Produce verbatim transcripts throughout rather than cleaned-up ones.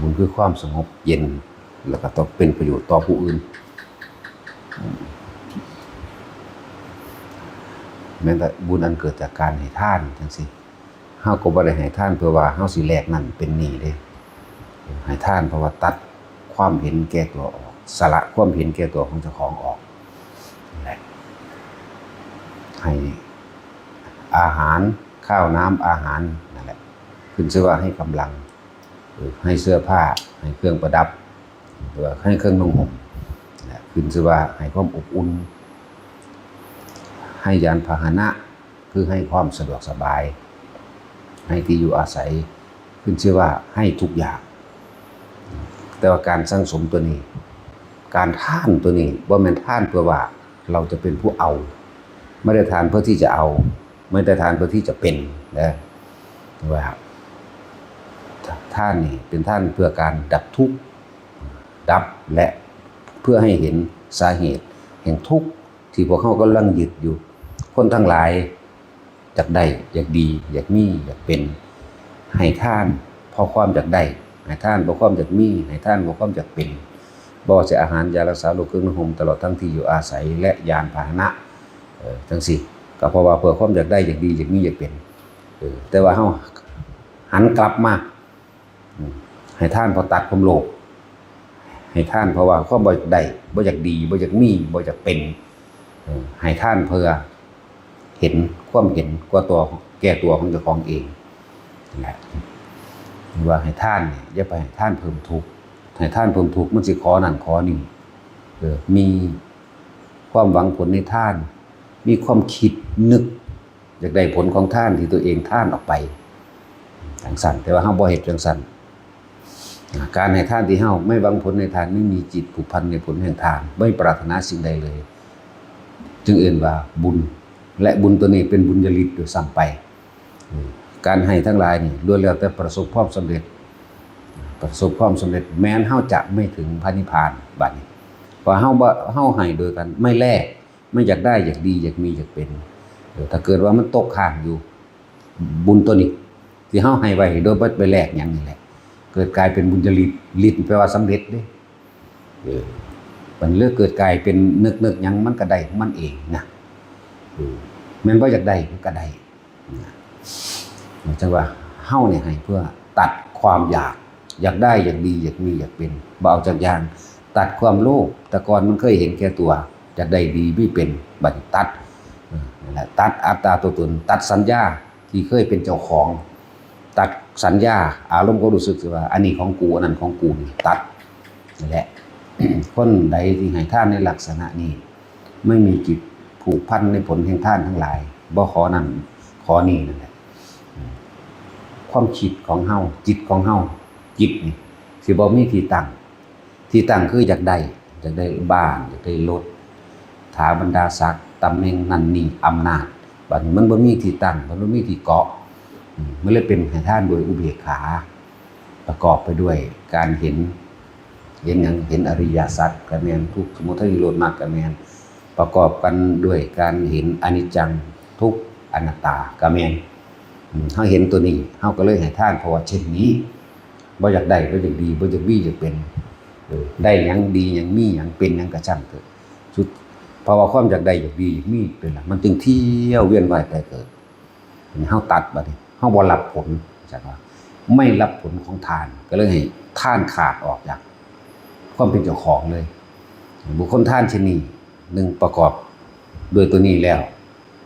บุญคือความสงบเย็น แล้วก็ต้องเป็นประโยชน์ต่อผู้อื่น แม้แต่บุญอันเกิดจากการให้ทานจังซี้ เฮาก็บ่ได้ให้ทานเพื่อว่าเฮาสิแลกนั่นเป็นนี่เด้ ให้ทานเพราะว่าตัดความเห็นแก่ตัวออก สละความเห็นแก่ตัวของเจ้าของออกนั่นแหละ ให้อาหาร ข้าวน้ำอาหารนั่นแหละ ขึ้นชื่อว่าให้กำลัง เออ ให้เสื้อผ้า ให้เครื่องประดับ หรือว่าให้เครื่องนุ่งห่มนะ ขึ้นชื่อว่าให้ความอบอุ่น ให้ยานพาหนะ คือให้ความสะดวกสบาย ให้ที่อยู่อาศัย ขึ้นชื่อว่าให้ทุกอย่าง แต่ว่าการสั่งสมตัวนี้ การทานตัวนี้บ่แม่นทานเพื่อว่าเราจะเป็นผู้เอา ไม่ได้ทานเพื่อที่จะเอา ไม่ได้ทานเพื่อที่จะเป็นนะ ว่าทานนี่เป็นทานเพื่อการดับทุกข์ ดับและเพื่อให้เห็นสาเหตุแห่งทุกข์ที่พวกเขากำลังยึดอยู่ คนทั้งหลายอยากได้ อยากดี อยากมี อยากเป็น ให้ทานเพราะความอยากได้ ให้ทานเพราะความอยากมี ให้ทานเพราะความอยากเป็น บ่ว่าจะอาหาร ยารักษาโรค เครื่องนุ่งห่ม ตลอดทั้งที่อยู่อาศัย และยานพาหนะ เออ จังซี้ ก็เพราะว่าเพื่อความอยากได้ อยากดี อยากมี อยากเป็น เออ แต่ว่าเฮาหันกลับมา อืม ให้ทานเพราะตัดความโลภ ให้ทานเพราะว่าความบ่อยากได้ บ่อยากดี บ่อยากมี บ่อยากเป็น เออ ให้ทานเพื่อเห็นความเห็นกว่าตัว แก่ตัวของเจ้าของเองนั่นแหละ ว่าให้ทานเนี่ย อย่าไปให้ทานเพิ่มทุกข์ ให้ทานเพิ่มทุกข์ มันสิขอนั่นขอนี่ เออ มีความหวังผลในทาน มีความคิดนึก อยากได้ผลของทานที่ตัวเองทานออกไป จังซั่น แต่ว่าเฮาบ่เฮ็ดจังซั่น การให้ทานที่เฮาไม่หวังผลในทาน ไม่มีจิตผูกพันในผลแห่งทาน ไม่ปรารถนาสิ่งใดเลย จึงเอิ้นว่าบุญ และบุญตัวนี้เป็นบุญญาฤทธิ์ด้วยซ้ำไป อืม การให้ทั้งหลายนี่ล้วนแล้วแต่ประสบความสำเร็จ ประสบความสำเร็จ แม้นเฮาจะไม่ถึงพระนิพพาน บัดนี้ เพราะเฮาบ่ เฮาให้โดยการไม่แลก ไม่อยากได้ อยากดี อยากมี อยากเป็น เออ ถ้าเกิดว่ามันตกค้างอยู่ บุญตัวนี้ ที่เฮาให้ไว้โดยบ่ไปแลกหยังนี่แหละ เกิดกลายเป็นบุญญาฤทธิ์ ฤทธิ์แปลว่าสำเร็จเด้ เออ มันเลยเกิดกลายเป็นนึก นึกหยังมันก็ได้ของมันเองนะ เออ แม่นบ่อยากได้มันก็ได้นะ จังว่าเฮาเนี่ยให้เพื่อตัดความอยาก อยากได้ อยากดี อยากมี อยากเป็น บ่เอาจักอย่าง ตัดความโลภ แต่ก่อนมันเคยเห็นแก่ตัว อยากได้ดีมีเป็น บัดนี้ตัด เออ นั่นแหละ ตัดอัตตาตัวตน ตัดสัญญาที่เคยเป็นเจ้าของ ตัดสัญญา อารมณ์ความรู้สึกที่ว่า อันนี้ของกู อันนั้นของกูนี่ ตัด นั่นแหละ คนใดที่ให้ทานในลักษณะนี้ ไม่มีจิตผูกพันในผลแห่งทานทั้งหลาย บ่ขอนั่นขอนี่นั่นแหละ ความคิดของเฮา จิตของเฮา จิตนี่ สิบ่มีที่ตั้ง ที่ตั้งคืออยากได้ อยากได้บ้าน อยากได้รถ ถาบรรดาศักดิ์ ตำแหน่งนั่นนี่ อำนาจ บัดนี้มันบ่มีที่ตั้ง มันบ่มีที่เกาะ อืม มันเลยเป็นให้ทานโดยอุเบกขา ประกอบไปด้วยการเห็น เห็นหยัง เห็นอริยสัจก็แม่น ทุกข์ สมุทัย นิโรธ มรรคก็แม่น ประกอบกันด้วยการเห็นอนิจจัง ทุกข์ อนัตตาก็แม่น อืม เฮาเห็นตัวนี้ เฮาก็เลยให้ทาน เพราะว่าเช่นนี้ บ่อยากได้ บ่อยากดี บ่อยากมี อยากเป็น เออ ได้หยัง ดีหยัง มีหยัง เป็นหยังก็ช่างเถอะ สุด เพราะว่าความอยากได้ อยากดี อยากมี เป็นหลัก มันจึงเที่ยวเวียนว่ายตายเกิด เฮาตัดบัดนี้ เฮาบ่รับผล จังว่า ไม่รับผลของทาน ก็เลยให้ทานขาดออกจากความเป็นเจ้าของเลย บุคคลทานเช่นนี้ หนึ่ง ประกอบด้วยตัวนี้แล้ว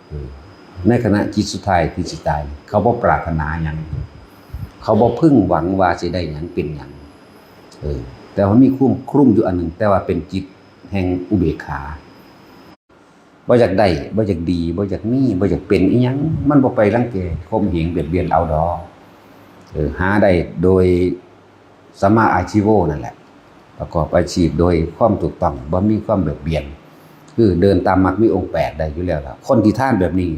เออ ในขณะจิตสุดท้ายที่สิตาย เขาบ่ปรารถนาหยัง เขาบ่พึงหวังว่าสิได้หยังเป็นหยัง เออ แต่ว่ามีคุ้มคลุมอยู่อันหนึ่ง แต่ว่าเป็นจิตแห่งอุเบกขา บ่อยากได้ บ่อยากดี บ่อยากมี บ่อยากเป็นอิหยัง มันบ่ไปรังแกข่มเหงเบียดเบียนเอาดอก เออ หาได้โดยสัมมาอาชีโวนั่นแหละ ประกอบอาชีพโดยความถูกต้อง บ่มีความเบียดเบียน คือเดินตามมรรคมีองค์แปดได้อยู่แล้วล่ะ คนที่ทานแบบนี้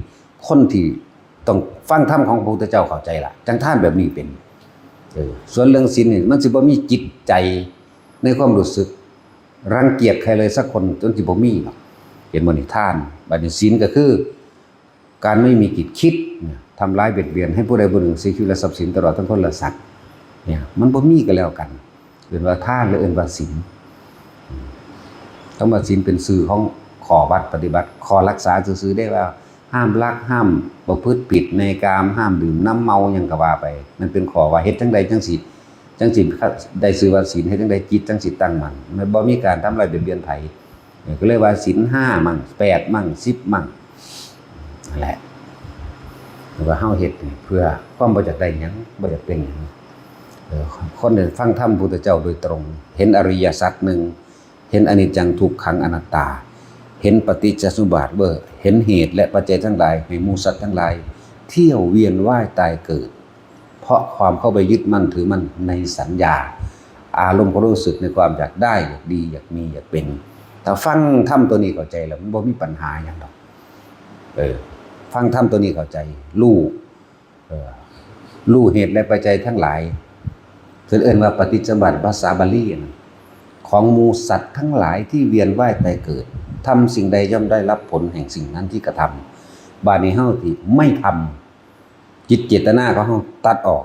คนที่ต้องฟังธรรมของพระพุทธเจ้าเข้าใจล่ะ จังทานแบบนี้เป็น เออ ส่วนเรื่องศีลนี่ มันสิบ่มีจิตใจในความรู้สึก รังเกียจใครเลยสักคน จนสิบ่มีหรอก เห็นบ่นี่ ทาน บัดนี้ศีลก็คือ การไม่มีจิตคิดเนี่ย ทำร้ายเบียดเบียนให้ผู้ใดผู้หนึ่งเสียชีวิตและทรัพย์สินตลอดทั้งคนและสัตว์ เนี่ย มันบ่มีก็แล้วกัน เอิ้นว่าทานหรือเอิ้นว่าศีล คำว่าศีลเป็นชื่อของข้อวัดปฏิบัติ ข้อรักษาซื่อๆ ได้ว่าห้ามลัก ห้ามประพฤติผิดในกาม ห้ามดื่มน้ำเมาหยังก็ว่าไป มันเป็นข้อว่าเฮ็ดจั่งใดจั่งสิจั่งสิได้ชื่อว่าศีล เฮ็ดจั่งใดจิตจั่งสิตั้งมั่น มันบ่มีการทำลายเบียดเบียนไผ เออ ก็เลยว่าศีลห้ามั่ง แปดมั่ง สิบมั่ง นั่นแหละ ว่าเฮาเฮ็ดนี่เพื่อความบ่อยากได้หยัง บ่อยากเป็นหยัง เออ คนได้ฟังธรรมพุทธเจ้าโดยตรง เห็นอริยสัจหนึ่ง เห็นอนิจจังทุกขังอนัตตา เห็นปฏิจจสมุปบาทเว้อ เห็นเหตุและปัจจัยทั้งหลาย ให้หมู่สัตว์ทั้งหลาย เที่ยวเวียนว่ายตายเกิด เพราะความเข้าไปยึดมั่นถือมั่นในสัญญา อารมณ์ความรู้สึกในความอยากได้ อยากดี อยากมี อยากเป็น ถ้าฟังธรรมตัวนี้เข้าใจแล้ว มันบ่มีปัญหาหยังดอก เออ ฟังธรรมตัวนี้เข้าใจ รู้ เออ รู้เหตุและปัจจัยทั้งหลาย เพิ่นเอิ้นว่าปฏิจจสมุปบาท ภาษาบาลีนะ ของหมู่สัตว์ทั้งหลายที่เวียนว่ายตายเกิด ทำสิ่งใดย่อมได้รับผลแห่งสิ่งนั้นที่กระทำ บาดนี้เฮาสิไม่ทำ จิตเจตนาของเฮาตัดออก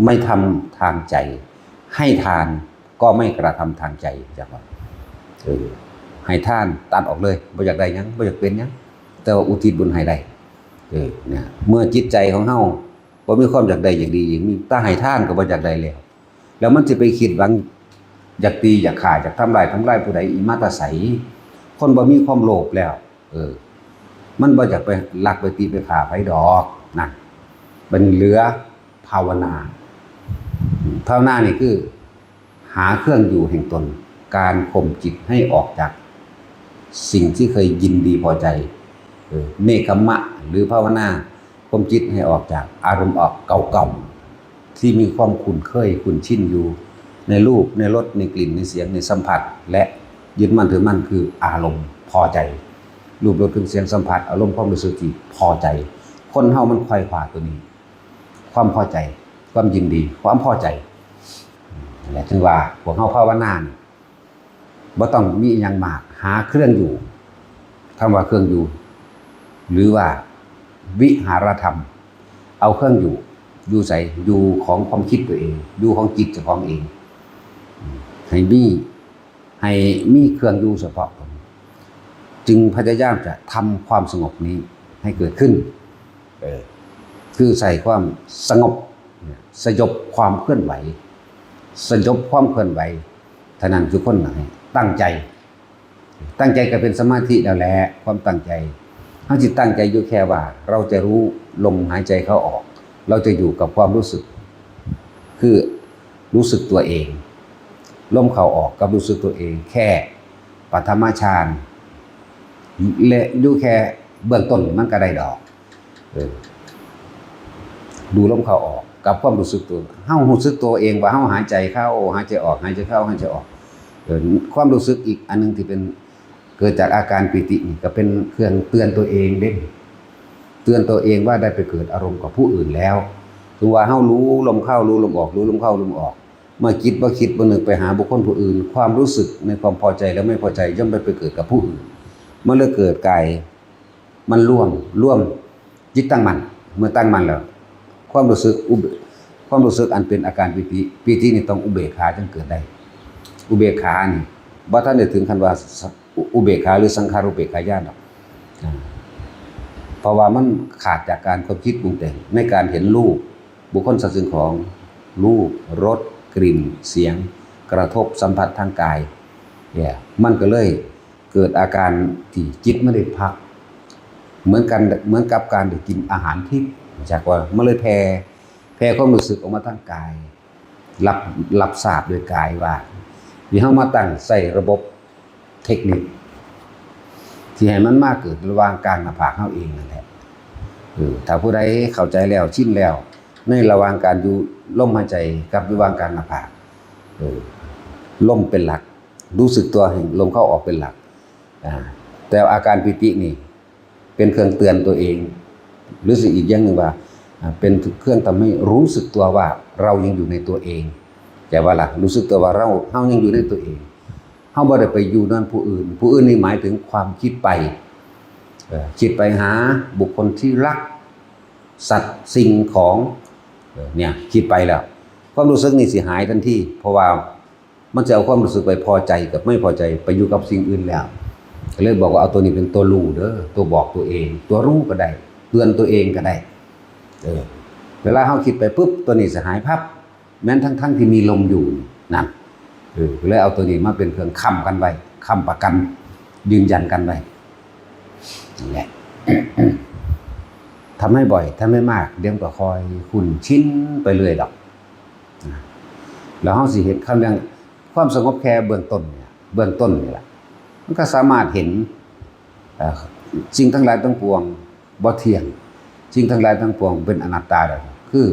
ไม่ทำทางใจ ให้ทานก็ไม่กระทำทางใจ จักว่า เออ ให้ทานตัดออกเลย บ่อยากได้หยัง บ่อยากเป็นหยัง แต่ว่าอุทิศบุญให้ได้ เออ เนี่ย เมื่อจิตใจของเฮาบ่มีความอยากได้อยากดีอยากมี ถ้าให้ทานก็บ่อยากได้แล้ว แล้วมันสิไปคิดหวังอยากตีอยากฆ่า อยากทำร้ายทำลายผู้ใด อีมาแต่ไส คนบ่มีความโลภแล้ว เออ มันบ่อยากไปลักไปตีไปฆ่าไผดอก นั่น มันเหลือภาวนา ภาวนานี่คือ หาเครื่องอยู่แห่งตน การข่มจิตให้ออกจากสิ่งที่เคยยินดีพอใจ เออ เนกขัมมะ หรือภาวนา ข่มจิตให้ออกจากอารมณ์ออกเก่าๆ ที่มีความคุ้นเคยคุ้นชินอยู่ ในรูป ในรส ในกลิ่น ในเสียง ในสัมผัส และยึดมั่นถือมั่นคืออารมณ์พอใจ รูป รส กลิ่น เสียง สัมผัส อารมณ์ความรู้สึกที่พอใจ คนเฮามันไขว่คว้าตัวนี้ ความพอใจ ความยินดี ความพอใจ และถึงว่าพวกเฮาภาวนานี่ บ่ต้องมีอิหยังมาก หาเครื่องอยู่ คำว่าเครื่องอยู่ หรือว่าวิหารธรรม เอาเครื่องอยู่ อยู่ไส อยู่ของความคิดตัวเอง อยู่ของจิตเจ้าของเอง ให้มี ให้มีเครื่องอยู่เฉพาะตน จึงพยายามจะทำความสงบนี้ให้เกิดขึ้น เออ คือใส่ความสงบเนี่ย สยบความเคลื่อนไหว สยบความเคลื่อนไหว เท่านั้นทุกคนนะ ให้ตั้งใจ ตั้งใจก็เป็นสมาธิแล้วแหละ ความตั้งใจ เฮาสิตั้งใจอยู่แค่ว่า เราจะรู้ลมหายใจเข้าออก เราจะอยู่กับความรู้สึก คือรู้สึกตัวเอง ลมเข้าออกกับรู้สึกตัวเอง แค่ปฐมฌาน และอยู่แค่เบื้องต้นมันก็ได้ดอก เออ ดูลมเข้าออกกับความรู้สึกตัว เฮารู้สึกตัวเองว่าเฮาหายใจเข้า หายใจออก หายใจเข้า หายใจออก เออ ความรู้สึกอีกอันหนึ่งที่เป็น เกิดจากอาการปีตินี่ก็เป็นเครื่องเตือนตัวเองเด้ เตือนตัวเองว่าได้ไปเกิดอารมณ์กับผู้อื่นแล้ว ถือว่าเฮารู้ลมเข้า รู้ลมออก รู้ลมเข้า ลมออก เมื่อคิดว่าคิด บ่นึกไปหาบุคคลผู้อื่น ความรู้สึกในความพอใจและไม่พอใจย่อมไปไปเกิดกับผู้อื่น มันเลยเกิดกาย มันร่วม ร่วม จิตตั้งมั่น เมื่อตั้งมั่นแล้ว ความรู้สึกอุเบ- ความรู้สึกอันเป็นอาการปีติ ปีตินี่ต้องอุเบกขาจึงเกิดได้ อุเบกขานี่ บ่ทันได้ถึงขั้นว่าส- อุ- อุเบกขาหรือสังขารูเปกขาญาณดอก อ่า เพราะว่ามันขาดจากการความคิดปรุงแต่ง ในการเห็นรูป บุคคลสัตว์สิ่งของ รูป รส กลิ่น เสียง กระทบสัมผัสทางกาย เนี่ย มันก็เลยเกิดอาการที่จิตไม่ได้พัก เหมือนกัน เหมือนกับการได้กินอาหารทิพย์จากว่ามันเลยแผ่ แผ่ความรู้สึกออกมาทางกาย รับ- รับทราบโดยกายว่า ที่เฮามาตั้งใช้ระบบเทคนิค ที่ให้มันมาเกิดระหว่างกลางหน้าผากเฮาเองนั่นแหละ เออ ถ้าผู้ใดเข้าใจแล้ว ชินแล้ว ในระหว่างการอยู่ลมหายใจกับอยู่วางกลางหน้าผาก เออ ลมเป็นหลัก รู้สึกตัวแห่งลมเข้าออกเป็นหลัก อ่า แต่อาการปีตินี่ เป็นเครื่องเตือนตัวเอง หรือสิอีกอย่างหนึ่งว่า อ่า เป็นเครื่องทำให้รู้สึกตัวว่าเรายังอยู่ในตัวเอง แต่ว่าล่ะ รู้สึกตัวว่าเรา- เฮายังอยู่ในตัวเอง เฮาบ่ได้ไปอยู่นำผู้อื่น ผู้อื่นนี่หมายถึงความคิดไป เอ่อ คิดไปหาบุคคลที่รัก สัตว์สิ่งของ เอ่อ เนี่ย คิดไปแล้ว ความรู้สึกนี่สิหายทันที เพราะว่ามันจะเอาความรู้สึกไปพอใจกับไม่พอใจไปอยู่กับสิ่งอื่นแล้ว ก็เลยบอกว่าเอาตัวนี้เป็นตัวรู้เด้อ ตัวบอกตัวเอง ตัวรู้ก็ได้ เตือนตัวเองก็ได้ เออ เวลาเราคิดไปปุ๊บ ตัวนี้สิหายพับ แม้นทั้งๆที่มีลมอยู่นั่น เออ ก็เลยเอาตัวนี้มาเป็นเครื่องค้ำกันไว้ ค้ำประกัน ยืนยันกันไว้ นั่นแหละ ทำให้บ่อย ทำให้มาก เดี๋ยวมันก็ค่อยคุ้นชินไปเรื่อยดอกนะ แล้วเราสิเห็นคำเรื่องความสงบแค่เบื้องต้นเนี่ย เบื้องต้นนี่แหละ มันก็สามารถเห็น เอ่อ สิ่งทั้งหลายทั้งปวงบ่เที่ยง สิ่งทั้งหลายทั้งปวงเป็นอนัตตาได้ คือ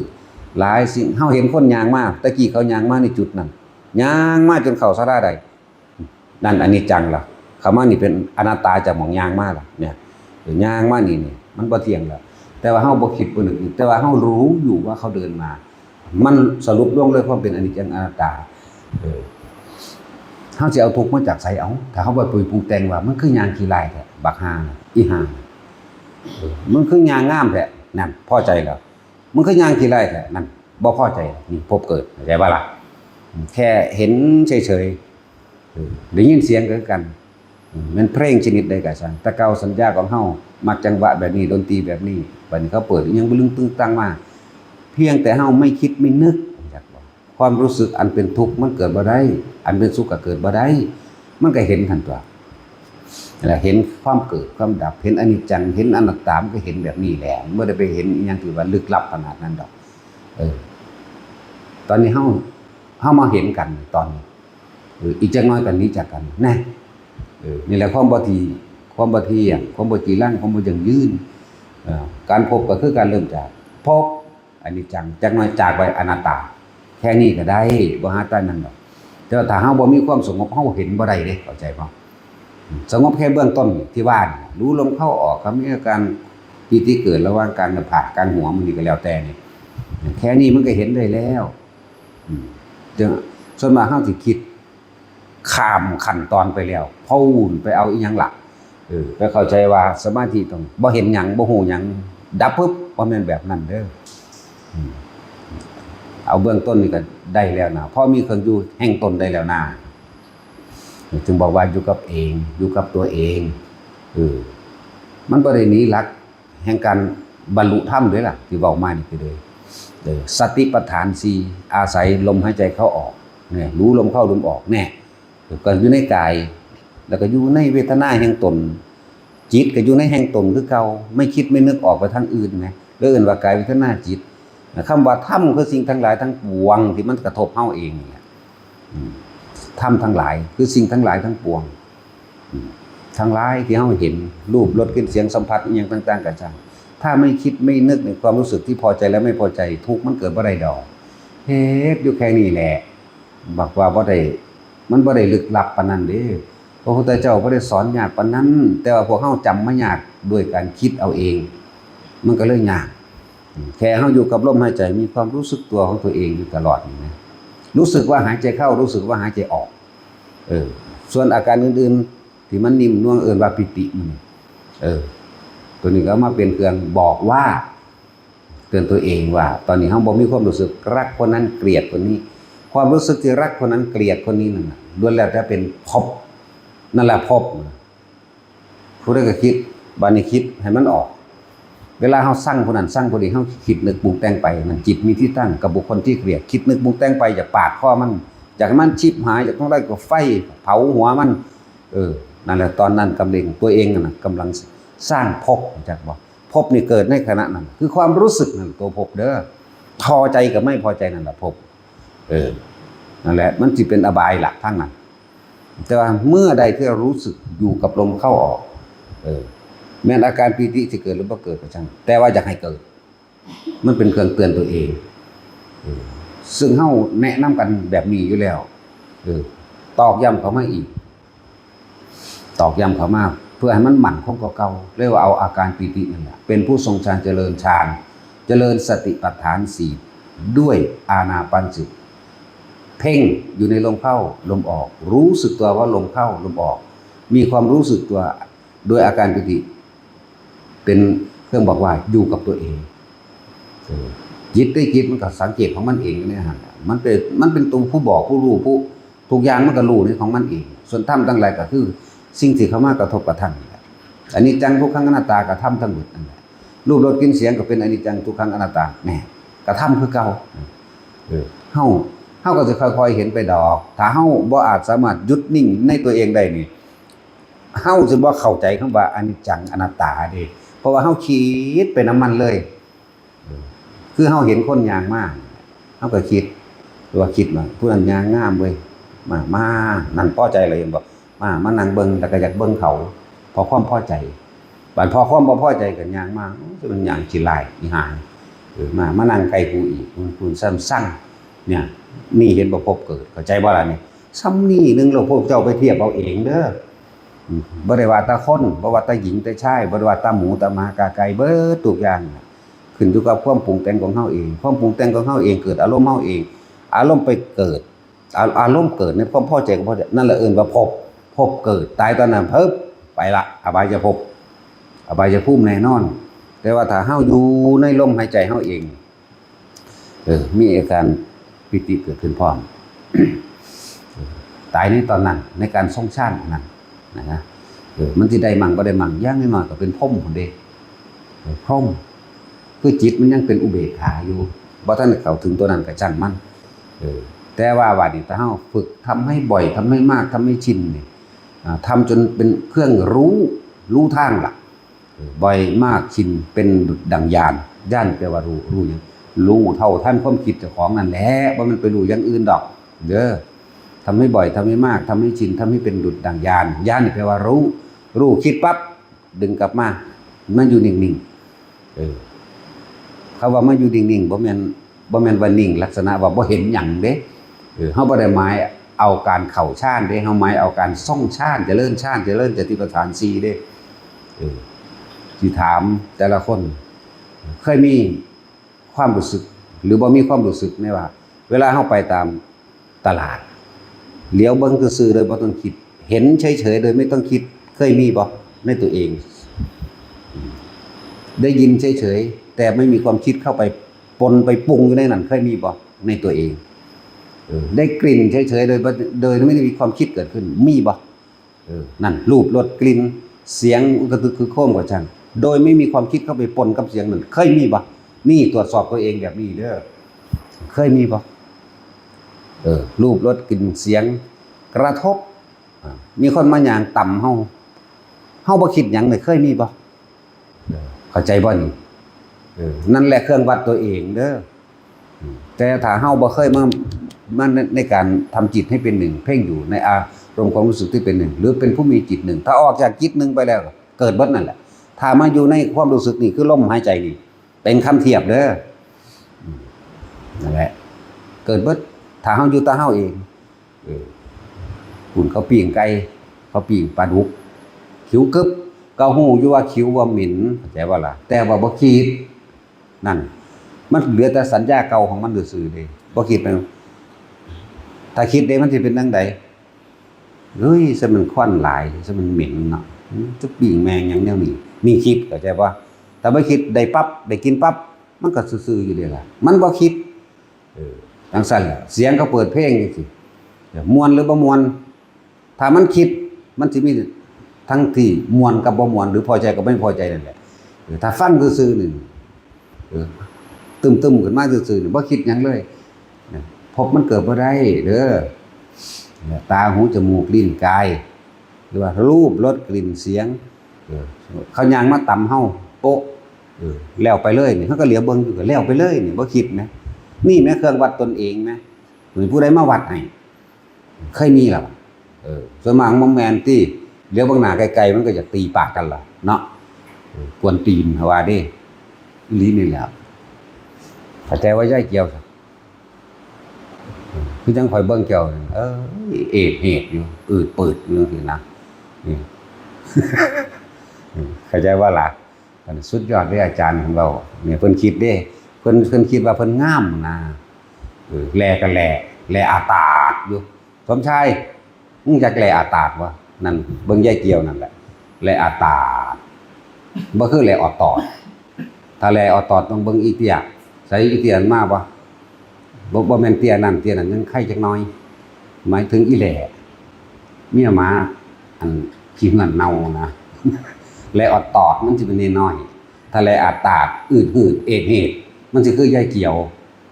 หลายสิ่ง เราเห็นคนย่างมา ตะกี้เขาย่างมาในจุดนั้น ย่างมาจนเข้าศาลาได้ นั่นอนิจจังละ คำว่านี่เป็นอนัตตาจากหม่องย่างมาละเนี่ย ย่างมานี่นี่ มันบ่เที่ยงละ แต่ว่าเราบ่คิดบ่นึก แต่ว่าเรารู้อยู่ว่าเขาเดินมา มันสรุปลงเลยความเป็นอนิจจังอนัตตา เออ เราสิเอาทุกข์มาจากไสเอา ถ้าเราบ่ไปปรุงแต่งว่ามันคือย่างขี้ร้ายแท้ บักห่าน่ะ อีห่าน่ะ เออ มันคือย่างงามแท้ นั่น พอใจแล้ว มันคือย่างขี้ร้ายแท้ นั่น บ่พอใจ นี่ภพเกิด เข้าใจบ่ล่ะ แค่เห็นเฉยๆ เออ ได้ยินเสียงก็คือกัน เออ แม่นเพลงชนิดใดก็ช่าง แต่เก่าสัญญาของเฮา มักจังหวะแบบนี้ ดนตรีแบบนี้ บัดนี้เขาเปิดอิหยังบึ้งตึงตังมา เพียงแต่เฮาไม่คิดไม่นึก จักบ่ ความรู้สึกอันเป็นทุกข์มันเกิดบ่ได้ อันเป็นสุขก็เกิดบ่ได้ มันก็เห็นหั่นตั๊ว นั่นแหละ เห็นความเกิดความดับ เห็นอนิจจัง เห็นอนัตตา มันก็เห็นแบบนี้แหละ มันบ่ได้ไปเห็นอิหยังที่ว่าลึกลับขนาดนั้นดอก เออ ตอนนี้เฮา เฮามาเห็นกันตอนนี้ เออ อีกจักหน่อยก็หนีจากกัน แน่ เออ นี่แหละความบ่ที่ ความบ่เที่ยง ความบ่จีรัง ความบ่ยั่งยืน เอ่อ การพบก็คือการเริ่มจากพบ อนิจจัง จักหน่อยจากไปอนัตตา แค่นี้ก็ได้ บ่หาแต่นั้นดอก แต่ว่าถ้าเฮาบ่มีความสงบ เฮาเห็นบ่ได้เด้ เข้าใจบ่ สงบแค่เบื้องต้นที่ว่านี่ รู้ลมเข้าออก ก็มีอาการปีติเกิดระหว่างกลางหน้าผาก กลางหัว มื้อนี้ก็แล้วแต่นี่ แค่นี้มันก็เห็นได้แล้ว อืม แต่ส่วนมากเฮาสิคิดข้ามขั้นตอนไปแล้ว พู้นไปเอาอีหยังล่ะ เออ ไปเข้าใจว่าสมาธิต้องบ่เห็นหยัง บ่ฮู้หยัง ดับปึ๊บ บ่แม่นแบบนั้นเด้อ อืม เอาเบื้องต้นนี่ก็ได้แล้วนะ พอมีเครื่องอยู่แห่งตนได้แล้วนะ จึงบอกว่าอยู่กับเอง อยู่กับตัวเอง เออ มันบ่ได้หนีหลักแห่งการบรรลุธรรมเด้ล่ะ ที่เว้ามานี่คือเด้ เออ สติปัฏฐานสี่ อาศัยลมหายใจเข้าออก เนี่ย รู้ลมเข้าลมออก เนี่ย ก็อยู่ในกาย แล้วก็อยู่ในเวทนาแห่งตน จิตก็อยู่ในแห่งตนคือเก่า ไม่คิดไม่นึกออกไปทางอื่นนะ เลยเอิ้นว่ากายเวทนาจิต คำว่าธรรมคือสิ่งทั้งหลายทั้งปวงที่มันกระทบเฮาเองนี่แหละ อืม ธรรมทั้งหลายคือสิ่งทั้งหลายทั้งปวง อืม ทั้งหลายที่เฮาเห็น รูป รส กลิ่น เสียง สัมผัส อิหยังต่างๆ ก็ช่าง ถ้าไม่คิดไม่นึกในความรู้สึกที่พอใจและไม่พอใจ ทุกข์มันเกิดบ่ได้ดอก เหตุอยู่แค่นี้แหละ บอกว่าบ่ได้ มันบ่ได้ลึกลับปานนั้นเด้ พระพุทธเจ้าบ่ได้สอนยากปานนั้น แต่ว่าพวกเฮาจำมายากด้วยการคิดเอาเอง มันก็เลยยาก แค่เฮาอยู่กับลมหายใจ มีความรู้สึกตัวของตัวเองอยู่ตลอดนี่นะ รู้สึกว่าหายใจเข้า รู้สึกว่าหายใจออก เออ ส่วนอาการอื่นๆ ที่มันนิ่มนวล เอิ้นว่าปีติมัน เออ ตัวนี้ก็มาเป็นเครื่องบอกว่า เตือนตัวเองว่า ตอนนี้เฮาบ่มีความรู้สึกรักคนนั้นเกลียดคนนี้ ความรู้สึกที่รักคนนั้นเกลียดคนนี้นั่นน่ะ ล้วนแล้วแต่เป็นภพ นั่นแหละภพ ผู้ใดก็คิด บัดนี้คิดให้มันออก เวลาเฮาซังผู้นั้นซังผู้นี้ เฮาคิดนึกปรุงแต่งไป นั่นจิตมีที่ตั้งกับบุคคลที่เกลียด คิดนึกปรุงแต่งไป อยากปาดคอมัน อยากให้มันฉิบหาย อยากทำลายก็ไฟเผาหัวมัน เออ นั่นแหละ ตอนนั้นกำลัง ตัวเองนั่นน่ะกำลังสร้างภพ รู้จักบ่ ภพนี่เกิดในขณะนั้น คือความรู้สึกนั่นตัวภพเด้อ พอใจกับไม่พอใจนั่นแหละภพ เออ นั่นแหละ มันสิเป็นอบายหลักทางนั้น แต่ว่าเมื่อใดที่เรารู้สึกอยู่กับลมเข้าออก เออ แม้นอาการปีติสิเกิดหรือบ่เกิดก็ช่าง แต่ว่าอยากให้เกิด มันเป็นเครื่องเตือนตัวเอง เออ ซึ่งเฮาแนะนำกันแบบนี้อยู่แล้ว เออ ตอกย้ำเข้ามาอีก ตอกย้ำเข้ามา เพื่อให้มันมั่นคงกว่าเก่า เรียกว่าเอาอาการปีตินั่นแหละ เป็นผู้ทรงฌาน เจริญฌาน เจริญสติปัฏฐานสี่ ด้วยอานาปานสติ เพ่งอยู่ในลมเข้าลมออก รู้สึกตัวว่าลมเข้าลมออก มีความรู้สึกตัวโดยอาการปีติ เป็นเครื่องบอกว่าอยู่กับตัวเอง เออ จิตได้จิตมันก็สังเกตของมันเองอยู่ในหั้นน่ะ มันเป็น มันเป็นตัวผู้บอกผู้รู้ผู้ ทุกอย่างมันก็รู้ในของมันเอง ส่วนธรรมทั้งหลายก็คือสิ่งที่เข้ามากระทบกระทั่งนี่แหละ อนิจจังทุกขังอนัตตากระทำทั้งหมดนั่นแหละ รูปรสกลิ่นเสียงก็เป็นอนิจจังทุกขังอนัตตา แหม กระทำคือเก่า เออ เฮา เฮาก็จะค่อยๆเห็นไปดอก ถ้าเฮาบ่อาจสามารถหยุดนิ่งในตัวเองได้นี่ เฮาสิบ่เข้าใจคำว่าอนิจจังอนัตตาเด้ เพราะว่าเฮาคิดไปนำมันเลย เออ คือเฮาเห็นคนย่างมา เฮาก็คิด ว่าคิดว่าผู้นั้นย่างงามเว้ย มา มา นั่นพอใจแล้วเห็นบ่ มา มานั่งเบิ่ง แล้วก็อยากเบิ่งเขา เพราะความพอใจ บัดพอความบ่พอใจก็ย่างมา โอ้ย มันย่างขี้ร้ายอีห่า เออ มา มานั่งใกล้กูอีก คุณ คุณซ้ำซั่ง เนี่ย นี่เห็นบ่ ภพเกิด เข้าใจบ่ล่ะนี่ ส่ำนี้หนึ่ง แล้วพวกเจ้าไปเทียบเอาเองเด้อ อืม บ่ได้ว่าแต่คน บ่ว่าแต่หญิงแต่ชาย บ่ได้ว่าแต่หมูแต่หมากาไก่ เบิดทุกอย่างน่ะ ขึ้นอยู่กับความปรุงแต่งของเฮาเอง ความปรุงแต่งของเฮาเอง เกิดอารมณ์เฮาเอง อารมณ์ไปเกิด อา- อารมณ์เกิดในความพอใจกับพอใจ นั่นแหละเอิ้นว่าภพ ภพเกิด ตายตอนนั้น ปึ๊บ ไปละ อบายภพ อบายภูมิแน่นอน แต่ว่าถ้าเฮาอยู่ในลมหายใจเฮาเอง เออ มีอาการปีติเกิดขึ้นพร้อม ตายในตอนนั้น ในการทรงฌานนั้นนะฮะ เออ มันสิได้มั่งบ่ได้มั่ง อย่างน้อยๆก็เป็นพรหมพุ้นเด้ เออ พรหม คือจิตมันยังเป็นอุเบกขาอยู่ บ่ทันได้เข้าถึงตัวนั้นก็ช่างมัน เออ แต่ว่าบัดนี้ถ้าเฮาฝึกทำให้บ่อย ทำให้มาก ทำให้ชินนี่ อ่า ทำจนเป็นเครื่องรู้ รู้ทางล่ะ เออ บ่อยมากชินเป็นดุจดั่งญาณ ญาณแปลว่ารู้ รู้หยัง รู้เท่าทันความคิดเจ้าของนั่นแหละ บ่แม่นไปรู้อย่างอื่นดอก เด้อ ทำให้บ่อย ทำให้มาก ทำให้ชิน ทำให้เป็นดุจดั่งญาณ ญาณนี่แปลว่ารู้ รู้คิดปั๊บ ดึงกลับมา มาอยู่นิ่งๆ เออ คำว่ามาอยู่นิ่งๆ บ่แม่น บ่แม่นว่านิ่งลักษณะว่าบ่เห็นหยังเด้ เออ เฮาบ่ได้หมายเอาการเข้าฌานเด้ เฮาหมายเอาการทรงฌาน เจริญฌาน เจริญสติปัฏฐานสี่เด้ เออ สิถามแต่ละคน เคยมีความรู้สึก หรือบ่มีความรู้สึกไหมว่า เวลาเฮาไปตามตลาด เหลียวเบิ่งซื่อๆ โดยบ่ต้องคิด เห็นเฉยๆ โดยไม่ต้องคิด เคยมีบ่ในตัวเอง ได้ยินเฉยๆ แต่ไม่มีความคิดเข้าไปปนไปปรุงอยู่ในนั้น เคยมีบ่ในตัวเอง เออ ได้กลิ่นเฉยๆ โดยบ่- โดยไม่ได้มีความคิดเกิดขึ้น มีบ่ เออ นั่น รูป รส กลิ่น เสียง กระตึกคือโครมก็ช่าง โดยไม่มีความคิดเข้าไปปนกับเสียงนั้น เคยมีบ่ นี่ตรวจสอบตัวเองแบบนี้เด้อ เคยมีบ่ เออ รูป รส กลิ่น เสียง กระทบ อ่า มีคนมาย่างต่ำเฮา เฮาบ่คิดหยังเลย เคยมีบ่ เออ เข้าใจบ่นี่ เออ นั่นแหละเครื่องวัดตัวเองเด้อ อืม แต่ถ้าเฮาบ่เคยมา มาใน- ในการทำจิตให้เป็นหนึ่ง เพ่งอยู่ในอารมณ์ความรู้สึกที่เป็นหนึ่ง หรือเป็นผู้มีจิตหนึ่ง ถ้าออกจากจิตหนึ่งไปแล้ว เกิดเบิดนั่นแหละ ถ้ามาอยู่ในความรู้สึกนี่ คือลมหายใจนี่ เป็นคำเทียบเด้อ อืม นั่นแหละ เกิดเบิด ถ้าเฮาอยู่แต่เฮาเอง เออ คุณเขาปิ้งไก่ เขาปิ้งปลาดุก ขิวกึบ ก็ฮู้อยู่ว่าขิวว่าเหม็น เข้าใจบ่ล่ะ แต่ว่าบ่คิด นั่น มันเหลือแต่สัญญาเก่าของมันซื่อๆ เด้ บ่คิดมัน ถ้าคิดเด้ มันสิเป็นจั่งใด เฮ้ย ซะมันควันหลาย ซะมันเหม็นเนาะ อืม จะปิ้งแมงหยังแนวนี้ นี่คิด เข้าใจบ่ ถ้าบ่คิด ได้ปั๊บ ได้กินปั๊บ มันก็ซื่อๆ อยู่เด้ล่ะ มันบ่คิด เออ จั่งซั้นแหละ เสียงเขาเปิดเพลงจั่งซี้ ม่วนหรือบ่ม่วน ถ้ามันคิด มันสิมีทั้งที่ม่วนกับบ่ม่วน หรือพอใจกับไม่พอใจนั่นแหละ เออ ถ้าฟังซื่อๆ นี่ เออ ตึมๆ ขึ้นมาซื่อๆ นี่ บ่คิดหยังเลย นะ ภพมันเกิดบ่ได้เด้อ ตา หู จมูก ลิ้น กาย หรือว่ารูป รส กลิ่น เสียง เออ เขาย่างมาต่ำเฮา โป๊ะ เออ แล้วไปเลยนี่ เฮาก็เหลียวเบิ่งอยู่ก็แล้วไปเลยนี่ บ่คิดนะ นี่แหมเครื่องวัดตนเองนะ มีผู้ใดมาวัดให้ เคยมีล่ะ เออ ส่วนมากมันแม่นติ เหลียวเบิ่งหน้าไกลๆ มันก็อยากตีปากกันล่ะเนาะ เออ กวนตีนเขาว่าเด้ อีหลีนี่แหละ เข้าใจว่ายายเกี่ยว คือจั่งข่อยเบิ่งเจ้านี่ เอ้ย เอดเหดอยู่ อืดปืดอยู่จั่งซี้นะ นี่ เข้าใจบ่ล่ะ อันสุดยอดเด้อาจารย์เพิ่นเว้า เนี่ย เพิ่นคิดเด้ เพิ่น- เพิ่นคิดว่าเพิ่นงามนะ เออ แลก็แล แลอาตาดอยู่ สมชาย มึงจักแลอาตาดวะ นั่น เบิ่งยายเกี่ยวนั่นแหละ แลอาตาด บ่คือแลออดตอด ถ้าแลออดตอดต้องเบิ่งอีเตี้ย ใส่อีเตี้ยนมาบ่ บ่ บ่แม่นเตี้ยนั่นเตี้ยนั่น ยังไคจักหน่อย หมายถึงอีแหล่ เมียหมา อันขี้เหื่อนเน่านะ แหล่ออดตอดมันสิเป็นน้อยๆ ถ้าแหล่อาดตาด อืดหืด เอดเหด มันสิคือยายเกี่ยว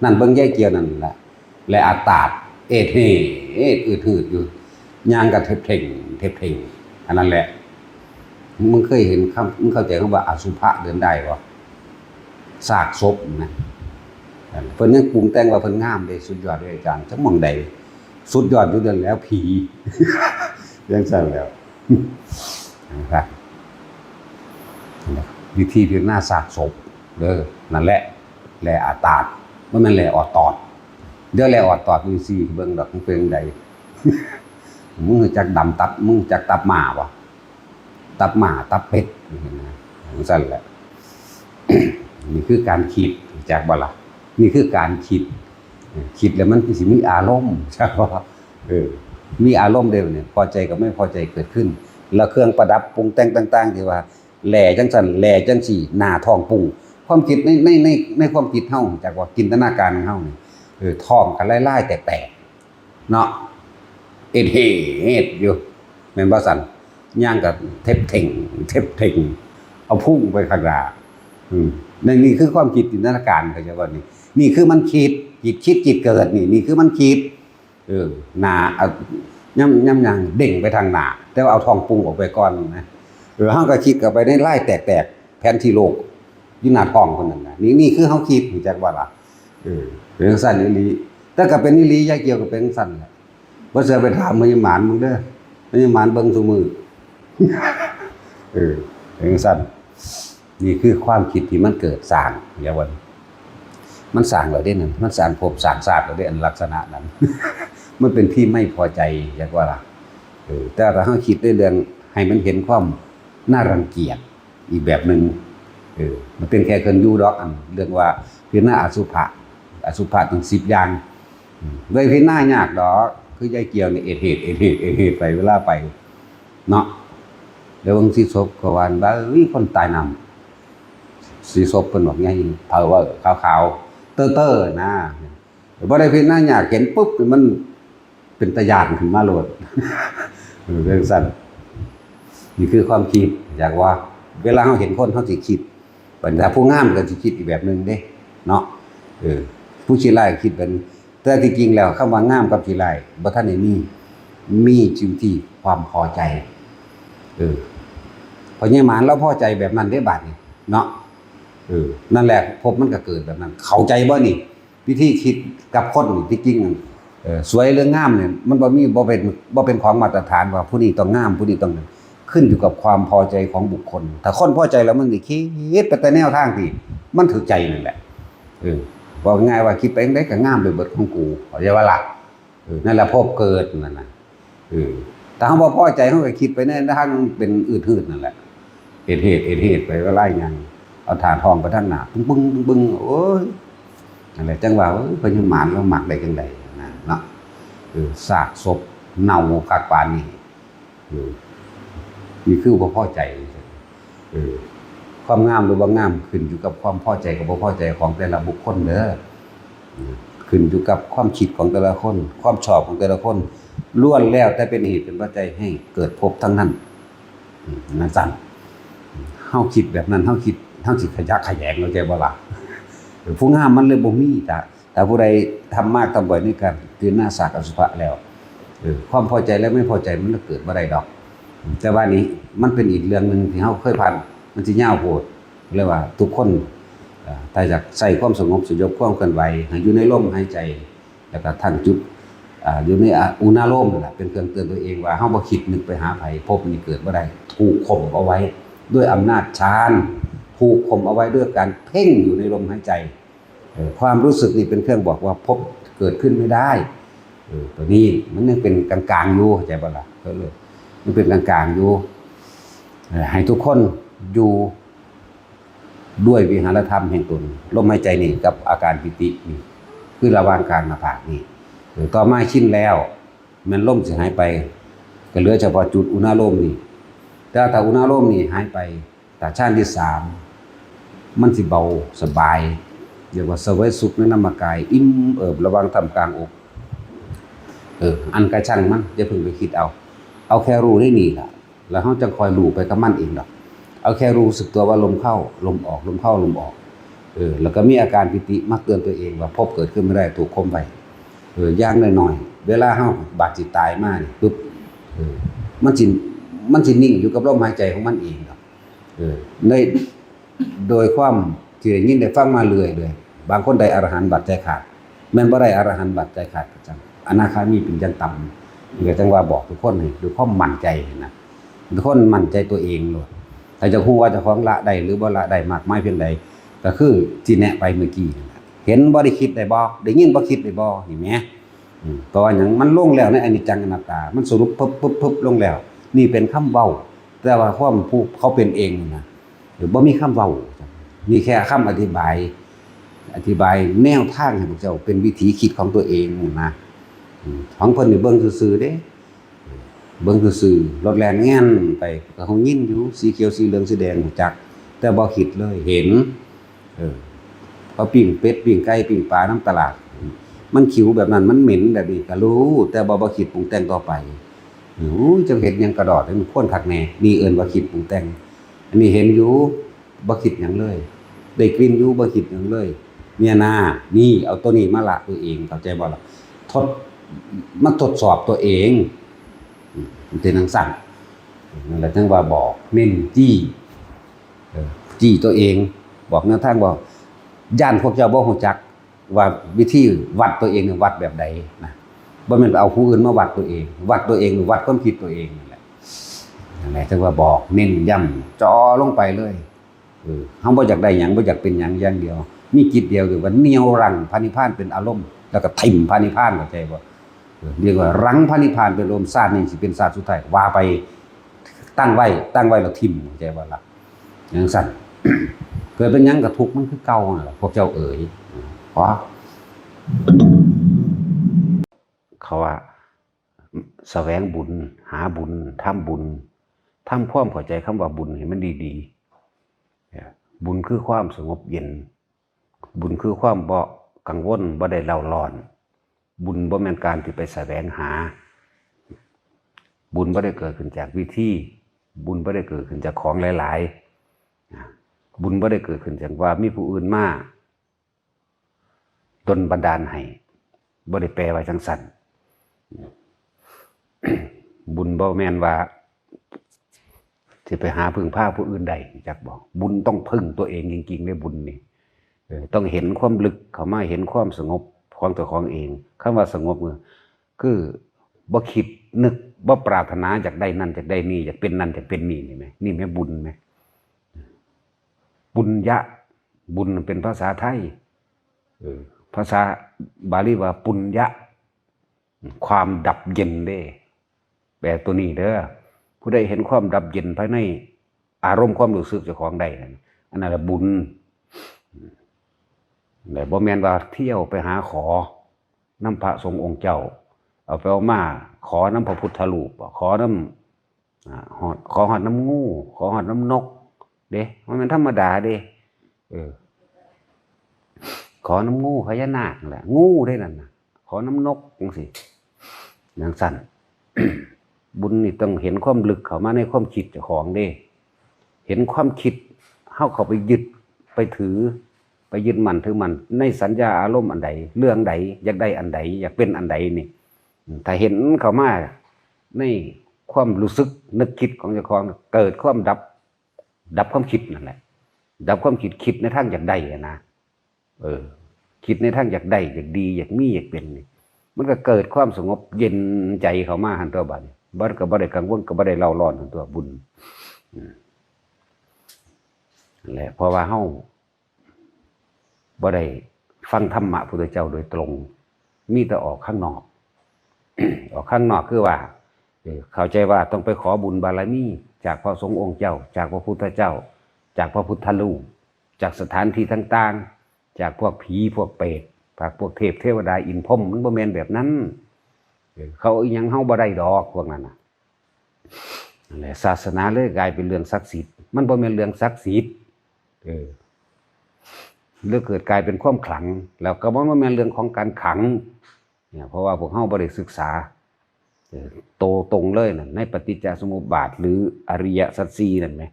นั่นเบิ่งยายเกี่ยวนั่นแหละ แหล่อาดตาด เอดเหด อืดหืดอยู่ ย่างกะเทบเท่ง เทบเท่ง อันนั้นแหละ มึงเคยเห็นคำ มึงเข้าใจคำว่าอสุภะเดินได้บ่ ซากศพนะ เพิ่นยังปรุงแต่งว่าเพิ่นงามเด้ สุดยอดเลยอาจารย์ จักหม่องใด สุดยอดอยู่นั่นแหล้ว ผี จั่งซั่นแหล้ว นะครับ วิธีพิจารณาซากศพเด้อ นั่นแหละ แหล่อาดตาด บ่แม่นแหล่ออดตอด เดี๋ยวแหล่ออดตอด มึงสิเบิ่งดอก มันเป็นจั่งใด มึงรู้จักดำตับ มึงรู้จักตับหมาบ่ ตับหมา ตับเป็ด จั่งซั่นแหละ นี่คือการคิด รู้จักบ่ล่ะ นี่คือการคิด คิดแล้วมันสิมีอารมณ์ จักบ่ เออ มีอารมณ์เด้เนี่ย พอใจกับไม่พอใจเกิดขึ้น แล้วเครื่องประดับปรุงแต่งต่างๆ ที่ว่า แหล่จั่งซั่น แหล่จั่งซี่ หน้าท้องปุง ความคิดใน ใน ใน ในความคิดเฮา จักว่าจินตนาการของเฮานี่ เออ ท้องกะลายๆ แตกๆ เนาะ เอดเหดอยู่ แม่นบ่ซั่น ย่างกะเทบเท่ง เทบเท่ง เอาพุงไปข้างหน้า อืม นั่น นี่คือความคิดจินตนาการ เข้าใจบ่นี่ นี่คือมันคิด จิตคิดจิตเกิดนี่ นี่คือมันคิด เออ หน้า เอา ย่ำ ย่ำย่างเด้งไปทางหน้า แต่ว่าเอาท้องปุงออกไปก่อนนะ เออ เฮาก็คิดเข้าไปในลายแตกๆ แผนที่โลก อยู่หน้าท้องเพิ่นนั่นน่ะ นี่ นี่คือเฮาคิด รู้จักบ่ล่ะ เออ เป็นจั่งซั่นอีหลี แต่ก็เป็นอีหลี ยายเกี่ยวก็เป็นจั่งซั่นแหละ บ่เชื่อไปถามพญาหมานมึงเด้อ พญาหมานเบิ่งซุมื้อ เออ เป็นจั่งซั่น นี่คือความคิดที่มันเกิดสร้าง อย่าว่า มันสร้างแล้วเด้นั่น มันสร้างภพสร้างชาติแล้วเด้ อันลักษณะนั้น มันเป็นที่ไม่พอใจ จักว่าล่ะ เออ แต่ถ้าเฮาคิดในเรื่องให้มันเห็นความน่ารังเกียจอีกแบบหนึ่ง เออ มันเป็นแค่เครื่องอยู่ดอก อันเรื่องว่าพิจารณาอสุภะ อสุภะตั้งสิบอย่าง อืม บ่ได้พิจารณายากดอก คือยายเกี่ยวนี่ เอดเหด เอดเหด เอดเหดไป เวลาไป เนาะ แล้วบางทีศพก็ว่า เอ้ย คนตายน้ำ สีศพเพิ่นบอกไง เผาว่าขาวๆ เต้อๆ นะ บ่ได้พิจารณายาก เห็นปุ๊บ มันเป็นตาย้านขึ้นมาโลด เออ เป็นจั่งซั่น นี่คือความคิด อยากว่า เวลาเฮาเห็นคน เฮาสิคิด บัดนี้ถ้าผู้งามก็สิคิดอีกแบบหนึ่งเด้ เนาะ เออ ผู้ขี้ร้ายคิดแบบนี้ แต่ที่จริงแล้ว คำว่างามกับขี้ร้าย บ่ทันได้มี มีอยู่ที่ความพอใจ เออ พญาหมานลาวพอใจแบบนั้นเด้ บาดนี้ เนาะ เออ นั่นแหละ ภพมันก็เกิดแบบนั้น เข้าใจบ่นี่ วิธีคิดกับคนนี่ ที่จริง เออ สวยหรืองามเนี่ย มันบ่มี บ่เป็น บ่เป็นของมาตรฐานว่าผู้นี้ต้องงาม ผู้นี้ต้อง ขึ้นอยู่กับความพอใจของบุคคล ถ้าคนพอใจแล้วมันสิคิดไปแต่แนวทางที่มันถูกใจนั่นแหละ เออ บอกง่ายว่าคิดไปจั่งใดก็งามไปเบิดของกู เข้าใจบ่ล่ะ เออ นั่นแหละภพเกิดนั่นน่ะ เออ ถ้าเฮาบ่พอใจ เฮาก็คิดไปในทางเป็นอืดหืดนั่นแหละ เอดเหด เอดเหดไป เวลาหยัง เอาถ่าท้องไปทางหน้า ปึ้งปึ้งปึ้งปึ้ง โอ้ย นั่นแหละ จั่งว่า เอ้ย พญาหมานลาวมักได้จั่งใดนะ เนาะ เออ ซากศพเน่าคักปานนี้ เออ นี่คือบ่พอใจ เออ ความงามหรือบ่งามขึ้นอยู่กับความพอใจกับบ่พอใจของแต่ละบุคคลเด้อ เออ ขึ้นอยู่กับความคิดของแต่ละคน ความชอบของแต่ละคน ล้วนแล้วแต่เป็นเหตุเป็นปัจจัยให้เกิดภพทั้งนั้น อืม นั่นซั่น เฮาคิดแบบนั้น เฮาคิด เฮาสิขยะแขยง เข้าใจบ่ล่ะ เออ ผู้งามมันเลยบ่มี ถ้า ถ้าผู้ใดทำมากทำบ่อยในการพิจารณาซากอสุภะแล้ว เออ ความพอใจและไม่พอใจมันก็เกิดบ่ได้ดอก แต่ว่านี้มันเป็นอีกเรื่องหนึ่งที่เฮาเคยผ่าน มันสิยาวโพด เรียกว่าทุกคน เอ่อ ถ้าอยากใช้ความสงบสยบความเคลื่อนไหว ให้อยู่ในลมหายใจ แล้วก็ทั้งจุด อ่า อยู่ในอุณาโลมนั่นแหละ เป็นเครื่องเตือนตัวเองว่าเฮาบ่คิดนึกไปหาไผ ภพนี้เกิดบ่ได้ ถูกข่มเอาไว้ด้วยอำนาจฌาน ถูกข่มเอาไว้ด้วยการเพ่งอยู่ในลมหายใจ เอ่อ ความรู้สึกนี่เป็นเครื่องบอกว่าภพเกิดขึ้นไม่ได้ เออ ตัวนี้มันยังเป็นกลางๆอยู่ เข้าใจบ่ล่ะ เออ มันเป็นกลางๆอยู่ เอ่อ ให้ทุกคนอยู่ด้วยวิหารธรรมแห่งตน ลมหายใจนี่กับอาการปีตินี่ คือระหว่างกลางหน้าผากนี่ เออ ต่อมาชินแล้ว แม่นลมสิหายไป ก็เหลือเฉพาะจุดอุณาโลมนี่ แต่ถ้าอุณาโลมนี่หายไป ถ้าฌานที่สาม มันสิเบาสบาย เรียกว่าเสวยสุขในนามกาย อิ่มเอิบระหว่างท่ามกลางอก เออ อันกะช่างมัน อย่าเพิ่งไปคิดเอา เอาแค่รู้ได้นี่ล่ะ แล้วเฮาจั่งค่อยรู้ไปกับมันเองดอก เอาแค่รู้สึกตัวว่าลมเข้า ลมออก ลมเข้า ลมออก เออ แล้วก็มีอาการปีติมาเตือนตัวเองว่าภพเกิดขึ้นไม่ได้ ถูกข่มไว้ เออ อย่างน้อยๆ เวลาเฮาบาดสิตายมานี่ปุ๊บ เออ มันสิ มันสินิ่งอยู่กับลมหายใจของมันเองดอก เออ ใน โดยความที่ได้ยินได้ฟังมาเรื่อยเลย บางคนได้อรหันต์บัดใจขาด แม่นบ่ได้อรหันต์บัดใจขาดก็จั่ง อนาคามีเป็นจั่งต่ำ นี่ก็จั่งว่าบอกทุกคนให้ด้วยความมั่นใจนะ ทุกคนมั่นใจตัวเองโลด ถ้าจะฮู้ว่าเจ้าของละได้หรือบ่ละได้มากมายเพียงใด ก็คือที่แนะไปเมื่อกี้นั่นแหละ เห็นบ่ได้คิดได้บ่ ได้ยินบ่คิดได้บ่ นี่แหม อืม เพราะว่าหยัง มันลงแล้วในอนิจจังอนัตตา มันสรุปปึ๊บปึ๊บปึ๊บลงแล้ว นี่เป็นคำเว้า แต่ว่าความผู้เขาเป็นเองนี่นะ หรือบ่มีคำเว้า มีแค่คำอธิบาย อธิบายแนวทางให้พวกเจ้าเป็นวิธีคิดของตัวเองนะ อืม ของเพิ่นนี่เบิ่งซื่อๆเด้ เบิ่งซื่อๆ รถแล่นแง่นไป ก็เฮายินอยู่ สีเขียว สีเหลือง สีแดง รู้จัก แต่บ่คิดเลย เห็น เออ เขาปิ้งเป็ด ปิ้งไก่ ปิ้งปลานำตลาด มันขิวแบบนั้น มันเหม็นแบบนี้ ก็รู้ แต่บ่ บ่คิดปรุงแต่งต่อไป โอ้ย จักเฮ็ดหยังกะดอก มันควรคักแน่ นี่เอิ้นว่าคิดปรุงแต่ง อันนี้เห็นอยู่ บ่คิดหยังเลย ได้กลิ่นอยู่ บ่คิดหยังเลย เนี่ยนะ นี่ เอาตัวนี้มาละตัวเอง เข้าใจบ่ล่ะ ทด มาทดสอบตัวเอง อืม มันเป็นจั่งซั้น นั่นแหละจั่งว่าบอก เน้นจี้ เออ จี้ตัวเอง บอกแนวทาง บอก ย้านพวกเจ้าบ่รู้จักว่าวิธีวัดตัวเองเนี่ยวัดแบบใดนะ บ่แม่นไปเอาผู้อื่นมาวัดตัวเอง วัดตัวเองหรือวัดความคิดตัวเองนั่นแหละ นั่นแหละจั่งว่าบอก เน้นย้ำ จ่อลงไปเลย เออ เฮาบ่อยากได้หยัง บ่อยากเป็นหยัง อย่างเดียว มีจิตเดียว คือว่าเหนี่ยวรั้งพระนิพพานเป็นอารมณ์ แล้วก็ถิ่มพระนิพพาน เข้าใจบ่ เออ เรียกว่ารั้งพระนิพพานเป็นอารมณ์ ชาตินี้สิเป็นชาติสุดท้าย ว่าไป ตั้งไว้ ตั้งไว้แล้วถิ่ม เข้าใจบ่ล่ะ จั่งซั้น เกิดเป็นหยังก็ทุกข์มันคือเก่านั่นแหละ พวกเจ้าเอ๋ย เพราะ เขาว่า แสวงบุญ หาบุญ ทำบุญ ทำความเข้าใจคำว่าบุญให้มันดีๆ บุญคือความสงบเย็น บุญคือความบ่กังวล บ่ได้เร่าร้อน บุญบ่แม่นการที่ไปแสวงหา บุญบ่ได้เกิดขึ้นจากวิธี บุญบ่ได้เกิดขึ้นจากของหลายๆ บุญบ่ได้เกิดขึ้นจากว่ามีผู้อื่นมาดลบันดาลให้ บ่ได้แปลว่าจั่งซั้น บุญบ่แม่นว่าสิไปหาพึ่งพาผู้อื่นได้ จักบ่ บุญต้องพึ่งตัวเองจริงๆ เด้ บุญนี่ เออ ต้องเห็นความลึกเข้ามา เห็นความสงบของเจ้าของเอง คำว่าสงบ เออ คือบ่คิดนึก บ่ปรารถนาอยากได้นั่นอยากได้นี่ อยากเป็นนั่นอยากเป็นนี่ นี่แหม นี่แหมบุญแหม ปุญญะ บุญเป็นภาษาไทย เออ ภาษาบาลีว่าปุญญะ ความดับเย็นเด้ แปลตัวนี้เด้อ ผู้ใดเห็นความดับเย็นภายในอารมณ์ความรู้สึกเจ้าของได้นั่น อันนั้นแหละบุญ แต่บ่แม่นว่าเที่ยวไปหาขอนำพระสงฆ์องค์เจ้า เอาไปเอามา ขอนำพระพุทธรูป ขอนำ อ่า ฮอด ขอฮอดนำงู ขอฮอดนำนก เด้ มันเป็นธรรมดาเด้ เออ ขอนำงูพญานาคนั่นแหละ งูเด้นั่นน่ะ ขอนำนกจั่งซี้ จั่งซั้น บุญนี่ต้องเห็นความลึกเข้ามาในความคิดเจ้าของเด้ เห็นความคิด เฮาเข้าไปยึด ไปถือ ไปยึดมั่นถือมั่นในสัญญาอารมณ์อันใด เรื่องใด อยากได้อันใด อยากเป็นอันใดนี่ ถ้าเห็นเข้ามาในความรู้สึกนึกคิดของเจ้าของ เกิดความดับ ดับความคิดนั่นแหละ ดับความคิด คิดในทางอยากได้อะนะ เออ คิดในทางอยากได้ อยากดี อยากมี อยากเป็นนี่ มันก็เกิดความสงบเย็นใจเข้ามาหั่นตัวบัดนี้ บ่ก็บ่ได้กังวล ก็บ่ได้เร่าร้อนหั่นตัวบุญ อืม นั่นแหละ เพราะว่าเฮาบ่ได้ฟังธรรมะพุทธเจ้าโดยตรง มีแต่ออกข้างนอก ออกข้างนอกคือว่า เออ เข้าใจว่าต้องไปขอบุญบารมีจากพระสงฆ์องค์เจ้า จากพระพุทธเจ้า จากพระพุทธรูป จากสถานที่ต่างๆ จากพวกผี พวกเปรต จากพวกเทพเทวดาอินทร์พรหม มันบ่แม่นแบบนั้น เออ เขาเอาอิหยังเฮาบ่ได้ดอก พวกนั้นน่ะ นั่นแหละ ศาสนาเลยกลายเป็นเรื่องศักดิ์สิทธิ์ มันบ่แม่นเรื่องศักดิ์สิทธิ์ เออ หรือเกิดกลายเป็นความขลัง แล้วก็บ่แม่นเรื่องของการขัง เนี่ย เพราะว่าพวกเฮาบ่ได้ศึกษา เออ โตตรงเลยนะ ในปฏิจจสมุปบาทหรืออริยสัจสี่นั่นไหม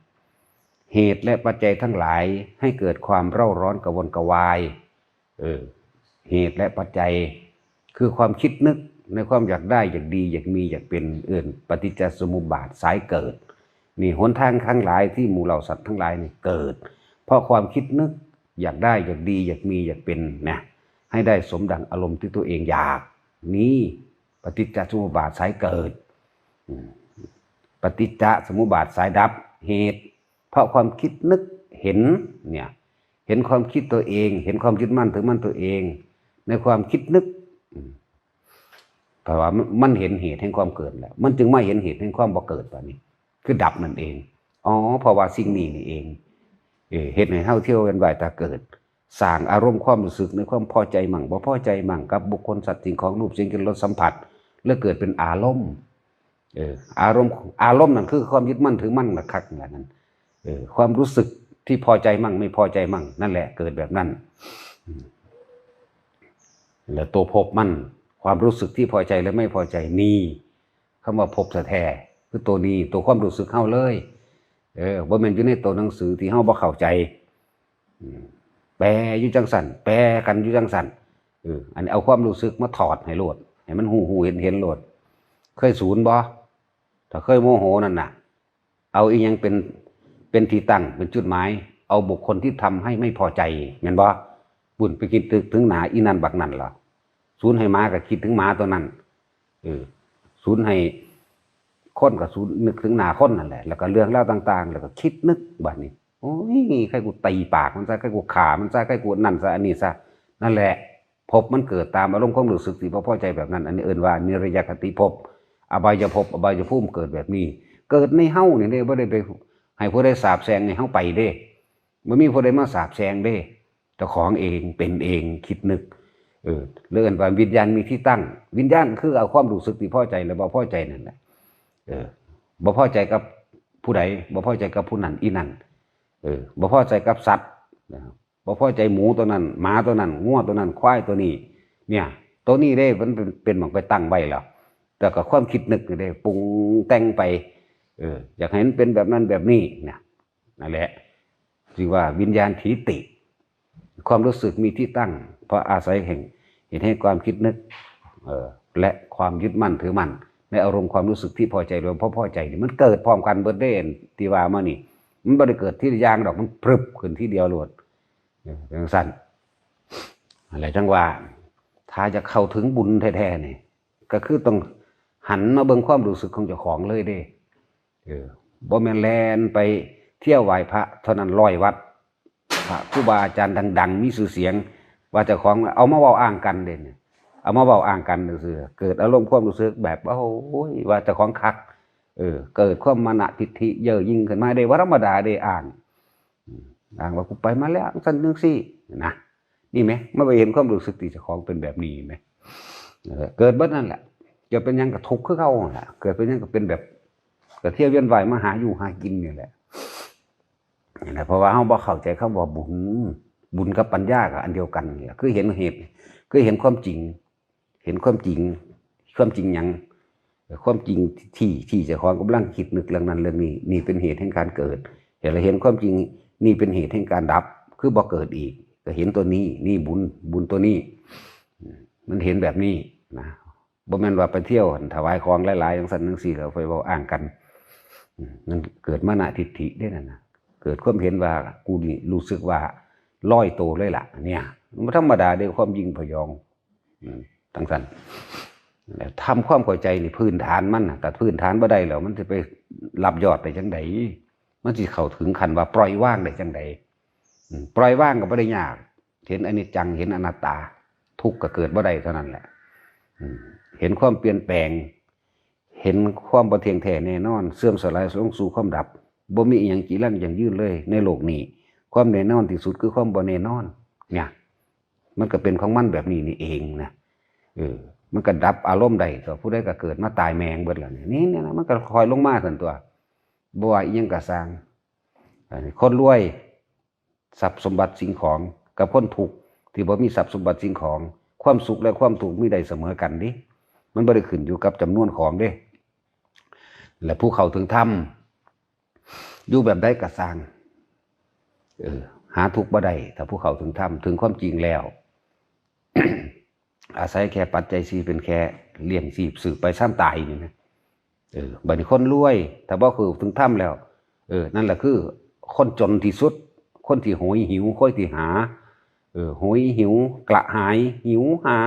เหตุและปัจจัยทั้งหลายให้เกิดความเร่าร้อนกระวนกระวาย เออ เหตุและปัจจัย คือความคิดนึกในความอยากได้ อยากดี อยากมี อยากเป็น เอิ้นปฏิจจสมุปบาทสายเกิด นี่หนทางทั้งหลายที่หมู่เหล่าสัตว์ทั้งหลายนี่เกิด เพราะความคิดนึกอยากได้ อยากดี อยากมี อยากเป็นนะ ให้ได้สมดังอารมณ์ที่ตัวเองอยาก นี่ปฏิจจสมุปบาทสายเกิด อืม ปฏิจจสมุปบาทสายดับ เหตุ เพราะความคิดนึกเห็น เนี่ย เห็นความคิดตัวเอง เห็นความยึดมั่นถือมั่นตัวเอง ในความคิดนึก อืม เพราะว่ามันมันเห็นเหตุแห่งความเกิดแล้ว มันจึงมาเห็นเหตุแห่งความบ่เกิด บัดนี้ คือดับนั่นเอง อ๋อ เพราะว่าสิ่งนี้นี่เอง เออ เฮ็ดให้เฮาเที่ยวเวียนว่ายตายเกิด สร้างอารมณ์ความรู้สึกในความพอใจมั่ง บ่พอใจมั่ง กับบุคคล สัตว์ สิ่งของ รูป เสียง กลิ่น รส สัมผัส แล้วเกิดเป็นอารมณ์ เออ อารมณ์ อารมณ์นั่นคือความยึดมั่นถือมั่นนะคักนั่นแหละนั่น เออ ความรู้สึกที่พอใจมั่ง ไม่พอใจมั่ง นั่นแหละ เกิดแบบนั้น อืม แล้วตัวภพมัน ความรู้สึกที่พอใจและไม่พอใจ นี่ คำว่าภพแท้ๆ คือตัวนี้ ตัวความรู้สึกเฮาเลย เออ บ่แม่นอยู่ในตัวหนังสือที่เฮาบ่เข้าใจ อืม แปลอยู่จังซั่น แปลกันอยู่จังซั่น เออ อันนี้เอาความรู้สึกมาถอดให้โลด ให้มันฮู้ๆ เห็นๆ โลด เคยสูนบ่ ถ้าเคยโมโหนั่นน่ะ เอาอีหยังเป็น เป็นที่ตั้ง เป็นจุดหมาย เอาบุคคลที่ทำให้ไม่พอใจ แม่นบ่ บุญไปคิดนึกถึงหน้าอีนั่นบักนั่นล่ะ สูนให้หมาก็คิดถึงหมาตัวนั้น เออ สูนให้คนก็สูนนึกถึงหน้าคนนั่นแหละ แล้วก็เรื่องราวต่างๆ แล้วก็คิดนึก บัดนี้ โอ้ย ใครกูตีปากมันซะ ใครกูฆ่ามันซะ ใครกูนั่นซะ อันนี้ซะ นั่นแหละ ภพมันเกิดตามอารมณ์ความรู้สึกที่บ่พอใจแบบนั้น อันนี้เอิ้นว่านิรยคติภพ อบายภพ อบายภูมิเกิดแบบนี้ เกิดในเฮานี่เด้ บ่ได้ไปให้ผู้ใดสาปแช่งให้เฮาไปเด้ บ่มีผู้ใดมาสาปแช่งเด้ เจ้าของเองเป็นเองคิดนึก เออ เรียกว่าวิญญาณมีที่ตั้ง วิญญาณคือเอาความรู้สึกที่พอใจและบ่พอใจนั่นแหละ เออ บ่พอใจกับผู้ใด บ่พอใจกับผู้นั้นอีนั่น เออ บ่พอใจกับสัตว์ บ่พอใจหมูตัวนั้น หมาตัวนั้น งัวตัวนั้น ควายตัวนี้ เนี่ย ตัวนี้เด้ มันเป็น เป็นหม่องไปตั้งไว้แล้ว แต่ก็ความคิดนึกนี่เด้ ปรุงแต่งไป เออ อยากให้มันเป็นแบบนั้นแบบนี้ เนี่ย นั่นแหละ ชื่อว่าวิญญาณทิฏฐิ ความรู้สึกมีที่ตั้ง เพราะอาศัยแห่ง เหตุแห่งความคิดนึก เออ และความยึดมั่นถือมั่น ในอารมณ์ความรู้สึกที่พอใจหรือบ่พอใจนี่ มันเกิดพร้อมกันเบิดเด้ ที่ว่ามานี่ มันบ่ได้เกิดทีละอย่างดอก มันพรึบขึ้นทีเดียวโลด เออ เป็นจั่งซั้น อะไรจั่งว่า ถ้าจะเข้าถึงบุญแท้ๆ นี่ ก็คือต้องหันมาเบิ่งความรู้สึกของเจ้าของเลยเด้ เออ บ่แม่นแล่นไปเที่ยวไหว้พระเท่านั้นร้อยวัด พระครูบาอาจารย์ดังๆ มีชื่อเสียง ว่าเจ้าของเอามาเว้าอ้างกันเด้เนี่ย เอามาเว้าอ้างกันซื่อๆ เกิดอารมณ์ความรู้สึกแบบ โอ้ย ว่าเจ้าของคัก เออ เกิดความมานะทิฏฐิเย่อหยิ่งขึ้นมาเด้ บ่ธรรมดาเด้ อ้าง อืม อ้างว่ากูไปมาแล้ว จั่งซั่นจั่งซี่ นะ นี่ไหม มันไปเห็นความรู้สึกที่เจ้าของเป็นแบบนี้ไหม เออ เกิดเบิดนั่นแหละ เกิดเป็นหยังก็ทุกข์คือเก่านั่นแหละ เกิดเป็นหยังก็เป็นแบบ ก็เที่ยวเวียนว่ายมาหาอยู่หากินนี่แหละ นี่แหละ เพราะว่าเฮาบ่เข้าใจคำว่าบุญ บุญกับปัญญาก็อันเดียวกันนี่แหละ คือเห็นเหตุ คือเห็นความจริง เห็นความจริง ความจริงหยัง ความจริงที่ ที่เจ้าของกำลังคิดนึกเรื่องนั้นเรื่องนี้ นี่เป็นเหตุแห่งการเกิด เห็นแล้วเห็นความจริง นี่เป็นเหตุแห่งการดับ คือบ่เกิดอีก ก็เห็นตัวนี้ นี่บุญ บุญตัวนี้ อืม มันเห็นแบบนี้นะ บ่แม่นว่าไปเที่ยวถวายของหลายๆ จั่งซั่นจั่งซี่ แล้วไปเว้าอ้างกัน อืม มันเกิดมานะทิฏฐิเด้นั่นน่ะ เกิดความเห็นว่ากูนี่รู้สึกว่าลอยตัวเลยล่ะ เนี่ย มันบ่ธรรมดาเด้ ความยิ่งพยอง อืม จั่งซั่น ทำความเข้าใจนี่พื้นฐานมันน่ะ แต่พื้นฐานบ่ได้แล้ว มันสิไปรับยอดได้จั่งใด มันสิเข้าถึงขั้นว่าปล่อยวางได้จั่งใด อืม ปล่อยวางก็บ่ได้ยาก เห็นอนิจจัง เห็นอนัตตา ทุกข์ก็เกิดบ่ได้เท่านั้นแหละ อืม เห็นความเปลี่ยนแปลง เห็นความบ่เที่ยงแท้แน่นอน เสื่อมสลายลงสู่ความดับ บ่มีอิหยังจีรังยั่งยืนเลยในโลกนี้ ความแน่นอนที่สุดคือความบ่แน่นอน เนี่ย มันก็เป็นของมันแบบนี้นี่เองนะ เออ มันก็ดับอารมณ์ได้ ตัวผู้ใดก็เกิดมาตายแม่งเบิดแล้วนี่ นี่ นี่นะ มันก็ค่อยลงมาซั่นตัว บ่ว่าอิหยังก็ซ่าง อันนี้คนรวย ทรัพย์สมบัติสิ่งของ ก กับคนทุกข์ที่บ่มีทรัพย์สมบัติสิ่งของ ความสุขและความทุกข์มีได้เสมอกันเด้ มันบ่ได้ขึ้นอยู่กับจำนวนของเด้ และผู้เข้าถึงธรรม อยู่แบบใดก็ซ่าง เออ หาทุกข์บ่ได้ ถ้าผู้เข้าถึงธรรม ถึงความจริงแล้ว อาศัยแค่ปัจจัยสี่เป็นแค่เลี้ยงชีพสืบไปซ่ามตายนี่นะ เออ บัดนี้คนรวย ถ้าบ่เข้าถึงธรรมแล้ว เออ นั่นแหละคือคนจนที่สุด คนที่โหยหิว คนที่หา เออ โหยหิว กระหาย หิวหา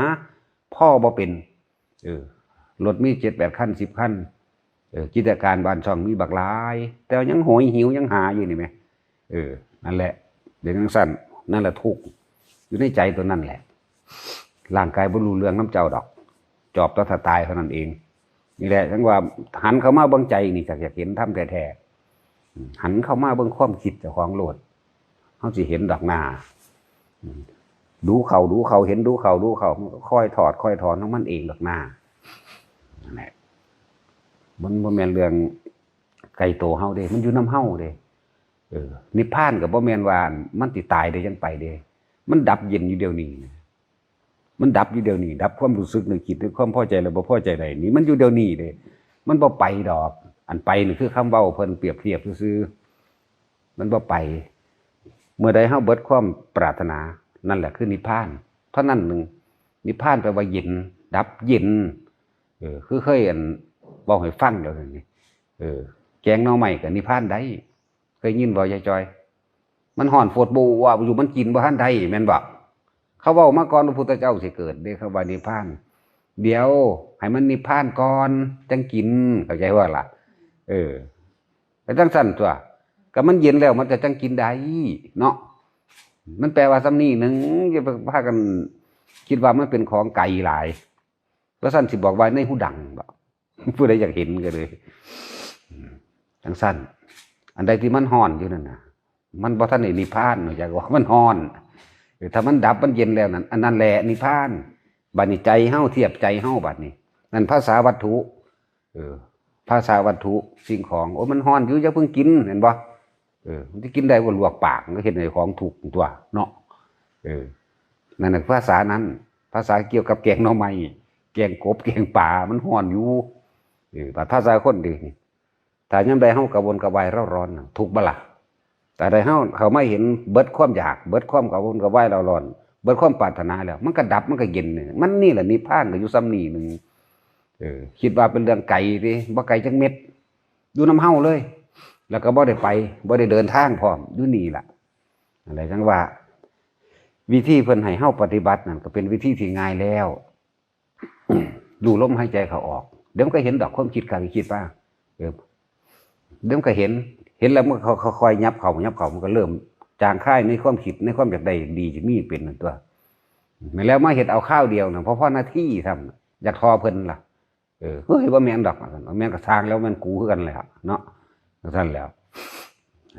พอบ่เป็น เออ รถมีเจ็ดแปดคัน สิบคัน เออ กิจการบ้านช่องมีบักหลาย แต่ว่ายังโหยหิวยังหาอยู่นี่แหม เออ นั่นแหละ เป็นจั่งซั้น นั่นแหละทุกข์ อยู่ในใจตัวนั่นแหละ ร่างกายบ่รู้เรื่องนำเจ้าดอก จอบแต่ถ้าตายเท่านั้นเอง นี่แหละ จั่งว่าหันเข้ามาเบิ่งใจนี่ จักอยากเห็นธรรมแท้ๆ อืม หันเข้ามาเบิ่งความคิดเจ้าของโลด เฮาสิเห็นดอกหน้า อืม ดูเข้า ดูเข้า เห็นดูเข้า ดูเข้า มันก็ค่อยถอด ค่อยถอนของมันเองดอกหน้า นั่นแหละ มันบ่แม่นเรื่องไกลโตเฮาเด้ มันอยู่นำเฮาเด้ เออ นิพพานก็บ่แม่นว่ามันสิตายเด้จั่งไปเด้ มันดับเย็นอยู่เดี๋ยวนี้นะ มันดับอยู่เดี๋ยวนี้ ดับความรู้สึกนึกคิด นึกความพอใจและบ่พอใจใดนี่ มันอยู่เดี๋ยวนี้เด้ มันบ่ไปดอก อันไปนี่คือคำเว้าเพิ่นเปรียบเทียบซื่อๆ มันบ่ไป เมื่อใดเฮาเบิดความปรารถนา นั่นแหละคือนิพพาน เท่านั้นหนึ่ง นิพพานแปลว่าเย็น ดับเย็น เออ คือเคยอันเว้าให้ฟังแล้วนี่ เออ แกงหน่อไม้ก็นิพพานได้ เคยยินบ่ยายจอย มันฮ้อนโฟดโบว่าอยู่ มันกินบ่ทันได้ แม่นบ่ เขาเว้ามาก่อนพระพุทธเจ้าสิเกิดเด้ คำว่านิพพาน เดี๋ยวให้มันนิพพานก่อนจั่งกิน เข้าใจบ่ล่ะ เออ ก็จั่งซั้นตั๊ว ก็มันเย็นแล้วมันก็จั่งกินได้เนาะ มันแปลว่าส่ำนี้หนึ่ง อย่าไปพากันคิดว่ามันเป็นของไกลหลาย ว่าซั่นสิบอกว่าในหูดังบ่ ผู้ใดอยากเห็นก็เลย อืม จั่งซั้น อันใดที่มันฮ้อนอยู่นั่นน่ะ มันบ่ทันได้นิพพาน อยากบอกมันฮ้อน เออ ถ้ามันดับมันเย็นแล้วนั่น อันนั้นแหละนิพพาน บัดนี้ใจเฮา เทียบใจเฮาบัดนี้ นั่นภาษาวัตถุ เออ ภาษาวัตถุ สิ่งของ โอ้ มันฮ้อนอยู่ อย่าเพิ่งกิน เห็นบ่ เออ มันสิกินได้บ่ ลวกปาก มันก็เฮ็ดให้ของทุกข์ตั๊วเนาะ เออ นั่นน่ะภาษานั้น ภาษาเกี่ยวกับแกงหน่อไม้ แกงกบ แกงปลา มันฮ้อนอยู่ เออ บัดภาษาคนเด้นี่ ถ้ายามใดเฮากระวนกระวายเร่าร้อนน่ะ ทุกข์บ่ล่ะ แต่ใดเฮาเข้ามาเห็นเบิดความอยาก เบิดความกระวนกระวายเร่าร้อน เบิดความปรารถนาแล้ว มันก็ดับ มันก็เย็นนี่ มันนี่แหละนิพพานก็อยู่ส่ำนี้หนึ่ง เออ คิดว่าเป็นเรื่องไกลเด้ บ่ไกลจักเม็ด อยู่นำเฮาเลย แล้วก็บ่ได้ไป บ่ได้เดินทางพร้อม อยู่นี่ล่ะ นั่นแหละจั่งว่า วิธีเพิ่นให้เฮาปฏิบัตินั่นก็เป็นวิธีที่ง่ายแล้ว ดูลมหายใจเข้าออก เดี๋ยวมันก็เห็นดอกความคิด การคิดว่า เออ เดี๋ยวมันก็เห็น เห็นแล้วมันก็ค่อยๆยับเข้า ยับเข้า มันก็เริ่มจางคายในความคิด ในความอยากได้ดีที่มีเป็นนั่นตั๊ว แม่นแล้วมาเฮ็ดเอาคราวเดียวน่ะ พอพอนาทีซ้ำ อยากทอเพิ่นล่ะ เออ เฮ้ย บ่แม่นดอก ว่าซั่น บ่แม่นก็ซ่างแล้ว แม่นกูคือกันแหละเนาะ ว่าซั่นแล้ว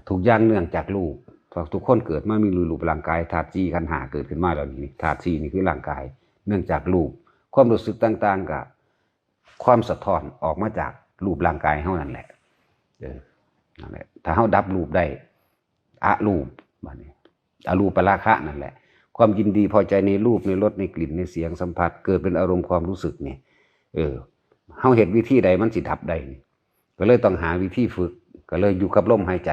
ทุกอย่างเนื่องจากรูป เพราะทุกคนเกิดมามีรูปร่างกาย ธาตุสี่ขันธ์ห้าเกิดขึ้นมาแล้วนี่ ธาตุสี่นี่คือร่างกาย เนื่องจากรูป ความรู้สึกต่างๆ ก็ความสะท้อนออกมาจากรูปร่างกายเฮานั่นแหละ เออ นั่นแหละ ถ้าเฮาดับรูปได้ อรูป บัดนี้ อรูปราคะนั่นแหละ ความยินดีพอใจในรูป ในรส ในกลิ่น ในเสียงสัมผัส เกิดเป็นอารมณ์ความรู้สึกนี่ เออ เฮาเฮ็ดวิธีใดมันสิดับได้นี่ ก็เลยต้องหาวิธีฝึก ก็เลยอยู่กับลมหายใจ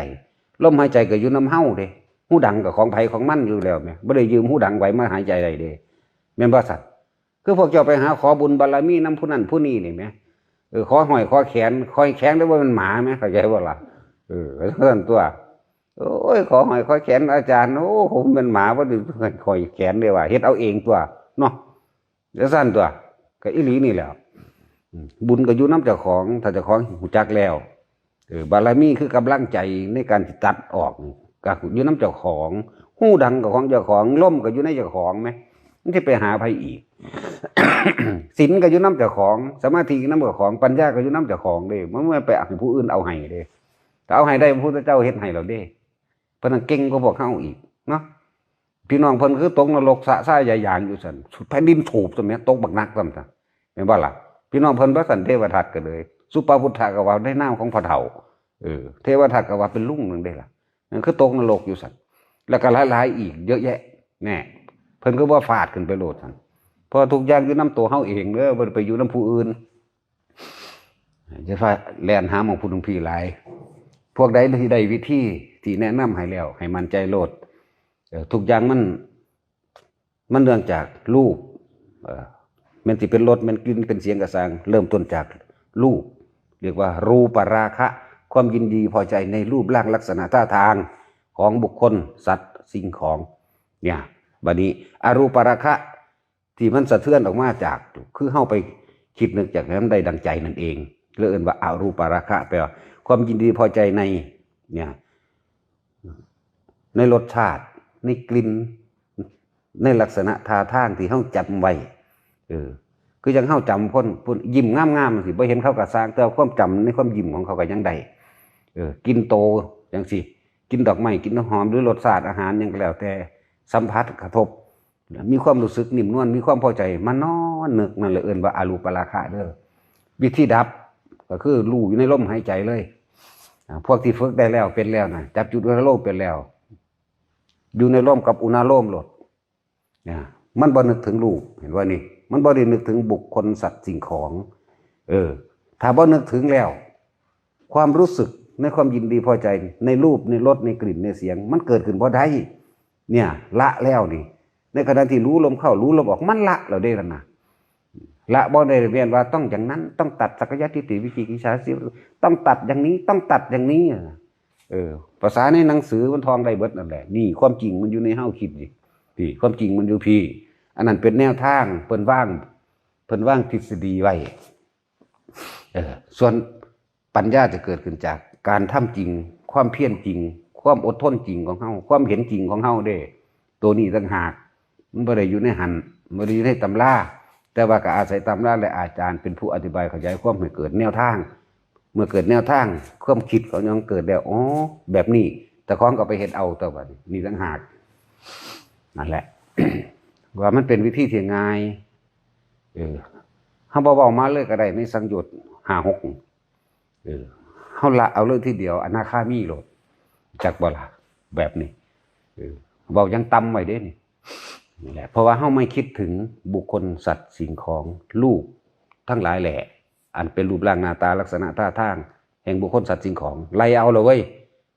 ลมหายใจก็อยู่นำเฮาเด้ หูดังก็ของไผของมันอยู่แล้วแหม บ่ได้ยืมหูดังไผมาหายใจได้เด้ แม่นบ่ซั่น คือพวกเจ้าไปหาขอบุญบารมีนำผู้นั้นผู้นี้นี่แหม เออ ขอห้อยขอแขน ขอแขนได้ว่ามันหมาแหม เข้าใจบ่ล่ะ เออ ซั่นตั๊ว โอ้ย ขอห้อยขอแขนอาจารย์ โอ้ ผมเป็นหมา บ่ได้ห้อยแขนเด้ว่า เฮ็ดเอาเองตั๊ว เนาะ จั่งซั่นตั๊ว ก็อีหลีนี่แหละ อืม บุญก็อยู่นำเจ้าของ ถ้าเจ้าของฮู้จักแล้ว เออ บารมีคือกำลังใจในการสิตัดออกนี่ ก็อยู่นำเจ้าของ หูดังก็ของเจ้าของ ลมก็อยู่ในเจ้าของแหม มันสิไปหาไผอีก ศีลก็อยู่นำเจ้าของ สมาธิก็นำเจ้าของ ปัญญาก็อยู่นำเจ้าของเด้ มันบ่ไปให้ผู้อื่นเอาให้เด้ ถ้าเอาให้ได้ พระพุทธเจ้าเฮ็ดให้แล้วเด้ เพิ่นนั่นเก่งกว่าพวกเฮาอีกเนาะ พี่น้องเพิ่นคือตกนรกสะซ้ายยายางอยู่ซั่น แผ่นดินสูบซั่นแหม ตกบักหนักซั่นซะ แม่นบ่ล่ะ พี่น้องเพิ่นว่าซั่น เทวทัตก็เลย สุปพุทธะก็ว่าในนามของพ่อเฒ่า เออ เทวทัตก็ว่าเป็นลุงนั่นเด้ล่ะ นั่นคือตกนรกอยู่ซั่น แล้วก็หลายๆอีกเยอะแยะ แน่ เพิ่นก็บ่ฟาดขึ้นไปโลดซั่น เพราะทุกอย่างอยู่นำตัวเฮาเองเด้อ บ่ได้ไปอยู่นำผู้อื่น จะพาแล่นหาหม่องผู้หนึ่งพี่หลาย พวกใดที่ได้วิธีที่แนะนำให้แล้ว ให้มั่นใจโลด เอ่อ ทุกอย่างมัน มันเรื่องจากรูป เอ่อ แม่นสิเป็นรส แม่นกลิ่น เป็นเสียงกะซ่าง เริ่มต้นจากรูป เรียกว่ารูปราคะ ความยินดีพอใจในรูปร่างลักษณะท่าทางของบุคคล สัตว์ สิ่งของ เนี่ย บัดนี้อรูปราคะที่มันสะเทือนออกมาจาก คือเฮาไปคิดนึกอยากให้มันได้ดังใจนั่นเอง เลยเอิ้นว่าอรูปราคะ แปลว่าความยินดีพอใจใน เนี่ย ในรสชาติ ในกลิ่น ในลักษณะท่าทางที่เฮาจำไว้ เออ คือจั่งเฮาจำคน คนยิ้มงามๆ จั่งซี้ บ่เห็นเขากะซ่าง แต่ว่าความจำในความยิ้มของเขาก็ยังได้ เออ กลิ่นโตจั่งซี้ กลิ่นดอกไม้ กลิ่นหอม หรือรสชาติอาหารหยังก็แล้วแต่ สัมผัสกระทบ มีความรู้สึกนิ่มนวล มีความพอใจ มานอนนึก นั่นแหละเอิ้นว่าอรูปราคะเด้อ วิธีดับก็คือรู้อยู่ในลมหายใจเลย อ่า พวกที่ฝึกได้แล้ว เป็นแล้วนะ จับจุดอุณาโลมเป็นแล้ว อยู่ในลมกับอุณาโลมโลด นะ มันบ่นึกถึงรูป เห็นว่านี่ มันบ่ได้นึกถึงบุคคล สัตว์ สิ่งของ เออ ถ้าบ่นึกถึงแล้ว ความรู้สึกในความยินดีพอใจ ในรูป ในรส ในกลิ่น ในเสียง มันเกิดขึ้นบ่ได้ เนี่ย ละแล้วนี่ ในขณะที่รู้ลมเข้า รู้ลมออก มันละแล้วเด้นั่นนะ ละบ่ได้แม่นว่าต้องอย่างนั้น ต้องตัดสักกายทิฏฐิ วิจิกิจฉา สี ต้องตัดอย่างนี้ ต้องตัดอย่างนี้ เออ ภาษาในหนังสือมันท่องได้เบิดนั่นแหละ นี่ความจริงมันอยู่ในเฮาคิดนี่ นี่ความจริงมันอยู่พี้ อันนั้นเป็นแนวทาง เพิ่นวาง เพิ่นวางทฤษฎีไว้ เออ ส่วนปัญญาจะเกิดขึ้นจากการทำจริง ความเพียรจริง ความอดทนจริงของเฮา ความเห็นจริงของเฮาเด้ ตัวนี้ต่างหาก มันบ่ได้อยู่ในหั่น บ่ได้อยู่ในตำรา แต่ว่าก็อาศัยตำราและอาจารย์เป็นผู้อธิบายขยายความให้เกิดแนวทาง เมื่อเกิดแนวทาง ความคิดของเฮาเกิดแล้ว อ๋อ แบบนี้ แต่ของก็ไปเฮ็ดเอาตัวบัดนี้ นี่ต่างหาก นั่นแหละ ว่ามันเป็นวิธีที่ง่าย เออ เฮาบ่เว้ามาเลยก็ได้ ในสังโยชน์ห้าหก เออ เฮาละเอาเลยทีเดียว อนาคามีโลด จักบ่ล่ะ แบบนี้ เออ เว้ายังต่ำไว้เด้นี่ นี่แหละ เพราะว่าเฮาไม่คิดถึงบุคคล สัตว์ สิ่งของ รูปทั้งหลายแหละ อันเป็นรูปร่างหน้าตาลักษณะท่าทาง แห่งบุคคล สัตว์ สิ่งของ ไล่เอาเลยเว้ย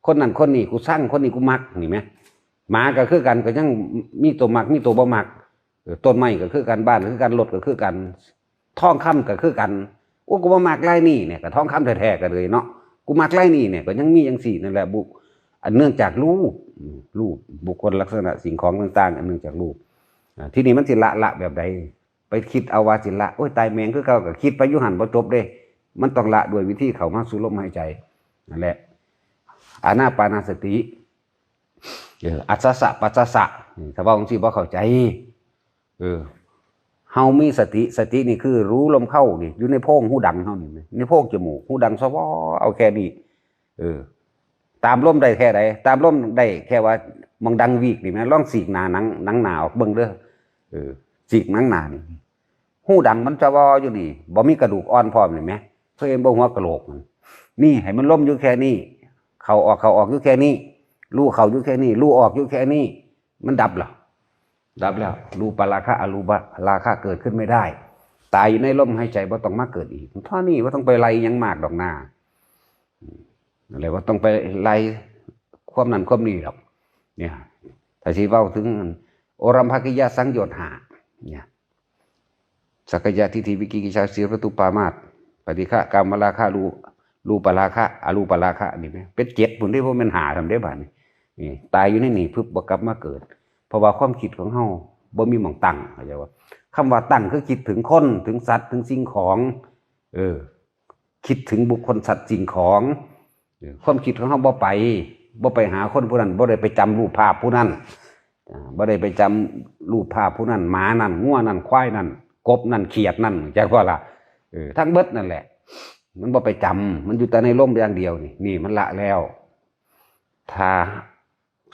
คนนั้นคนนี้กูซัง คนนี้กูมัก นี่แหม หมาก็คือกัน ก็ยังมีตัวมัก มีตัวบ่มัก เออ ต้นไม้ก็คือกัน บ้านก็คือกัน รถก็คือกัน ทองคำก็คือกัน โอ้ กูบ่มักลายนี้เนี่ย ก็ทองคำแท้ๆ ก็เลยเนาะ กูมักลายนี้เนี่ย ก็ยังมีจังซี่นั่นแหละ บุ อันเนื่องจากรูป อืม รูป บุคคล ลักษณะ สิ่งของต่างๆ อันเนื่องจากรูป อ่า ทีนี้มันสิละ ละแบบใด ไปคิดเอาว่าสิละ โอ้ย ตายแม่งคือเก่า ก็คิดไปอยู่หั่นบ่จบเด้ มันต้องละด้วยวิธีเข้ามาสู่ลมหายใจ นั่นแหละ อานาปานสติ เออ อัสสะปัสสะ นี่ ถ้าเว้าจังซี่บ่เข้าใจ เออ เฮามีสติ สตินี่คือรู้ลมเข้านี่ อยู่ในโพรงหูดังเฮานี่ ในโพรงจมูก หูดังสวอ เอาแค่นี้ เออ ตามลมได้แค่ใด ตามลมได้แค่ว่าหม่องดังวีกนี่แหม ลองสีกหน้าหนัง หนังหน้าออกเบิ่งเด้อ เออ สีกหนังหน้านี่ หูดังมันสวออยู่นี่ บ่มีกระดูกอ่อนพร้อมนี่แหม เคยเห็นบ่หัวกะโหลกมัน นี่ให้มันลมอยู่แค่นี้ เข้าออก เข้าออกอยู่แค่นี้ รู้เข้าอยู่แค่นี้ รู้ออกอยู่แค่นี้ มันดับแล้ว ดับแล้ว รูปราคะ อรูปราคะเกิดขึ้นไม่ได้ ตายอยู่ในลมหายใจ บ่ต้องมาเกิดอีก เท่านี้ บ่ต้องไปไล่หยังมากดอกนา อืม อะไร บ่ต้องไปไล่ความนั้นความนี้ดอก เนี่ย ถ้าสิเว้าถึงโอรัมภกิยสังโยชน์ห้า เนี่ย สักกายทิฏฐิ วิจิกิจฉา สีลัพพตุปามาท ปฏิฆะ กามราคะ รู รูปราคะ อรูปราคะ นี่แหม เป็นเจ็ดพุ้นเด้ บ่แม่นห้าซ้ำเด้บาดนี้ นี่ ตายอยู่ในนี่ พึบ บ่กลับมาเกิด เพราะว่าความคิดของเฮาบ่มีหม่องตั้ง เข้าใจบ่ คำว่าตั้งคือคิดถึงคน ถึงสัตว์ ถึงสิ่งของ เออ คิดถึงบุคคล สัตว์ สิ่งของ เออ ความคิดของเฮาบ่ไป บ่ไปหาคนผู้นั้น บ่ได้ไปจำรูปภาพผู้นั้น อ่า บ่ได้ไปจำรูปภาพผู้นั้น หมานั่น งัวนั่น ควายนั่น กบนั่น เขียดนั่น จักว่าล่ะ เออ ทั้งเบิดนั่นแหละ มันบ่ไปจำ มันอยู่แต่ในลมอย่างเดียวนี่ นี่มันละแล้ว ถ้า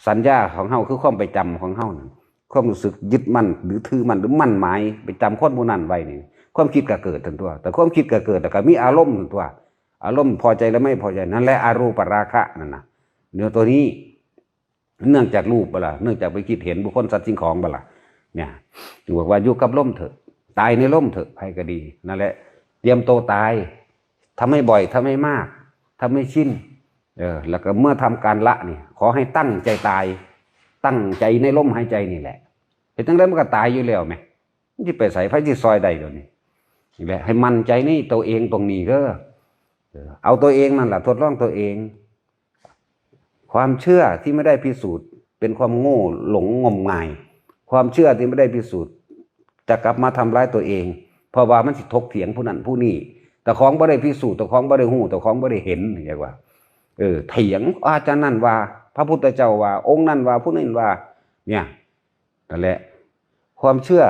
สัญญาของเฮาคือความไปจำของเฮานั่น ความรู้สึกยึดมั่น หรือถือมั่น หรือมั่นหมาย ไปจำคนผู้นั้นไว้นี่ ความคิดก็เกิดทันตัว แต่ความคิดก็เกิด แล้วก็มีอารมณ์ทันตัว อารมณ์พอใจและไม่พอใจ นั่นแหละอรูปราคะนั่นน่ะ เนื้อตัวนี้ เนื่องจากรูปบ่ล่ะ เนื่องจากไปคิดเห็นบุคคลสัตว์สิ่งของบ่ล่ะ เนี่ย บอกว่าอยู่กับลมเถอะ ตายในลมเถอะ ใครก็ดี นั่นแหละ เตรียมตัวตาย ทำให้บ่อย ทำให้มาก ทำให้ชิน เออ แล้วก็เมื่อทำการละนี่ ขอให้ตั้งใจตาย ตั้งใจในลมหายใจนี่แหละ เฮ็ดจั่งใดมันก็ตายอยู่แล้วแหม มันสิไปไส ไผสิซอยได้เดี๋ยวนี้ นี่แหละ ให้มั่นใจในตัวเองตรงนี้เด้อ เออ เอาตัวเองนั่นล่ะ ทดลองตัวเอง ความเชื่อที่ไม่ได้พิสูจน์ เป็นความโง่หลงงมงาย ความเชื่อที่ไม่ได้พิสูจน์ จะกลับมาทำร้ายตัวเอง เพราะว่ามันสิถกเถียงผู้นั้นผู้นี้ แต่ของบ่ได้พิสูจน์ แต่ของบ่ได้ฮู้ แต่ของบ่ได้เห็น เรียกว่า เออ เถียง อาจารย์นั่นว่า พระพุทธเจ้าว่า องค์นั่นว่า ผู้นั้นว่า เนี่ย นั่นแหละ ความเชื่อ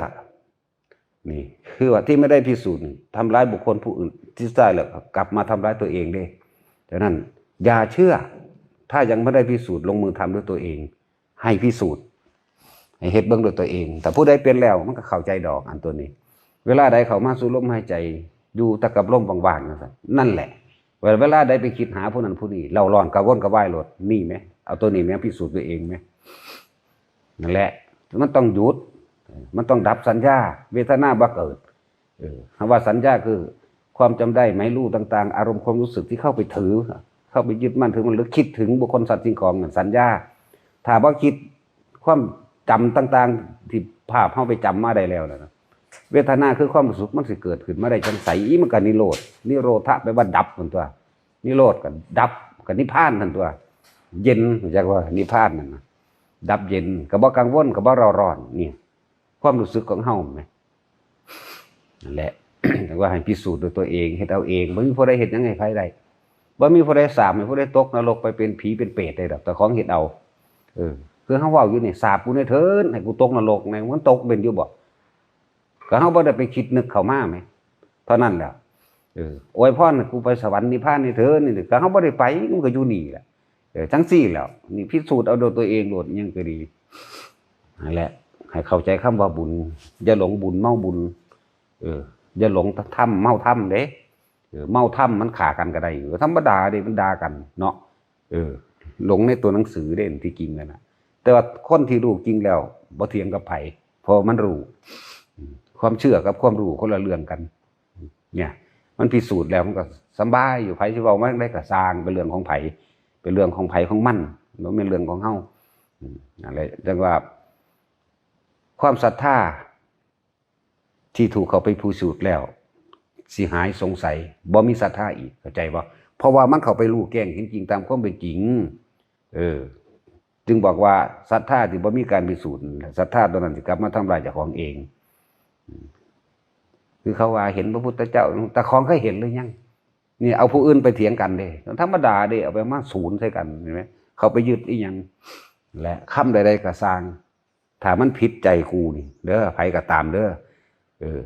นี่ คือว่าที่ไม่ได้พิสูจน์นี่ ทำร้ายบุคคลผู้อื่นที่ได้แล้ว กลับมาทำร้ายตัวเองเด้ ฉะนั้น อย่าเชื่อ ถ้ายังไม่ได้พิสูจน์ ลงมือทำด้วยตัวเอง ให้พิสูจน์ ให้เฮ็ดเบิ่งด้วยตัวเอง แต่ผู้ใดเป็นแล้ว มันก็เข้าใจดอก อันตัวนี้ เวลาใดเข้ามาสู่ลมหายใจ อยู่แต่กับลมว่างๆ นั่นแหละ นั่นแหละ เวลา เวลาใดไปคิดหาผู้นั้นผู้นี้ เร่าร้อนกระวนกระวายโลด นี่แหม เอาตัวนี้แหม พิสูจน์ตัวเองแหม นั่นแหละ มันต้องหยุด มันต้องดับสัญญา เวทนาบ่เกิด เออ คำว่าสัญญาคือความจำได้ หมายรู้ต่างๆ อารมณ์ความรู้สึกที่เข้าไปถือ เข้าไปยึดมั่นถือมัน หรือคิดถึงบุคคลสัตว์สิ่งของนั่น สัญญา ถ้าบ่คิด ความจำต่างๆ ที่ภาพเฮาไปจำมาได้แล้วนั่นน่ะ เวทนาคือความรู้สึก มันสิเกิดขึ้นมาได้จั่งใส มันก็นิโรธ นิโรธะแปลว่าดับนั่นตัว นิโรธก็ดับ ก็นิพพานนั่นตัว เย็น รู้จักว่านิพพานนั่นน่ะ ดับเย็น ก็บ่กังวล ก็บ่เร่าร้อน นี่ ความรู้สึกของเฮาแหม นั่นแหละ แต่ว่าให้พิสูจน์ด้วยตัวเอง เฮ็ดเอาเอง บ่มีผู้ใดเฮ็ดหยังให้ไผได้ บ่มีผู้ใดสาปให้ผู้ใดตกนรกไปเป็นผีเป็นเปรตได้ดอก แต่ของเฮ็ดเอา เออ คือเฮาเว้าอยู่นี่ สาปกูแหน่เถิด ให้กูตกนรกแหน่ มันตกเป็นอยู่บ่ ก็เฮาบ่ได้ไปคิดนึกเข้ามาแหม เท่านั้นแหละ เออ อวยพรให้กูไปสวรรค์นิพพานแหน่เถิด นี่ ก็เฮาบ่ได้ไป มันก็อยู่นี่แหละ เออ จั่งซี้แหล้ว นี่พิสูจน์เอาด้วยตัวเองโลด อิหยังก็ดี นั่นแหละ ให้เข้าใจคำว่าบุญ อย่าหลงบุญเมาบุญ เออ อย่าหลงธรรมเมาธรรมเด้ เออ เมาธรรมมันฆ่ากันก็ได้อยู่ ธรรมดาเด้ มันด่ากันเนาะ เออ หลงในตัวหนังสือเด้ ที่จริงนั่นน่ะ แต่ว่าคนที่รู้จริงแล้ว บ่เถียงกับไผ เพราะมันรู้ อืม ความเชื่อกับความรู้คนละเรื่องกัน เนี่ย มันพิสูจน์แล้วมันก็สำบายอยู่ ไผสิเว้ามาจั่งใดก็ซ่าง เป็นเรื่องของไผ เป็นเรื่องของไผของมัน บ่แม่นเรื่องของเฮา อืม นั่นแหละ จั่งว่า ความศรัทธา ที่ถูกเข้าไปพิสูจน์แล้ว สิหายสงสัย บ่มีศรัทธาอีก เข้าใจบ่ เพราะว่ามันเข้าไปรู้แจ้งเห็นจริงตามความเป็นจริง เออ จึงบอกว่าศรัทธาที่บ่มีการพิสูจน์ ศรัทธาตัวนั้นสิกลับมาทำลายเจ้าของเอง อืม คือเขาว่าเห็นพระพุทธเจ้า แต่ของเคยเห็นหรือยัง นี่เอาผู้อื่นไปเถียงกันเด้ ธรรมดาเด้ เอาไปมาศูนย์ใส่กัน เห็นไหม เขาไปยึดอีหยัง และคำใดๆก็ซ่าง ถ้ามันผิดใจกูนี่เด้อ ไผก็ตามเด้อ เออ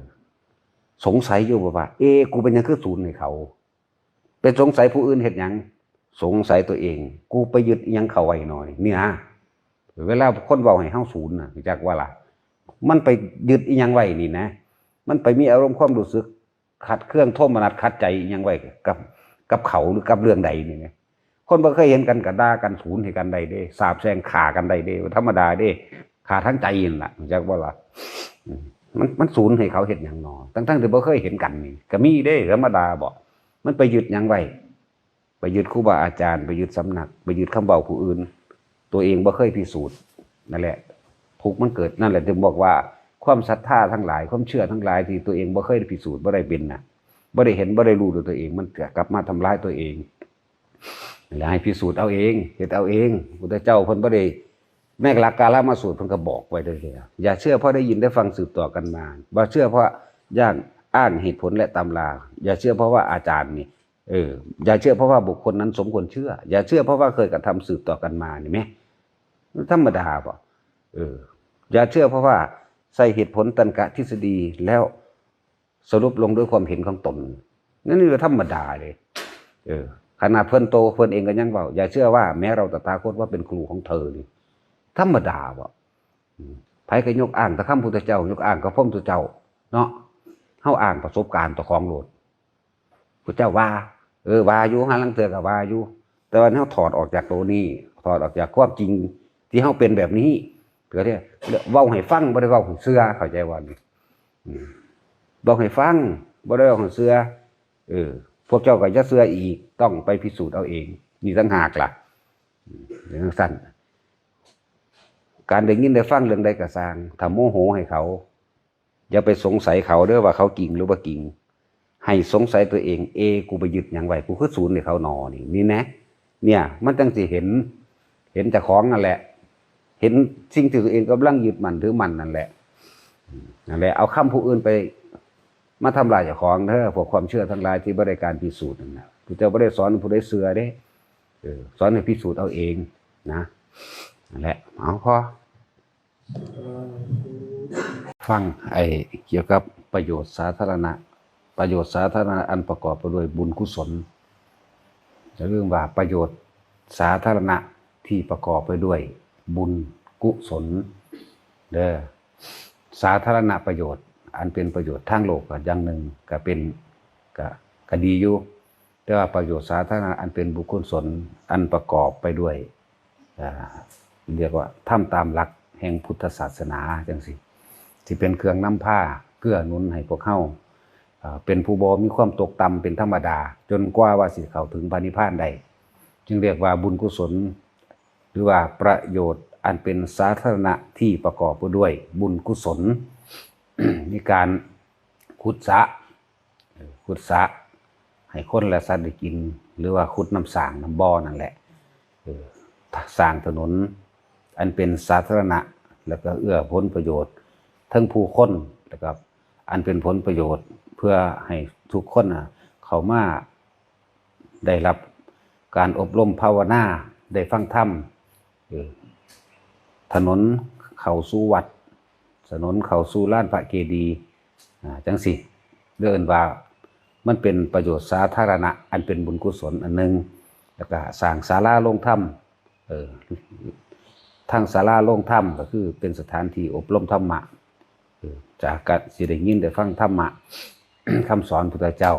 สงสัยอยู่บ่ว่า เอ กูเป็นหยังคือศูนย์ให้เขา เป็นสงสัยผู้อื่นเฮ็ดหยัง สงสัยตัวเอง กูไปยึดอิหยังเขาไว้หนอนี่ นี่นะ เวลาคนเว้าให้เฮาศูนย์น่ะ รู้จักว่าล่ะ มันไปยึดอิหยังไว้นี่นะ มันไปมีอารมณ์ความรู้สึก ขัดเคืองโทมนัสขัดใจอิหยังไว้กับ กับเขาหรือกับเรื่องใดนี่นะ คนบ่เคยเห็นกันก็ด่ากันศูนย์ให้กันได้เด้ สาปแช่งฆ่ากันได้เด้ ธรรมดาเด้ ฆ่าทั้งใจนั่นล่ะ รู้จักบ่ล่ะ อืม มัน มันศูนย์ให้เขาเฮ็ดหยังหนอ ทั้งๆที่บ่เคยเห็นกันนี่ ก็มีเด้ ธรรมดาบ่ มันไปยึดหยังไว้ ไปยึดครูบาอาจารย์ ไปยึดสำนัก ไปยึดคำเว้าผู้อื่น ตัวเองบ่เคยพิสูจน์ นั่นแหละ ทุกข์มันเกิด นั่นแหละจึงบอกว่า ความศรัทธาทั้งหลาย ความเชื่อทั้งหลายที่ตัวเองบ่เคยพิสูจน์ บ่ได้เป็นน่ะ บ่ได้เห็น บ่ได้รู้ด้วยตัวเอง มันจะกลับมาทำร้ายตัวเอง และให้พิสูจน์เอาเอง เฮ็ดเอาเอง พุทธเจ้าเพิ่นบ่ได้ ในหลักกาลามสูตรเพิ่นก็บอกไว้เด้อ อย่าเชื่อเพราะได้ยินได้ฟังสืบต่อกันมา บ่เชื่อเพราะย่างอ้างเหตุผลและตำรา อย่าเชื่อเพราะว่าอาจารย์นี่ เออ อย่าเชื่อเพราะว่าบุคคลนั้นสมควรเชื่อ อย่าเชื่อเพราะว่าเคยกระทำสืบต่อกันมา นี่แหม มันธรรมดาบ่ เออ อย่าเชื่อเพราะว่าใส่เหตุผลตรรกะทฤษฎีแล้วสรุปลงด้วยความเห็นของตน นั่นนี่ก็ธรรมดาเลย เออ ขนาดเพิ่นโตเพิ่นเองก็ยังเว้า อย่าเชื่อว่าแม้เราตถาคตว่าเป็นครูของเธอนี่ ธรรมดาบ่ อืม ไผก็ยกอ้างแต่คำพุทธเจ้า ยกอ้างกับพระพุทธเจ้า เนาะ เฮาอ้างประสบการณ์เจ้าของโลด พุทธเจ้าว่า เออ ว่าอยู่ หาลางเทื่อก็ว่าอยู่ แต่ว่าเฮาถอดออกจากตัวนี้ ถอดออกจากความจริง ที่เฮาเป็นแบบนี้ ก็เรียกเว้าให้ฟัง บ่ได้เว้าให้เชื่อ เข้าใจบ่นี่ อืม เว้าให้ฟัง บ่ได้เว้าให้เชื่อ เออ พวกเจ้าก็จะเชื่ออีก ต้องไปพิสูจน์เอาเอง นี่ต่างหากล่ะ อืม อย่างนั้น การได้ยินได้ฟังเรื่องใดก็ซ่าง ถ้าโมโหให้เขา อย่าไปสงสัยเขาเด้อว่าเขาจริงหรือบ่จริง ให้สงสัยตัวเอง เอ กูไปยึดหยังไว้ กูคือศูนย์ให้เขาหนอนี่ นี่นะ เนี่ย มันจั่งสิเห็น เห็นเจ้าของนั่นแหละ เห็นสิ่งที่ตัวเองกำลังยึดมั่นถือมั่นนั่นแหละ นั่นแหละ เอาคำผู้อื่นไป มาทำลายเจ้าของเด้อ พวกความเชื่อทั้งหลายที่บ่ได้การพิสูจน์นั่นน่ะ พระเจ้าบ่ได้สอนผู้ใดเชื่อเด้ เออ สอนให้พิสูจน์เอาเองนะ นั่นแหละ เอาพอ ฟังไอ้เกี่ยวกับประโยชน์สาธารณะ ประโยชน์สาธารณะอันประกอบไปด้วยบุญกุศล อย่าลืมว่าประโยชน์สาธารณะที่ประกอบไปด้วยบุญกุศล เด้อ สาธารณประโยชน์ อันเป็นประโยชน์ทางโลกก็อย่างหนึ่ง ก็เป็น ก็ ก็ดีอยู่ แต่ว่าประโยชน์สาธารณะอันเป็นบุญกุศล อันประกอบไปด้วย อ่า เรียกว่าทำตามหลักแห่งพุทธศาสนาจั่งซี้ ที่เป็นเครื่องนำพาเกื้อหนุนให้พวกเฮา อ่า เป็นผู้บ่มีความตกต่ำเป็นธรรมดา จนกว่าว่าสิเข้าถึงพระนิพพานได้ จึงเรียกว่าบุญกุศล หรือว่าประโยชน์อันเป็นสาธารณะที่ประกอบไปด้วยบุญกุศล มีการขุดสระ เออ ขุดสระให้คนและสัตว์ได้กิน หรือว่าขุดน้ำสร้างน้ำบ่อนั่นแหละ เออ สร้างถนนอันเป็นสาธารณะ แล้วก็เอื้อผลประโยชน์ทั้งผู้คน แล้วก็อันเป็นผลประโยชน์เพื่อให้ทุกคนน่ะเข้ามาได้รับการอบรมภาวนา ได้ฟังธรรม เออ ถนนเข้าสู่วัด ถนนเข้าสู่ลานพระเจดีย์ อ่า จั่งซี้ เรียกว่ามันเป็นประโยชน์สาธารณะ อันเป็นบุญกุศลอันหนึ่ง แล้วก็สร้างศาลาโรงธรรม เออ ทั้งศาลาโรงธรรมก็คือเป็นสถานที่อบรมธรรมะ เออ จากการสิได้ยินได้ฟังธรรมะ คำสอนพุทธเจ้า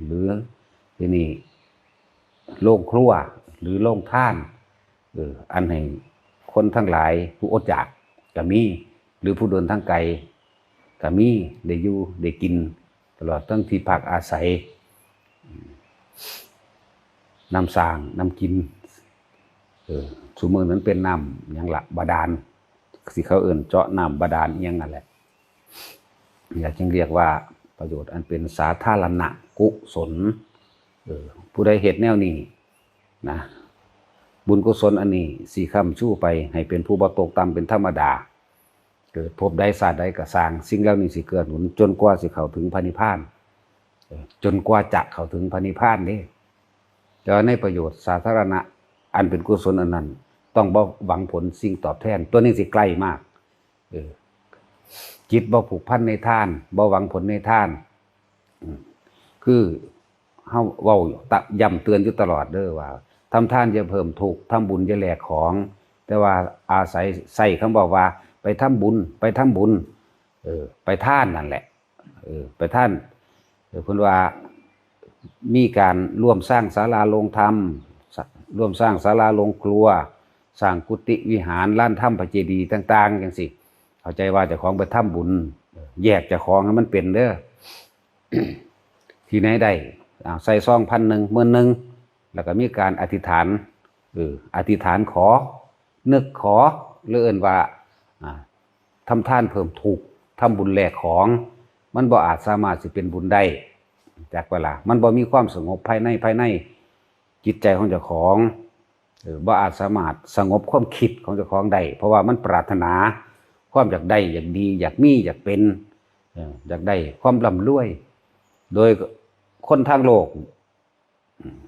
หรือที่นี่โรงครัว หรือโรงทาน เออ อันให้คนทั้งหลายผู้อดอยากก็มี หรือผู้เดินทางไกลก็มี ได้อยู่ได้กิน ตลอดทั้งที่พักอาศัย น้ำสร้างน้ำกิน เออ ซุมื้อนั้นเป็นน้ำหยังละ บาดาล ที่เขาเอิ้นเจาะน้ำบาดาลอิหยังนั่นแหละ อยากจึงเรียกว่าประโยชน์อันเป็นสาธารณกุศล เออ ผู้ใดเฮ็ดแนวนี้นะ บุญกุศลอันนี้สิค้ำชูไปให้เป็นผู้บ่ตกต่ำเป็นธรรมดา เกิดภพใดชาติใดก็ซ่าง สิ่งเหล่านี้สิเกื้อหนุนจนกว่าสิเข้าถึงพระนิพพาน เออ จนกว่าจะเข้าถึงพระนิพพานเด้ แต่ว่าในประโยชน์สาธารณะอันเป็นกุศลอันนั้น ต้องบ่หวังผลสิ่งตอบแทน ตัวนี้สิใกล้มาก เออ จิตบ่ผูกพันในทาน บ่หวังผลในทาน อืม คือเฮาเว้าตะ ย้ำเตือนอยู่ตลอดเด้อว่า ทำทานอย่าเพิ่มทุกข์ ทำบุญอย่าแลกของ แต่ว่าอาศัยใช้คำเว้าว่า ไปทำบุญ ไปทำบุญ เออ ไปทานนั่นแหละ เออ ไปทาน เออ เพิ่นว่ามีการร่วมสร้างศาลาโรงธรรม ส- ร่วมสร้างศาลาโรงครัว สร้างกุฏิวิหาร ลานธรรม พระเจดีย์ต่างๆ จั่งซี้ เข้าใจว่าเจ้าของไปทำบุญ แยกเจ้าของให้มันเป็นเด้อ ที่ไหนได้ อ่า ใส่ซองพันหนึ่ง หมื่นหนึ่ง แล้วก็มีการอธิษฐาน เออ อธิษฐานขอ นึกขอ หรือเอิ้นว่า อ่า ทำทานเพิ่มทุกข์ ทำบุญแลกของ มันบ่อาจสามารถสิเป็นบุญได้ จักเวลา มันบ่มีความสงบภายใน ภายในจิตใจของเจ้าของ เออ บ่อาจสามารถสงบความคิดของเจ้าของได้ เพราะว่ามันปรารถนาความอยากได้ อยากดี อยากมี อยากเป็น เออ อยากได้ความร่ำรวย โดยคนทางโลก อืม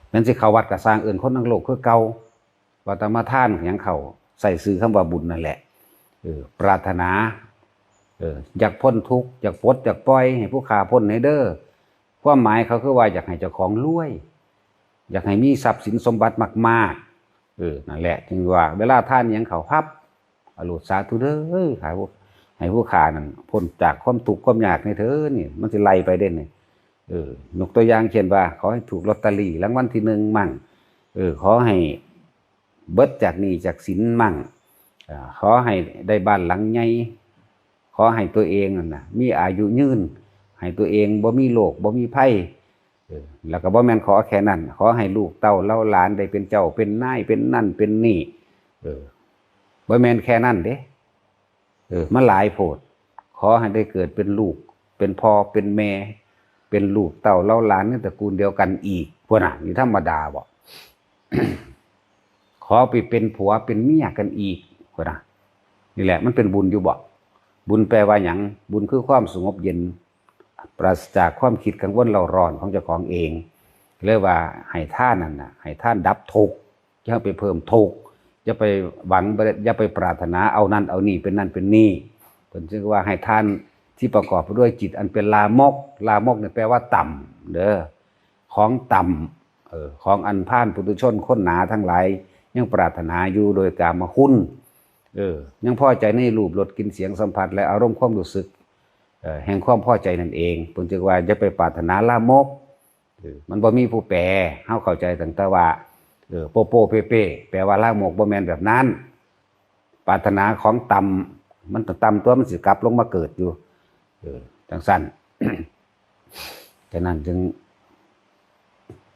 แม่นสิเข้าวัดก็ซ่าง เอิ้นคนทางโลกคือเก่า ว่าแต่มาทานหยังเข้า ใช้ชื่อคำว่าบุญนั่นแหละ เออ ปรารถนา เออ อยากพ้นทุกข์ อยากปลด อยากปล่อย ให้ผู้ข้าพ้นให้เด้อ ความหมายเขาคือว่าอยากให้เจ้าของรวย อยากให้มีทรัพย์สินสมบัติมากๆ เออ นั่นแหละ จึงว่าเวลาทานหยังเข้า พับ เอาโลด สาธุเด้อ ให้ผู้ ให้ผู้ข้านั่นพ้นจากความทุกข์ความยากแหน่เถิด นี่ มันสิไล่ไปเด้นี่ เออ ยกตัวอย่างเช่นว่า ขอให้ถูกลอตเตอรี่รางวัลที่หนึ่งมั่ง เออ ขอให้ เบิดจากหนี้จากสินมั่ง อ่า ขอให้ได้บ้านหลังใหญ่ ขอให้ตัวเองนั่นน่ะ มีอายุยืน ให้ตัวเองบ่มีโรค บ่มีภัย เออ แล้วก็บ่แม่นขอแค่นั้น ขอให้ลูกเต้าเหล่าหลานได้เป็นเจ้าเป็นนาย เป็นนั่นเป็นนี่ เออ บ่แม่นแค่นั้นเด้ เออ มันหลายโพด ขอให้ได้เกิดเป็นลูก เป็นพ่อ เป็นแม่ เป็นลูกเต้าเหล่าหลานในตระกูลเดียวกันอีก พวกน่ะ นี่ธรรมดาบ่ ขอไปเป็นผัวเป็นเมียกันอีก พวกน่ะ นี่แหละ มันเป็นบุญอยู่บ่ บุญแปลว่าหยัง บุญคือความสงบเย็น ปราศจากความคิดกังวลเร่าร้อนของเจ้าของเอง เรียกว่าให้ทานนั่นน่ะ ให้ทานดับทุกข์ อย่าไปเพิ่มทุกข์ อย่าไปหวัง อย่าไปปรารถนาเอานั่นเอานี่ เป็นนั่นเป็นนี่ เพิ่นจึงว่าให้ทานที่ประกอบไปด้วยจิตอันเป็นลามก ลามกเนี่ยแปลว่าต่ำเด้อ ของต่ำ เออ ของอันพาลปุถุชนคนหนาทั้งหลาย ยังปรารถนาอยู่โดยกามคุณ เออ ยังพอใจในรูปรสกลิ่นเสียงสัมผัส และอารมณ์ความรู้สึก เอ่อ แห่งความพอใจนั่นเอง เพิ่นจึงว่าอย่าไปปรารถนาลามก เออ มันบ่มีผู้แปล เฮาเข้าใจตั้งแต่ว่า เออ โปโปเปเป แปลว่าลามก บ่แม่นแบบนั้น ปรารถนาของต่ำ มันต่ำตัว มันสิกลับลงมาเกิดอยู่ เออ จังซั่น ฉะนั้นจึง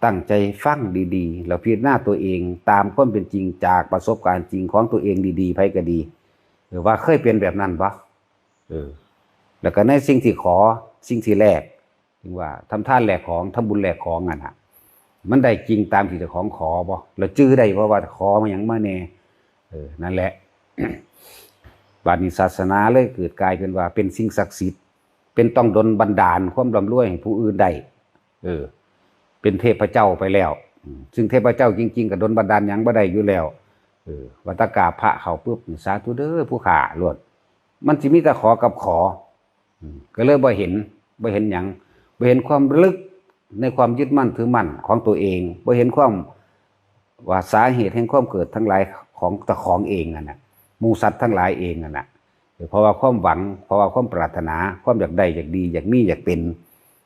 ตั้งใจฟังดีๆ แล้วพิจารณาตัวเองตามความเป็นจริงจากประสบการณ์จริงของตัวเองดีๆ ไผก็ดี เออ ว่าเคยเป็นแบบนั้นบ่ เออ แล้วก็ในสิ่งที่ขอ สิ่งที่แลก ถึงว่าทำทานแลกของ ทำบุญแลกของนั่นน่ะ มันได้จริงตามที่เจ้าของขอบ่ แล้วจื่อได้บ่ว่าขอมาหยังมาแน่ เออ นั่นแหละ บาดนี้ศาสนาเลยเกิดกลายเป็นว่าเป็นสิ่งศักดิ์สิทธิ์ เป็นต้องดลบันดาลความร่ำรวยให้ผู้อื่นได้ เออ เป็นเทพเจ้าไปแล้ว อืม ซึ่งเทพเจ้าจริงๆ ก็ดลบันดาลหยังบ่ได้อยู่แล้ว เออ ว่าแต่กราบพระเข้าปุ๊บ สาธุเด้อผู้ข้า โลด มันสิมีแต่ขอกับขอ อืม ก็เลยบ่เห็น บ่เห็นหยัง บ่เห็นความลึกในความยึดมั่นถือมั่นของตัวเอง บ่เห็นความว่าสาเหตุแห่งความเกิดทั้งหลายของเจ้าของเองนั่นน่ะ หมู่สัตว์ทั้งหลายเองนั่นน่ะ เพราะว่าความหวัง เพราะว่าความปรารถนา ความอยากได้ อยากดี อยากมี อยากเป็น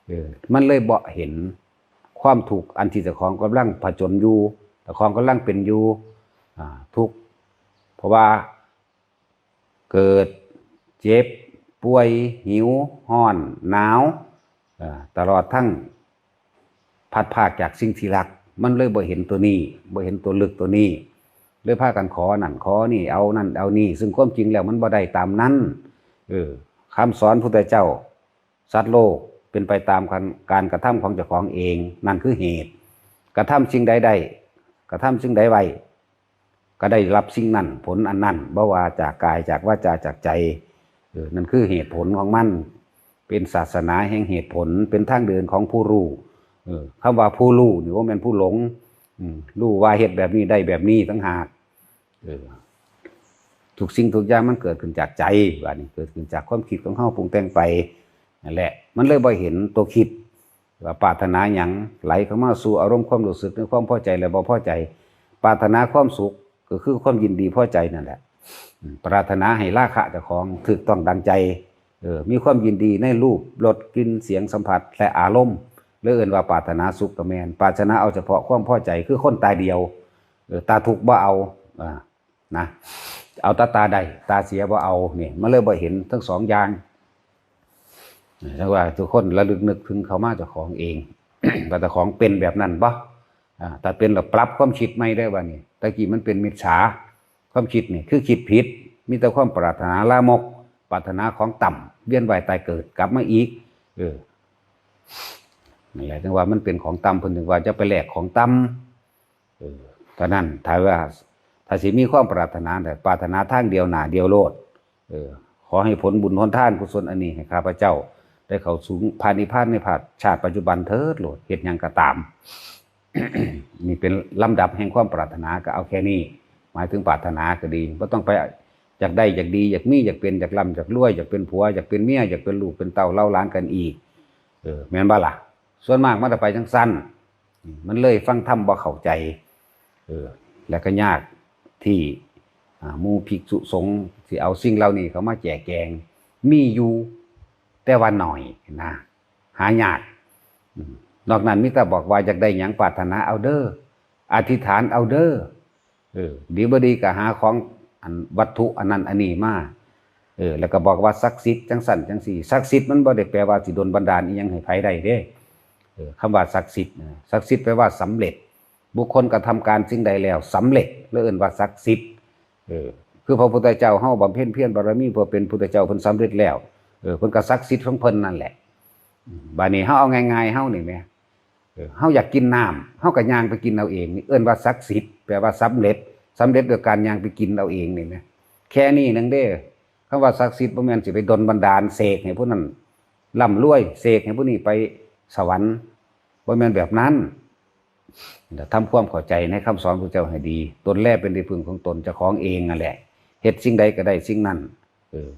เออ มันเลยบ่เห็นความทุกข์อันที่เจ้าของกำลังผจญอยู่ เจ้าของกำลังเป็นอยู่ อ่า ทุกข์ เพราะว่าเกิด เจ็บ ป่วย หิว ร้อน หนาว เอ่อ ตลอดทั้งพลัดพรากจากสิ่งที่รัก มันเลยบ่เห็นตัวนี้ บ่เห็นตัวลึกตัวนี้ เลยพากันขอนั่นขอนี่ เอานั่นเอานี่ ซึ่งความจริงแล้วมันบ่ได้ตามนั้น เออ คำสอนพุทธเจ้า สัตว์โลกเป็นไปตามการ การกระทำของเจ้าของเอง นั่นคือเหตุ กระทำสิ่งใดได้ กระทำสิ่งใดไว้ ก็ได้รับสิ่งนั้น ผลอันนั้น บ่ว่าจากกาย จากวาจา จากใจ เออ นั่นคือเหตุผลของมัน เป็นศาสนาแห่งเหตุผล เป็นทางเดินของผู้รู้ เออ คำว่าผู้รู้นี่บ่แม่นผู้หลง อืม รู้ว่าเฮ็ดแบบนี้ได้แบบนี้ต่างหาก เออ ทุกสิ่งทุกอย่างมันเกิดขึ้นจากใจ ว่านี่ เกิดขึ้นจากความคิดของเฮาปรุงแต่งไป นั่นแหละ มันเลยบ่เห็นตัวคิด ว่าปรารถนาหยัง ไหลเข้ามาสู่อารมณ์ความรู้สึกในความพอใจและบ่พอใจ ปรารถนาความสุขก็คือความยินดีพอใจนั่นแหละ อืม ปรารถนาให้ราคะเจ้าของถูกต้องดังใจ เออ มีความยินดีในรูป รส กลิ่น เสียง สัมผัส และอารมณ์ เลยเอิ้นว่าปรารถนาสุขก็แม่น ปรารถนาเอาเฉพาะความพอใจ คือคนตาเดียว เออ ตาทุกข์บ่เอา อ่า นะ เอาแต่ตาได้ ตาเสียบ่เอา นี่ มันเลยบ่เห็นทั้งสองอย่าง จั่งว่าทุกคนระลึกนึกถึงเข้ามาเจ้าของเอง ว่าเจ้าของเป็นแบบนั้นบ่ อ่า ถ้าเป็นแล้วปรับความคิดใหม่ได้อ ว่านี่ ตะกี้มันเป็นมิจฉาความคิดนี่ คือคิดผิด มีแต่ความปรารถนาลามก ปรารถนาของต่ำ เวียนว่ายตายเกิดกลับมาอีก เออ นั่นแหละ จั่งว่ามันเป็นของต่ำ เพิ่นถึงว่าจะไปแลกของต่ำ เออ เท่านั้น ถ้าว่า ถ้าสิมีความปรารถนา แต่ปรารถนาทางเดียว หน้าเดียวโลด เออ ขอให้ผลบุญหนทางกุศลอันนี้ให้ข้าพเจ้า ได้เข้าสู่พระนิพพานในพระชาติปัจจุบันเถิดโลด เฮ็ดหยังก็ตาม นี่เป็นลำดับแห่งความปรารถนา ก็เอาแค่นี้ หมายถึงปรารถนาก็ดี บ่ต้องไปอยากได้ อยากดี อยากมี อยากเป็น อยากร่ำ อยากรวย อยากเป็นผัว อยากเป็นเมีย อยากเป็นลูกเป็นเต้าเหล่าหลานกันอีก เออ แม่นบ่ล่ะ ส่วนมากมันจะไปจั่งซั่น มันเลยฟังธรรมบ่เข้าใจ เออ และก็ยากที่ อ่า หมู่ภิกษุสงฆ์สิเอาสิ่งเหล่านี้เข้ามาแจกแจง มีอยู่ แต่ว่าน้อยนะ หายาก อืม นอกนั้นมีแต่บอกว่าอยากได้หยังปรารถนาเอาเด้อ อธิษฐานเอาเด้อ เออ ดีบ่ดีก็หาของอันวัตถุอันนั้นอันนี้มา เออ แล้วก็บอกว่าศักดิ์สิทธิ์จังซั่นจังซี่ ศักดิ์สิทธิ์มันบ่ได้แปลว่าสิดลบันดาลอิหยังให้ไผได้เด้ เออ คำว่าศักดิ์สิทธิ์นะ ศักดิ์สิทธิ์แปลว่าสำเร็จ บุคคลกระทำการสิ่งใดแล้วสำเร็จ แล้วเอิ้นว่าศักดิ์สิทธิ์ เออ คือพระพุทธเจ้าเฮาบำเพ็ญเพียรบารมีเพื่อเป็นพุทธเจ้า เพิ่นสำเร็จแล้ว เออ เพิ่นก็ศักดิ์สิทธิ์ของเพิ่นนั่นแหละ อืม บาดนี้เฮาเอาง่ายๆ เฮานี่แหม เออ เฮาอยากกินน้ำ เฮาก็ย่างไปกินเอาเอง นี่เอิ้นว่าศักดิ์สิทธิ์ แปลว่าสำเร็จ สำเร็จโดยการย่างไปกินเอาเองนี่แหม แค่นี้หนึ่งเด้อ คำว่าศักดิ์สิทธิ์บ่แม่นสิไปดลบันดาลเสกให้ผู้นั้นร่ำรวย เสกให้ผู้นี้ไปสวรรค์ บ่แม่นแบบนั้น ทำความเข้าใจในคำสอนพระเจ้าให้ดี ตนแลเป็นที่พึ่งของตน เจ้าของเองนั่นแหละ เฮ็ดสิ่งใดก็ได้สิ่งนั้น เออ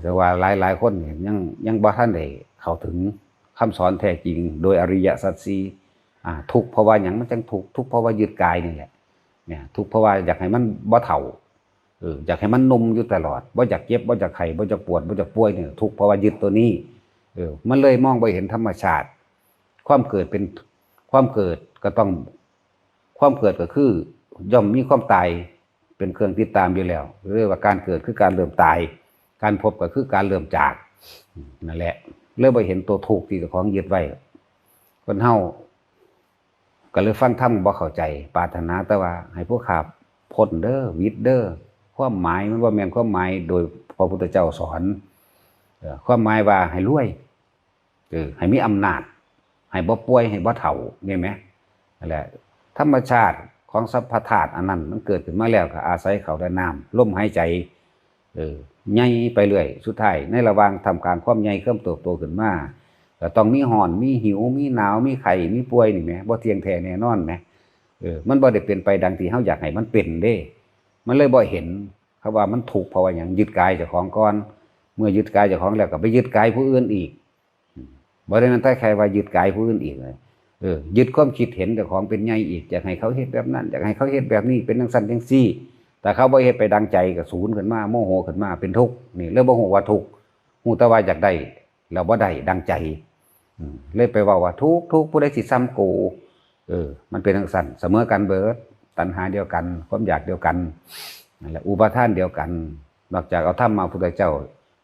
แต่ว่าหลายๆ คนเนี่ยยัง ยังบ่ทันได้เข้าถึงคำสอนแท้จริง โดยอริยสัจสี่ อ่า ทุกข์เพราะว่าหยังมันจังทุกข์ ทุกข์เพราะว่ายึดกายนี่แหละ เนี่ย ทุกข์เพราะว่าอยากให้มันบ่เฒ่า เออ อยากให้มันหนุ่มอยู่ตลอด บ่อยากเจ็บ บ่อยากไข้ บ่อยากปวด บ่อยากป่วยเนี่ย ทุกข์เพราะว่ายึดตัวนี้ เออ มันเลยมองบ่เห็นธรรมชาติ ความเกิดเป็น ความเกิดก็ต้อง ความเกิดก็คือ ย่อมมีความตายเป็นเครื่องติดตามอยู่แล้ว เรียกว่าการเกิดคือการเริ่มตาย การพบก็คือการเริ่มจาก นั่นแหละ เลยบ่เห็นตัวทุกข์ที่เจ้าของยึดไว้ คนเฮาก็เลยฟังธรรมบ่เข้าใจ ปรารถนาแต่ว่าให้ผู้ข้าพ้นเด้อ หวิดเด้อ ความหมายมันบ่แม่นความหมายโดยพระพุทธเจ้าสอน เอ่อ ความหมายว่าให้รวย เออ ให้มีอำนาจ ให้บ่ป่วย ให้บ่เฒ่า นี่แหม นั่นแหละ ธรรมชาติของสรรพธาตุอันนั้นมันเกิดขึ้นมาแล้วก็อาศัยข้าวและน้ำ ลมหายใจ เออ ใหญ่ไปเรื่อย สุดท้ายในระหว่างท่ามกลางความใหญ่ ความเติบโตขึ้นมา ก็ต้องมีฮ้อน มีหิว มีหนาว มีไข้ มีป่วยนี่แหม บ่เที่ยงแท้แน่นอนแหม เออ มันบ่ได้เป็นไปดังที่เฮาอยากให้มันเป็นเด้ มันเลยบ่เห็น เขาว่ามันทุกข์เพราะว่าหยัง ยึดกายเจ้าของก่อน เมื่อยึดกายเจ้าของแล้วก็ไปยึดกายผู้อื่นอีก อืม บ่ได้แม่นแต่แค่ว่ายึดกายผู้อื่นอีกเลย เออ ยึดความคิดเห็นเจ้าของเป็นใหญ่อีก อยากให้เขาเฮ็ดแบบนั้น อยากให้เขาเฮ็ดแบบนี้ เป็นจังซั่นจังซี่ แต่เขาบ่เฮ็ดไปดังใจก็สูนขึ้นมา โมโหขึ้นมา เป็นทุกข์ นี่เลยบ่ฮู้ว่าทุกข์ ฮู้แต่ว่าอยากได้ แล้วบ่ได้ดังใจ อืม เลยไปเว้าว่า "ทุกข์ ทุกข์ ผู้ใดสิส่ำกู" เออ มันเป็นจังซั่น เสมอกันเบิด ตัณหาเดียวกัน ความอยากเดียวกัน นั่นแหละ อุปาทานเดียวกัน นอกจากเอาธรรมะพุทธเจ้า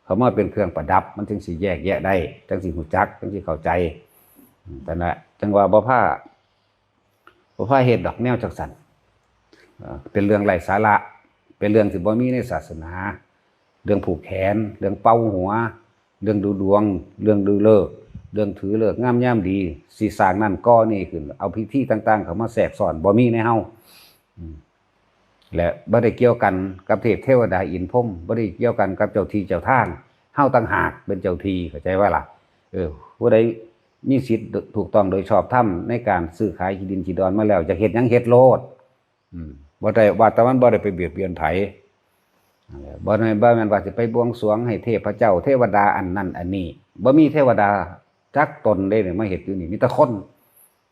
เข้ามาเป็นเครื่องประดับ มันจึงสิแยกแยะได้ จังสิฮู้จัก จังสิเข้าใจ อืม แต่นะ จังว่าบ่พา บ่พาเฮ็ดดอกแนวจังซั่น เอ่อ เป็นเรื่องไร้สาระ เป็นเรื่องที่บ่มีในศาสนา เรื่องผูกแขน เรื่องเป่าหัว เรื่องดูดวง เรื่องดูฤกษ์ เรื่องถือฤกษ์งามยามดี สิสร้างนั่นก่อนี่ขึ้น เอาพิธีต่างๆ เข้ามาแทรกซ้อน บ่มีในเฮา อืม และบ่ได้เกี่ยวกันกับเทพเทวดาอินทร์พรหม บ่ได้เกี่ยวกันกับเจ้าที่เจ้าทาง เฮาต่างหากเป็นเจ้าที่ เข้าใจบ่ล่ะ เออ ผู้ใดมีสิทธิ์ถูกต้องโดยชอบธรรมในการซื้อขายที่ดินที่ดอนมาแล้ว อยากเฮ็ดหยังเฮ็ดโลด อืม บ่ได้ว่าแต่มันบ่ได้ไปเบียดเบียนไผ นั่นแหละ บ่ได้ บ่แม่นว่าสิไปบวงสรวงให้เทพเจ้าเทวดาอันนั้นอันนี้ บ่มีเทวดาจักตนเด้เนี่ยมาเฮ็ดอยู่นี่ มีแต่คน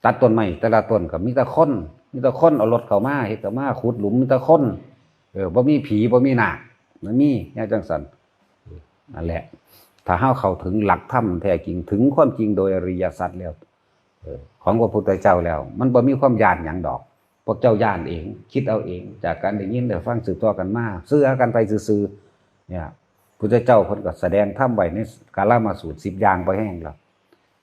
ตัดต้นไม้แต่ละต้นก็มีแต่คน มีแต่คนเอารถเข้ามา เฮ็ดเข้ามา ขุดหลุม มีแต่คน เออ บ่มีผี บ่มีนาค มันมีแนวจังซั่น นั่นแหละ ถ้าเฮาเข้าถึงหลักธรรมแท้จริง ถึงความจริงโดยอริยสัจแล้ว เออ ของพระพุทธเจ้าแล้ว มันบ่มีความย้านหยังดอก พวกเจ้าย้านเอง คิดเอาเอง จากการได้ยินได้ฟังสืบต่อกันมา เชื่อกันไปซื่อๆ เนี่ย พุทธเจ้าเพิ่นก็แสดงธรรมไว้ในกาลามสูตรสิบอย่างพอแห้งแล้ว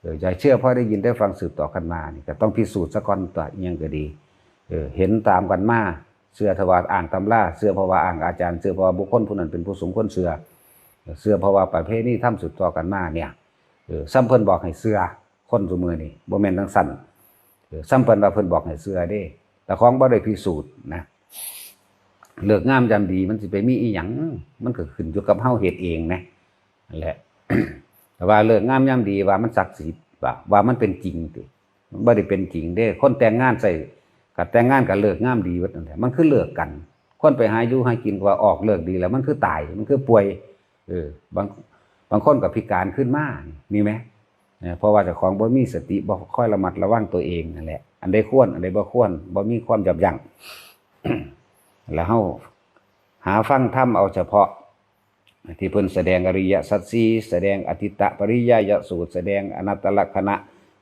เออ อย่าเชื่อเพราะได้ยินได้ฟังสืบต่อกันมา นี่ก็ต้องพิสูจน์ซะก่อนตัว อิหยังก็ดี เออ เห็นตามกันมา เชื่อเถาะว่าอ้างตำรา เชื่อเพราะว่าอ้างอาจารย์ เชื่อเพราะว่าบุคคลผู้นั้นเป็นผู้สมควรเชื่อ เชื่อเพราะว่าประเพณีธรรมสืบต่อกันมาเนี่ย เออ ซ้ำเพิ่นบอกให้เชื่อ คนซุมื้อนี่ บ่แม่นจังซั่น เออ ซ้ำเพิ่นว่าเพิ่นบอกให้เชื่อเด้ แต่ของบ่ได้พิสูจน์นะ ฤกษ์งามยามดีมันสิไปมีอีหยัง มันก็ขึ้นอยู่กับเฮาเฮ็ดเองนะ นั่นแหละ แต่ว่าฤกษ์งามยามดีว่ามันศักดิ์สิทธิ์ ว่า ว่ามันเป็นจริงติ มันบ่ได้เป็นจริงเด้ คนแต่งงานใส่ ก็แต่งงานกับฤกษ์งามดีเบิดนั่นแหละ มันคือฤกษ์กัน คนไปหาอยู่หากินก็ว่าออกฤกษ์ดีแล้ว มันคือตาย มันคือป่วย เออ บาง บางคนก็พิการขึ้นมา มีไหม เออ เพราะว่าเจ้าของบ่มีสติ บ่คอยระมัดระวังตัวเองนั่นแหละ อันใดควร อันใดบ่ควร บ่มีความยับยั้ง แล้วเฮาหาฟังธรรมเอาเฉพาะ ที่เพิ่นแสดงอริยสัจสี่ แสดงอทิฏฐปริยายสูตร แสดงอนัตตลักษณะ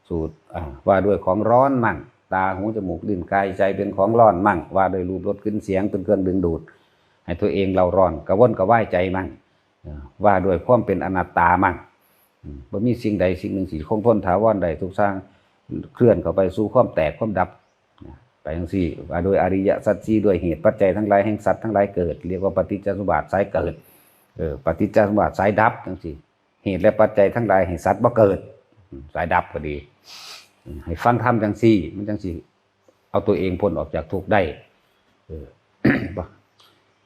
สูตร อ่า ว่าด้วยของร้อนมั่ง ตาหูจมูกลิ้นกายใจเป็นของร้อนมั่ง ว่าด้วยรูปรสกลิ่นเสียงเป็นเครื่องดึงดูด ให้ตัวเองเร่าร้อนกระวนกระวายใจมั่ง เออ ว่าด้วยความเป็นอนัตตามั่ง อืม บ่มีสิ่งใดสิ่งหนึ่งสิคงทนถาวรได้ ทุกอย่างเคลื่อนเข้าไปสู่ความแตกความดับ นะ ไปจั่งซี้ ว่าโดยอริยสัจสี่ ด้วยเหตุปัจจัยทั้งหลายแห่งสัตว์ทั้งหลายเกิด เรียกว่าปฏิจจสมุปบาทสายเกิด เออ ปฏิจจสมุปบาทสายดับจั่งซี้ เหตุและปัจจัยทั้งหลายให้สัตว์บ่เกิด อืม สายดับก็ดี อืม ให้ฟังธรรมจั่งซี้ มันจั่งสิเอาตัวเองพ้นออกจากทุกข์ได้ เออ บ่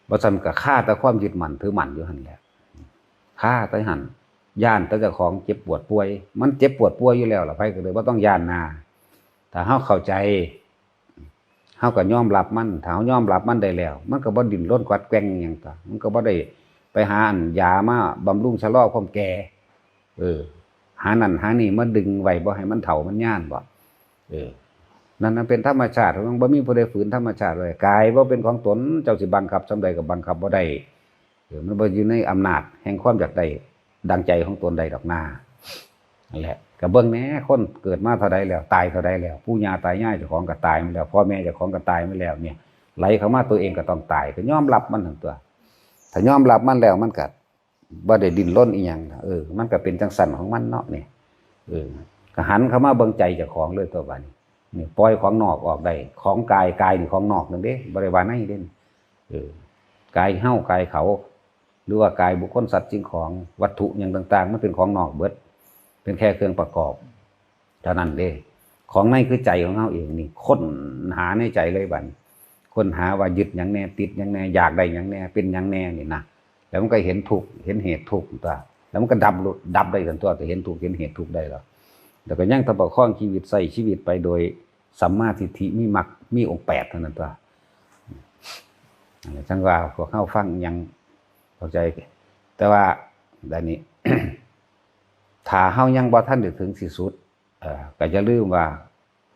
บ่ซั้นก็คาแต่ความยึดมั่นถือมั่นอยู่หั่นแหละ คาแต่หั่น ย้านแต่เจ้าของเจ็บปวดป่วย มันเจ็บปวดป่วยอยู่แล้วล่ะ ไผก็เลยบ่ต้องย้านนา ถ้าเฮาเข้าใจ เฮาก็ยอมรับมัน ถ้าเฮายอมรับมันได้แล้ว มันก็บ่ดิ้นรนกวัดแกว่งอิหยังตั๊ว มันก็บ่ได้ไปหาอันยามาบำรุงชะลอความแก่ เออ หานั่นหานี่มาดึงไว้บ่ให้มันเฒ่ามันย้านบ่ เออ นั่นน่ะเป็นธรรมชาติของมัน บ่มีผู้ใดฝืนธรรมชาติไว้ กายบ่เป็นของตน เจ้าสิบังคับส่ำใดก็บังคับบ่ได้ เออ มันบ่อยู่ในอำนาจแห่งความอยากได้ดังใจของตนได้ดอกนา นั่นแหละ ก็เบิ่งแหน่ คนเกิดมาเท่าใดแล้ว ตายเท่าใดแล้ว ปู่ย่าตายายเจ้าของก็ตายมาแล้ว พ่อแม่เจ้าของก็ตายมาแล้วเนี่ย ไหลเข้ามาตัวเองก็ต้องตาย ก็ยอมรับมันหั่นตั๊ว ถ้ายอมรับมันแล้วมันก็บ่ได้ดิ้นรนอิหยัง เออ มันก็เป็นจั่งซั้นของมันเนาะนี่ เออ ก็หันเข้ามาเบิ่งใจเจ้าของเลยตั๊วบัดนี้ นี่ปล่อยของนอกออกได้ ของกาย กายนี่ของนอกนั่นเด้ บ่ได้ว่าในเด้ เออ กายเฮา กายเขา หรือว่ากายบุคคลสัตว์สิ่งของ วัตถุหยังต่างๆ มันเป็นของนอกเบิด เป็นแค่เครื่องประกอบเท่านั้นเด้ ของในคือใจของเฮาเองนี่ ค้นหาในใจเลยบัดนี้ ค้นหาว่ายึดหยังแน่ ติดหยังแน่ อยากได้หยังแน่ เป็นหยังแน่นี่นะ แล้วมันก็เห็นทุกข์ เห็นเหตุทุกข์ตั๊ว แล้วมันก็ดับ ดับได้ตั๊ว ก็เห็นทุกข์ เห็นเหตุทุกข์ได้แล้ว แล้วก็ยังต้องประคองชีวิต ใช้ชีวิตไปโดยสัมมาทิฏฐิ มีมรรค มีองค์แปดเท่านั้นตั๊ว จั่งว่าพวกเฮาฟังยังเข้าใจ แต่ว่าบัดนี้ ถ้าเฮายังบ่ทันได้ถึงที่สุด เอ่อ ก็อย่าลืมว่า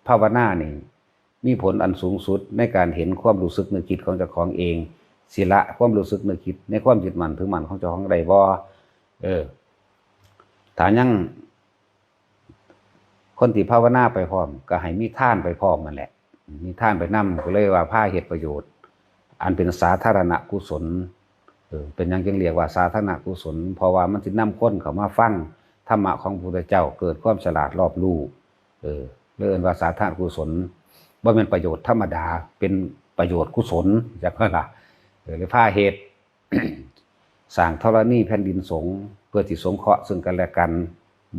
ภาวนานี่มีผลอันสูงสุดในการเห็นความรู้สึกนึกคิดของเจ้าของเอง สิละความรู้สึกนึกคิดในความยึดมั่นถือมั่นของเจ้าของได้บ่ เออ ถ้ายัง คนที่ภาวนาไปพร้อม ก็ให้มีทานไปพร้อมนั่นแหละ มีทานไปนำ ก็เลยว่าพาเฮ็ดประโยชน์ อันเป็นสาธารณกุศล เออ เป็นหยังจึงเรียกว่าสาธารณกุศล เพราะว่ามันสินำคนเข้ามาฟังธรรมะของพระพุทธเจ้า เกิดความฉลาดรอบรู้ เออ เลยเอิ้นว่าสาธารณกุศล บ่แม่นประโยชน์ธรรมดา เป็นประโยชน์กุศล จั่งซั้นล่ะ เออ เลยพาเฮ็ด สร้างธรณีแผ่นดินสงฆ์ เพื่อที่สงเคราะห์ซึ่งกันและกัน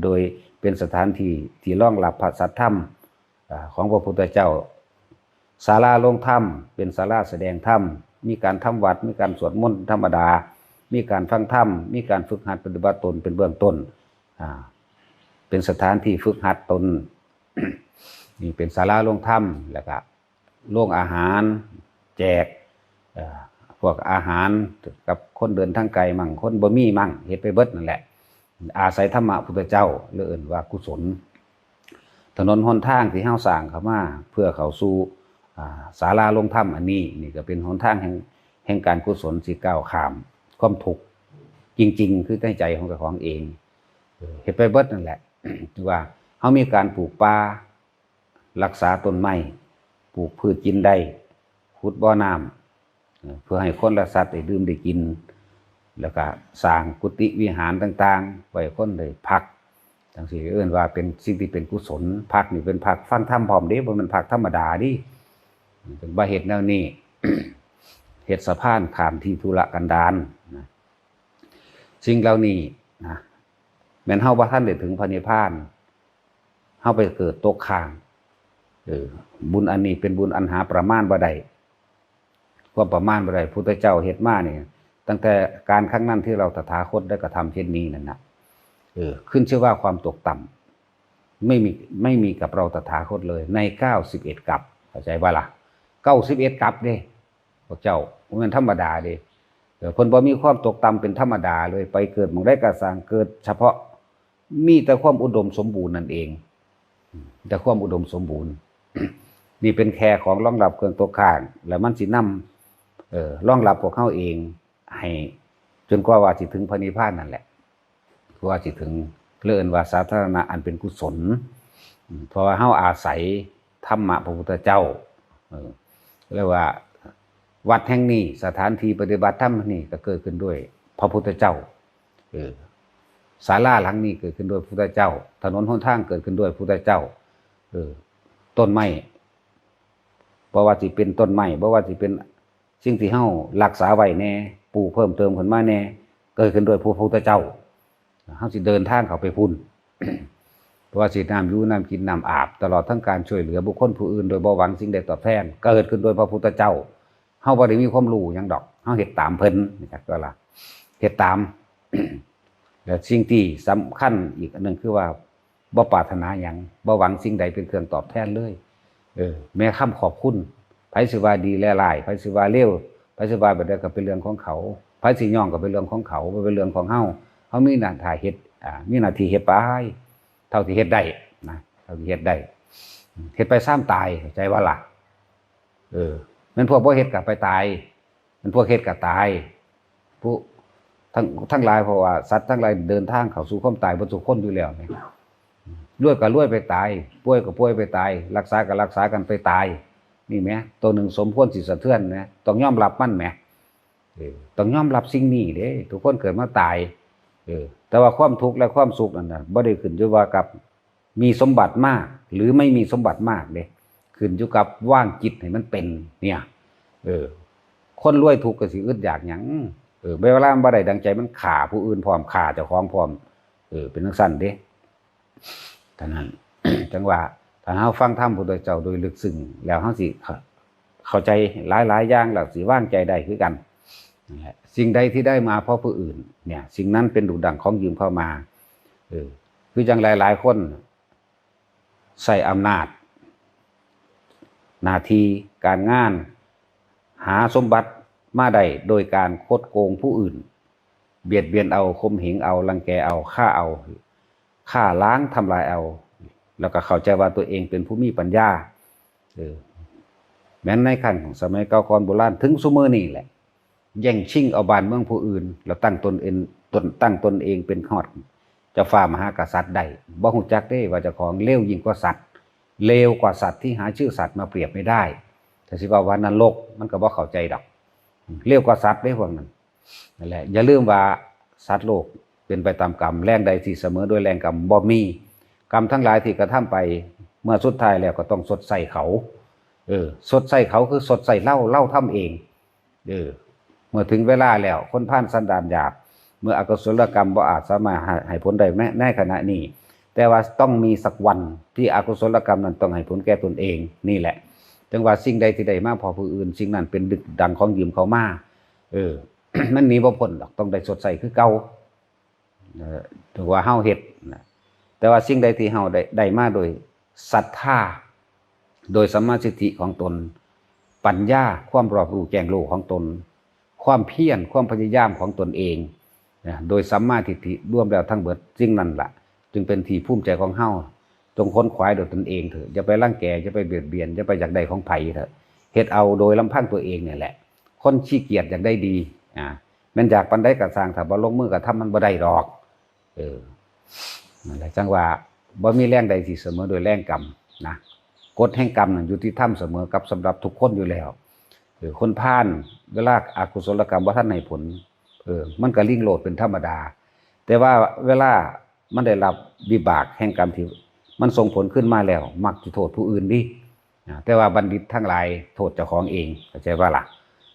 โดยเป็นสถานที่ที่รองรับพระสัทธรรม อ่า ของพระพุทธเจ้า ศาลาลงธรรม เป็นศาลาแสดงธรรม มีการทำวัตร มีการสวดมนต์ธรรมดา มีการฟังธรรม มีการฝึกหัดปฏิบัติตนเป็นเบื้องต้น อ่า เป็นสถานที่ฝึกหัดตน นี่เป็นศาลาลงธรรม แล้วก็โรงอาหาร แจก เอ่อ พวกอาหารกับคนเดินทางไกลมั่ง คนบ่มีมั่ง เฮ็ดไปเบิดนั่นแหละ อาศัยธรรมะพุทธเจ้า เลยเอิ้นว่ากุศล ถนนหนทางที่เฮาสร้างเข้ามา เพื่อเข้าสู่ อ่า ศาลาลงธรรมอันนี้ นี่ก็เป็นหนทางแห่ง แห่งการกุศล สิก้าวข้ามความทุกข์จริงๆ คือในใจของเจ้าของเอง เออ เฮ็ดไปเบิดนั่นแหละ ว่าเฮามีการปลูกป่า รักษาต้นไม้ ปลูกพืชกินได้ ขุดบ่อน้ำ เอ่อ เพื่อให้คนและสัตว์ได้ดื่มได้กิน แล้วก็สร้างกุฏิวิหารต่างๆ ไว้คนได้พัก จั่งซี้เอิ้นว่าเป็นสิ่งที่เป็นกุศล พักนี่เป็นพักฟังธรรมพร้อมเด้ บ่แม่นพักธรรมดาเด้ จั่งว่าเฮ็ดแนวนี้ เฮ็ดสะพานข้ามที่ทุรกันดารนะ สิ่งเหล่านี้นะ แม่นเฮาบ่ทันได้ถึงพระนิพพาน เฮาไปเกิดตกค้าง เออ บุญอันนี้เป็นบุญอันหาประมาณบ่ได้ ความประมาณบ่ได้ พุทธเจ้าเฮ็ดมานี่ ตั้งแต่กาลครั้งนั้นที่เราตถาคตได้กระทำเช่นนี้นั่นน่ะ เออ ขึ้นชื่อว่าความตกต่ำ ไม่มี ไม่มีกับเราตถาคตเลย ในเก้าสิบเอ็ดกัป เข้าใจบ่ล่ะ เก้าสิบเอ็ดกัปเด้ พวกเจ้า บ่แม่นธรรมดาเด้ เออ เพิ่นบ่มีความตกต่ำเป็นธรรมดาเลย ไปเกิดหม่องใดก็ซ่าง เกิดเฉพาะ มีแต่ความอุดมสมบูรณ์นั่นเอง แต่ความอุดมสมบูรณ์ นี่เป็นแค่ของรองรับเครื่องตกค้าง แล้วมันสินำ เอ่อ รองรับพวกเฮาเอง ให้จนกว่าว่าสิถึงพระนิพพานนั่นแหละ กว่าสิถึง เรียกว่าสาธารณะอันเป็นกุศล อืม เพราะว่าเฮาอาศัย ธรรมะพระพุทธเจ้า เออ เรียกว่า วัดแห่งนี้ สถานที่ปฏิบัติธรรมนี่ก็เกิดขึ้นด้วยพระพุทธเจ้า เออ ศาลาหลังนี้เกิดขึ้นด้วยพระพุทธเจ้า ถนนหนทางเกิดขึ้นด้วยพระพุทธเจ้า เออ ต้นไม้ บ่ว่าสิเป็นต้นไม้ บ่ว่าสิเป็นสิ่งที่เฮารักษาไว้แน่ ปลูกเพิ่มเติมขึ้นมาแน่ เกิดขึ้นด้วยพระพุทธเจ้า เฮาสิเดินทางเข้าไปพุ้น บ่ว่าสิน้ำอยู่น้ำกินน้ำอาบ ตลอดทั้งการช่วยเหลือบุคคลผู้อื่นโดยบ่หวังสิ่งใดตอบแทน เกิดขึ้นโดยพระพุทธเจ้า เฮาบ่ได้มีความรู้หยังดอก เฮาเฮ็ดตามเพิ่น จักว่าล่ะ เฮ็ดตาม และสิ่งที่สำคัญอีกอันหนึ่งคือว่า บ่ปรารถนาหยัง บ่หวังสิ่งใดเป็นเครื่องตอบแทนเลย เออ แม้คำขอบคุณ ไผสิว่าดีและร้าย ไผสิว่าเลว ไผสิว่าแบบใดก็เป็นเรื่องของเขา ไผสิย่องก็เป็นเรื่องของเขา บ่เป็นเรื่องของเฮา เฮามีหน้าที่เฮ็ด อ่า มีหน้าที่เฮ็ดไป เท่าที่เฮ็ดได้นะ เท่าที่เฮ็ดได้ เฮ็ดไปซ้ำตาย เข้าใจบ่ล่ะ เออ แม่นพวกบ่เฮ็ดก็ไปตาย แม่นพวกเฮ็ดก็ตาย ผู้ ทั้ง ทั้งหลาย เพราะว่าสัตว์ทั้งหลายเดินทางเข้าสู่ความตายเบิดทุกคนอยู่แล้วนี่ รวยก็รวยไปตาย ป่วยก็ป่วยไปตาย รักษาก็รักษากันไปตาย นี่แหม ตัวหนึ่งสมควรสิสะเทือนนะ ต้องยอมรับมันแหม เออ ต้องยอมรับสิ่งนี้เด้ ทุกคนเกิดมาตาย เออ แต่ว่าความทุกข์และความสุขนั่นน่ะ บ่ได้ขึ้นอยู่ว่ากับมีสมบัติมาก หรือไม่มีสมบัติมากเด้ ขึ้นอยู่กับวางจิตให้มันเป็น เนี่ย เออ คนรวยทุกข์ก็สิอึดอยากหยัง เออ เวลามันบ่ได้ดังใจมันฆ่าผู้อื่นพร้อม ฆ่าเจ้าของพร้อม เออ เป็นจั่งซั้นเด้ เท่านั้น จั่งว่า ถ้าเฮาฟังธรรมพุทธเจ้าโดยลึกซึ้ง แล้วเฮาสิเข้า เข้าใจหลายๆอย่าง แล้วสิวางใจได้คือกัน นั่นแหละ สิ่งใดที่ได้มาเพราะผู้อื่น เนี่ย สิ่งนั้นเป็นดุจดั่งของยืมเข้ามา เออ คือจั่งหลายๆคน ใช้อำนาจ หน้าที่ การงาน หาสมบัติมาได้โดยการคดโกงผู้อื่น เบียดเบียนเอา ข่มเหงเอา รังแกเอา ฆ่าเอา ฆ่าล้างทำลายเอา แล้วก็เข้าใจว่าตัวเองเป็นผู้มีปัญญา เออ แม้นในครั้งของสมัยเก่าก่อนโบราณ ถึงซุมื้อนี้แหละ แย่งชิงเอาบ้านเมืองผู้อื่น แล้วตั้งตนเอง ตน ตั้งตนเองเป็นฮอดเจ้าฟ้ามหากษัตริย์ได้ บ่ฮู้จักเด้ว่าเจ้าของเลวยิ่งกว่าสัตว์ เลวกว่าสัตว์ที่หาชื่อสัตว์มาเปรียบไม่ได้ ถ้าสิว่าว่านรก มันก็บ่เข้าใจดอก เลวกว่าสัตว์เด้พวกนั้น นั่นแหละ อย่าลืมว่าสัตว์โลกเป็นไปตามกรรม แรงใดที่เสมอด้วยแรงกรรมบ่มี กรรมทั้งหลายที่กระทำไป เมื่อสุดท้ายแล้วก็ต้องชดใช้เขา เออ ชดใช้เขาคือชดใช้เฮา เฮาทำเอง เออ เมื่อถึงเวลาแล้ว คนพาลสันดานหยาบ เมื่ออกุศลกรรมบ่อาจสามารถให้ ให้ผลได้ใน ในขณะนี้ แต่ว่าต้องมีสักวันที่อกุศลกรรมนั้นต้องให้ผลแก่ตนเอง นี่แหละ จั่งว่าสิ่งใดที่ได้มาเพราะผู้อื่น สิ่งนั้นเป็นดุจดั่งของยืมเข้ามา เออ มันหนีบ่พ้นดอก ต้องได้ชดใช้คือเก่า เอ่อ ถือว่าเฮาเฮ็ดนะ แต่ว่าสิ่งใดที่เฮาได้ ได้มาโดยศรัทธา โดยสัมมาทิฏฐิของตน ปัญญา ความรอบรู้แจ้งโลกของตน ความเพียร ความพยายามของตนเองนะ โดยสัมมาทิฏฐิรวมแล้วทั้งเบิด สิ่งนั้นล่ะ จึงเป็นที่ภูมิใจของเฮา จงขนขวายโดยตนเองเถอะ อย่าไปรังแก อย่าไปเบียดเบียน อย่าไปอยากได้ของไผเถอะ เฮ็ดเอาโดยลำพังตัวเองเนี่ยแหละ คนขี้เกียจอยากได้ดี อ่า แม่นอยากปานใดก็ซ่าง ถ้าบ่ลงมือกระทำมันบ่ได้ดอก เออ นั่นแหละ จั่งว่าบ่มีแรงใดที่เสมอด้วยแรงกรรมนะ กฎแห่งกรรมนั้นยุติธรรมเสมอกับสำหรับทุกคนอยู่แล้ว เออ คนพาลเวลาอกุศลกรรมบ่ทันให้ผล เออ มันก็หลิ้งโลดเป็นธรรมดา แต่ว่าเวลามันได้รับวิบากแห่งกรรมที่มันส่งผลขึ้นมาแล้ว มักสิโทษผู้อื่นเด้ นะ แต่ว่าบัณฑิตทั้งหลายโทษเจ้าของเอง เข้าใจบ่ล่ะ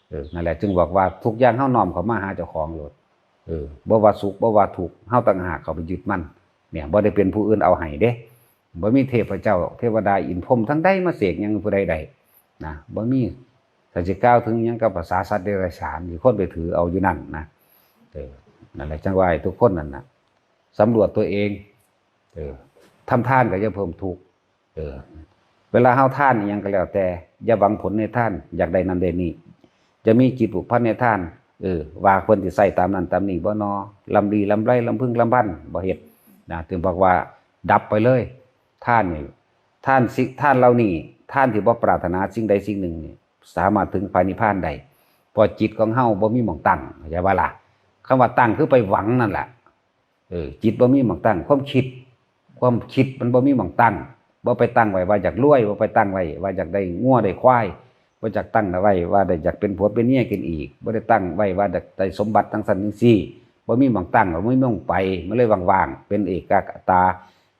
เออ นั่นแหละ จึงบอกว่าทุกอย่างเฮาน้อมเข้ามาหาเจ้าของโลด เออ บ่ว่าสุข บ่ว่าทุกข์ เฮาต่างหากเข้าไปยึดมัน เนี่ย บ่ได้เป็นผู้อื่นเอาให้เด้ บ่มีเทพเจ้า เทวดา อินทร์พรหมทั้งใดมาเสกหยังผู้ใดได้ นะ บ่มี ถ้าสิกล่าวถึงหยังกับภาษาสัตว์เดรัจฉาน ที่คนไปถือเอาอยู่นั่นนะ เออ นั่นแหละ จั่งว่าให้ทุกคนนั่นน่ะ สำรวจตัวเอง เออ ทำทานก็อย่าเพิ่มทุกข์ เออ เวลาเฮาทานอิหยังก็แล้วแต่ อย่าหวังผลในทาน อยากได้นั่นได้นี่ จะมีจิตผูกพันในทาน เออ ว่าเพิ่นสิใช้ตามนั้นตามนี้บ่นอ ลำลีลำไร ลำพึงลำพัน บ่เฮ็ด นะ ถึงบอกว่าดับไปเลย ทานนี่ ทานสิ ทานเหล่านี้ ทานที่บ่ปรารถนาสิ่งใดสิ่งหนึ่งนี่ สามารถถึงพระนิพพานได้ เพราะจิตของเฮาบ่มีหม่องตั้ง เข้าใจบ่ล่ะ คำว่าตั้งคือไปหวังนั่นแหละ เออ จิตบ่มีหม่องตั้ง ความคิด ความคิดมันบ่มีหม่องตั้ง บ่ไปตั้งไว้ว่าอยากรวย บ่ไปตั้งไว้ว่าอยากได้งัวได้ควาย บ่อยากตั้งไว้ว่าได้อยากเป็นผัวเป็นเมียกันอีก บ่ได้ตั้งไว้ว่าอยากได้สมบัติทั้งสันทั้งสี่ บ่มีหม่องตั้ง บ่มีหม่องไป มันเลยว่างๆ เป็นเอกตา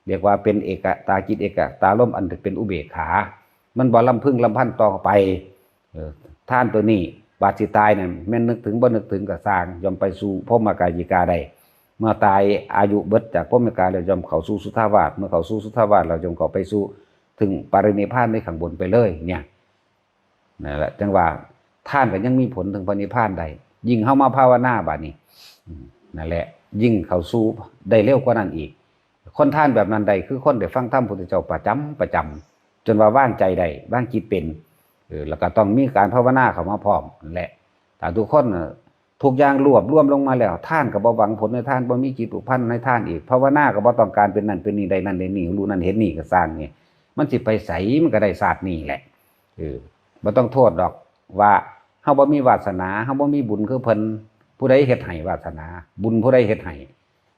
เรียกว่าเป็นเอกตาจิต เอกตารมณ์อันเป็นอุเบกขา มันบ่ลำพึงลำพันต่อไป เออ ทานตัวนี้ บาดสิตายเนี่ย แม่นนึกถึงบ่นึกถึงก็ซ่าง ย่อมไปสู่พรหมกายิกาได้ เมื่อตายอายุเบิดจากพรหมกาแล้ว ย่อมเข้าสู่สุทธาวาส เมื่อเข้าสู่สุทธาวาสแล้ว ย่อมเข้าไปสู่ถึงปรินิพพานในข้างบนไปเลยเนี่ย นั่นแหละ จังว่าทานก็ยังมีผลถึงพระนิพพานได้ ยิ่งเฮามาภาวนาบาดนี้ อืม นั่นแหละ ยิ่งเข้าสู่ได้เร็วกว่านั้นอีก คนทานแบบนั้นได้ คือคนได้ฟังธรรมพุทธเจ้าประจำประจำ จนว่าวางใจได้ วางจิตเป็น เออ แล้วก็ต้องมีการภาวนาเข้ามาพร้อมนั่นแหละ ถ้าทุกคน เอ่อ ทุกอย่างรวบรวมลงมาแล้ว ทานก็บ่หวังผลในทาน บ่มีจิตผูกพันในทานอีก ภาวนาก็บ่ต้องการเป็นนั่นเป็นนี่ ได้นั่นได้นี่ รู้นั่นเห็นนี่ก็ซ่างนี่ มันสิไปไส มันก็ได้ชาตินี้แหละ เออ บ่ต้องโทษดอกว่าเฮาบ่มีวาสนา เฮาบ่มีบุญคือเพิ่น ผู้ใดเฮ็ดให้วาสนา บุญผู้ใดเฮ็ดให้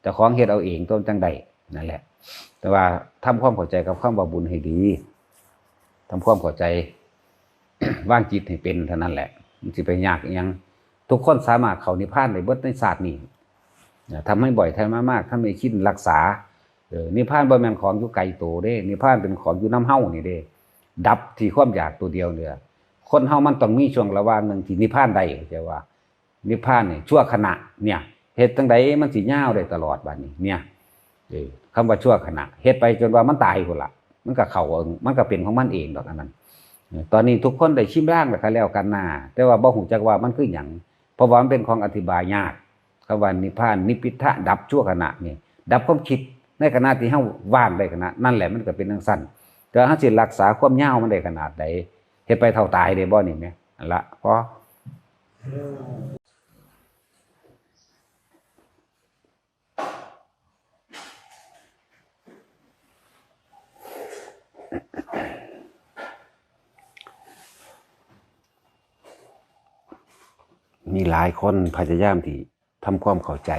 เจ้าของเฮ็ดเอาเองตัวจั่งใด นั่นแหละ แต่ว่าทำความเข้าใจกับคำว่าบุญให้ดี ทำความเข้าใจ วางจิตให้เป็นเท่านั้นแหละ มันสิไปยากอิหยัง ทุกคนสามารถเข้านิพพานได้เบิดในชาตินี้นะ ทำให้บ่อย ทำให้มาก ทำให้ชิน รักษา เออ นิพพานบ่แม่นของอยู่ไกลโตเด้ นิพพานเป็นของอยู่นำเฮานี่เด้ ดับที่ความอยากตัวเดียวเนี่ย คนเฮามันต้องมีช่วงระหว่างหนึ่งที่นิพพานได้ เข้าใจว่า นิพพานนี่ชั่วขณะเนี่ย เฮ็ดจั่งใดมันสิยาวได้ตลอดบัดนี้เนี่ย เออ คำว่าชั่วขณะ เฮ็ดไปจนว่ามันตายพุ้นละ มันก็เข้า มันก็เป็นของมันเองดอกอันนั้น เออ ตอนนี้ทุกคนได้ชิมลางแล้วก็แล้วกันนา แต่ว่าบ่ฮู้จักว่ามันคือหยัง เพราะว่ามันเป็นของอธิบายยาก คำว่านิพพาน นิพพิทะ ดับชั่วขณะนี่ ดับความคิดในขณะที่เฮาว่างได้ขณะ นั่นแหละมันก็เป็นจั่งซั่น แต่เฮาสิรักษาความยาวมันได้ขนาดใด เฮ็ดไปเท่าตายได้บ่นี่แหม อันละ พอ มีหลายคนพยายามที่ทำความเข้าใจ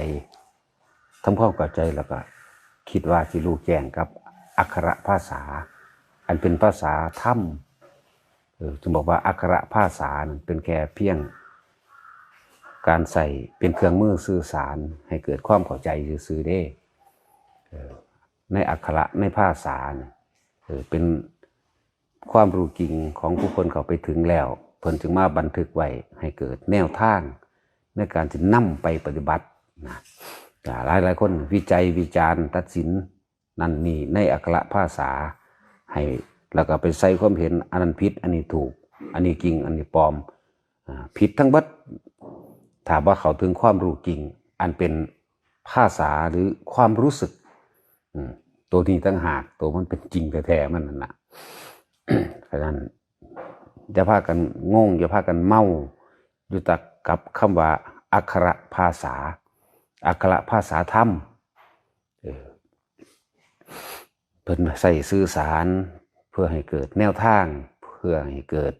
ทำความเข้าใจแล้วก็คิดว่าสิรู้แจ้งกับอักขระภาษา อันเป็นภาษาธรรม เออ จึงบอกว่าอักขระภาษานั้นเป็นแค่เพียงการใช้เป็นเครื่องมือสื่อสารให้เกิดความเข้าใจซื่อๆเด้ เออ ในอักขระในภาษาเนี่ย เออ เป็นความรู้จริงของผู้คนเข้าไปถึงแล้ว เพิ่นจึงมาบันทึกไว้ให้เกิดแนวทางในการที่นำไปปฏิบัตินะ อ่า หลายๆคนวิจัยวิจารณ์ตัดสินนั่นนี่ในอักขระภาษาให้ แล้วก็ไปใส่ความเห็น อันนั้นผิด อันนี้ถูก อันนี้จริง อันนี้ปลอม อ่า ผิดทั้งเบิด ถ้าบ่เข้าถึงความรู้จริง อันเป็นภาษาหรือความรู้สึก อืม ตัวนี้ต่างหาก ตัวมันเป็นจริงแท้ๆมันนั่นน่ะ ฉะนั้นอย่าพากันงง อย่าพากันเมา อยู่แต่กับคำว่าอักขระภาษา อักขระภาษาธรรม เออ เพิ่นใช้สื่อสารเพื่อให้เกิดแนวทาง เพื่อให้เกิด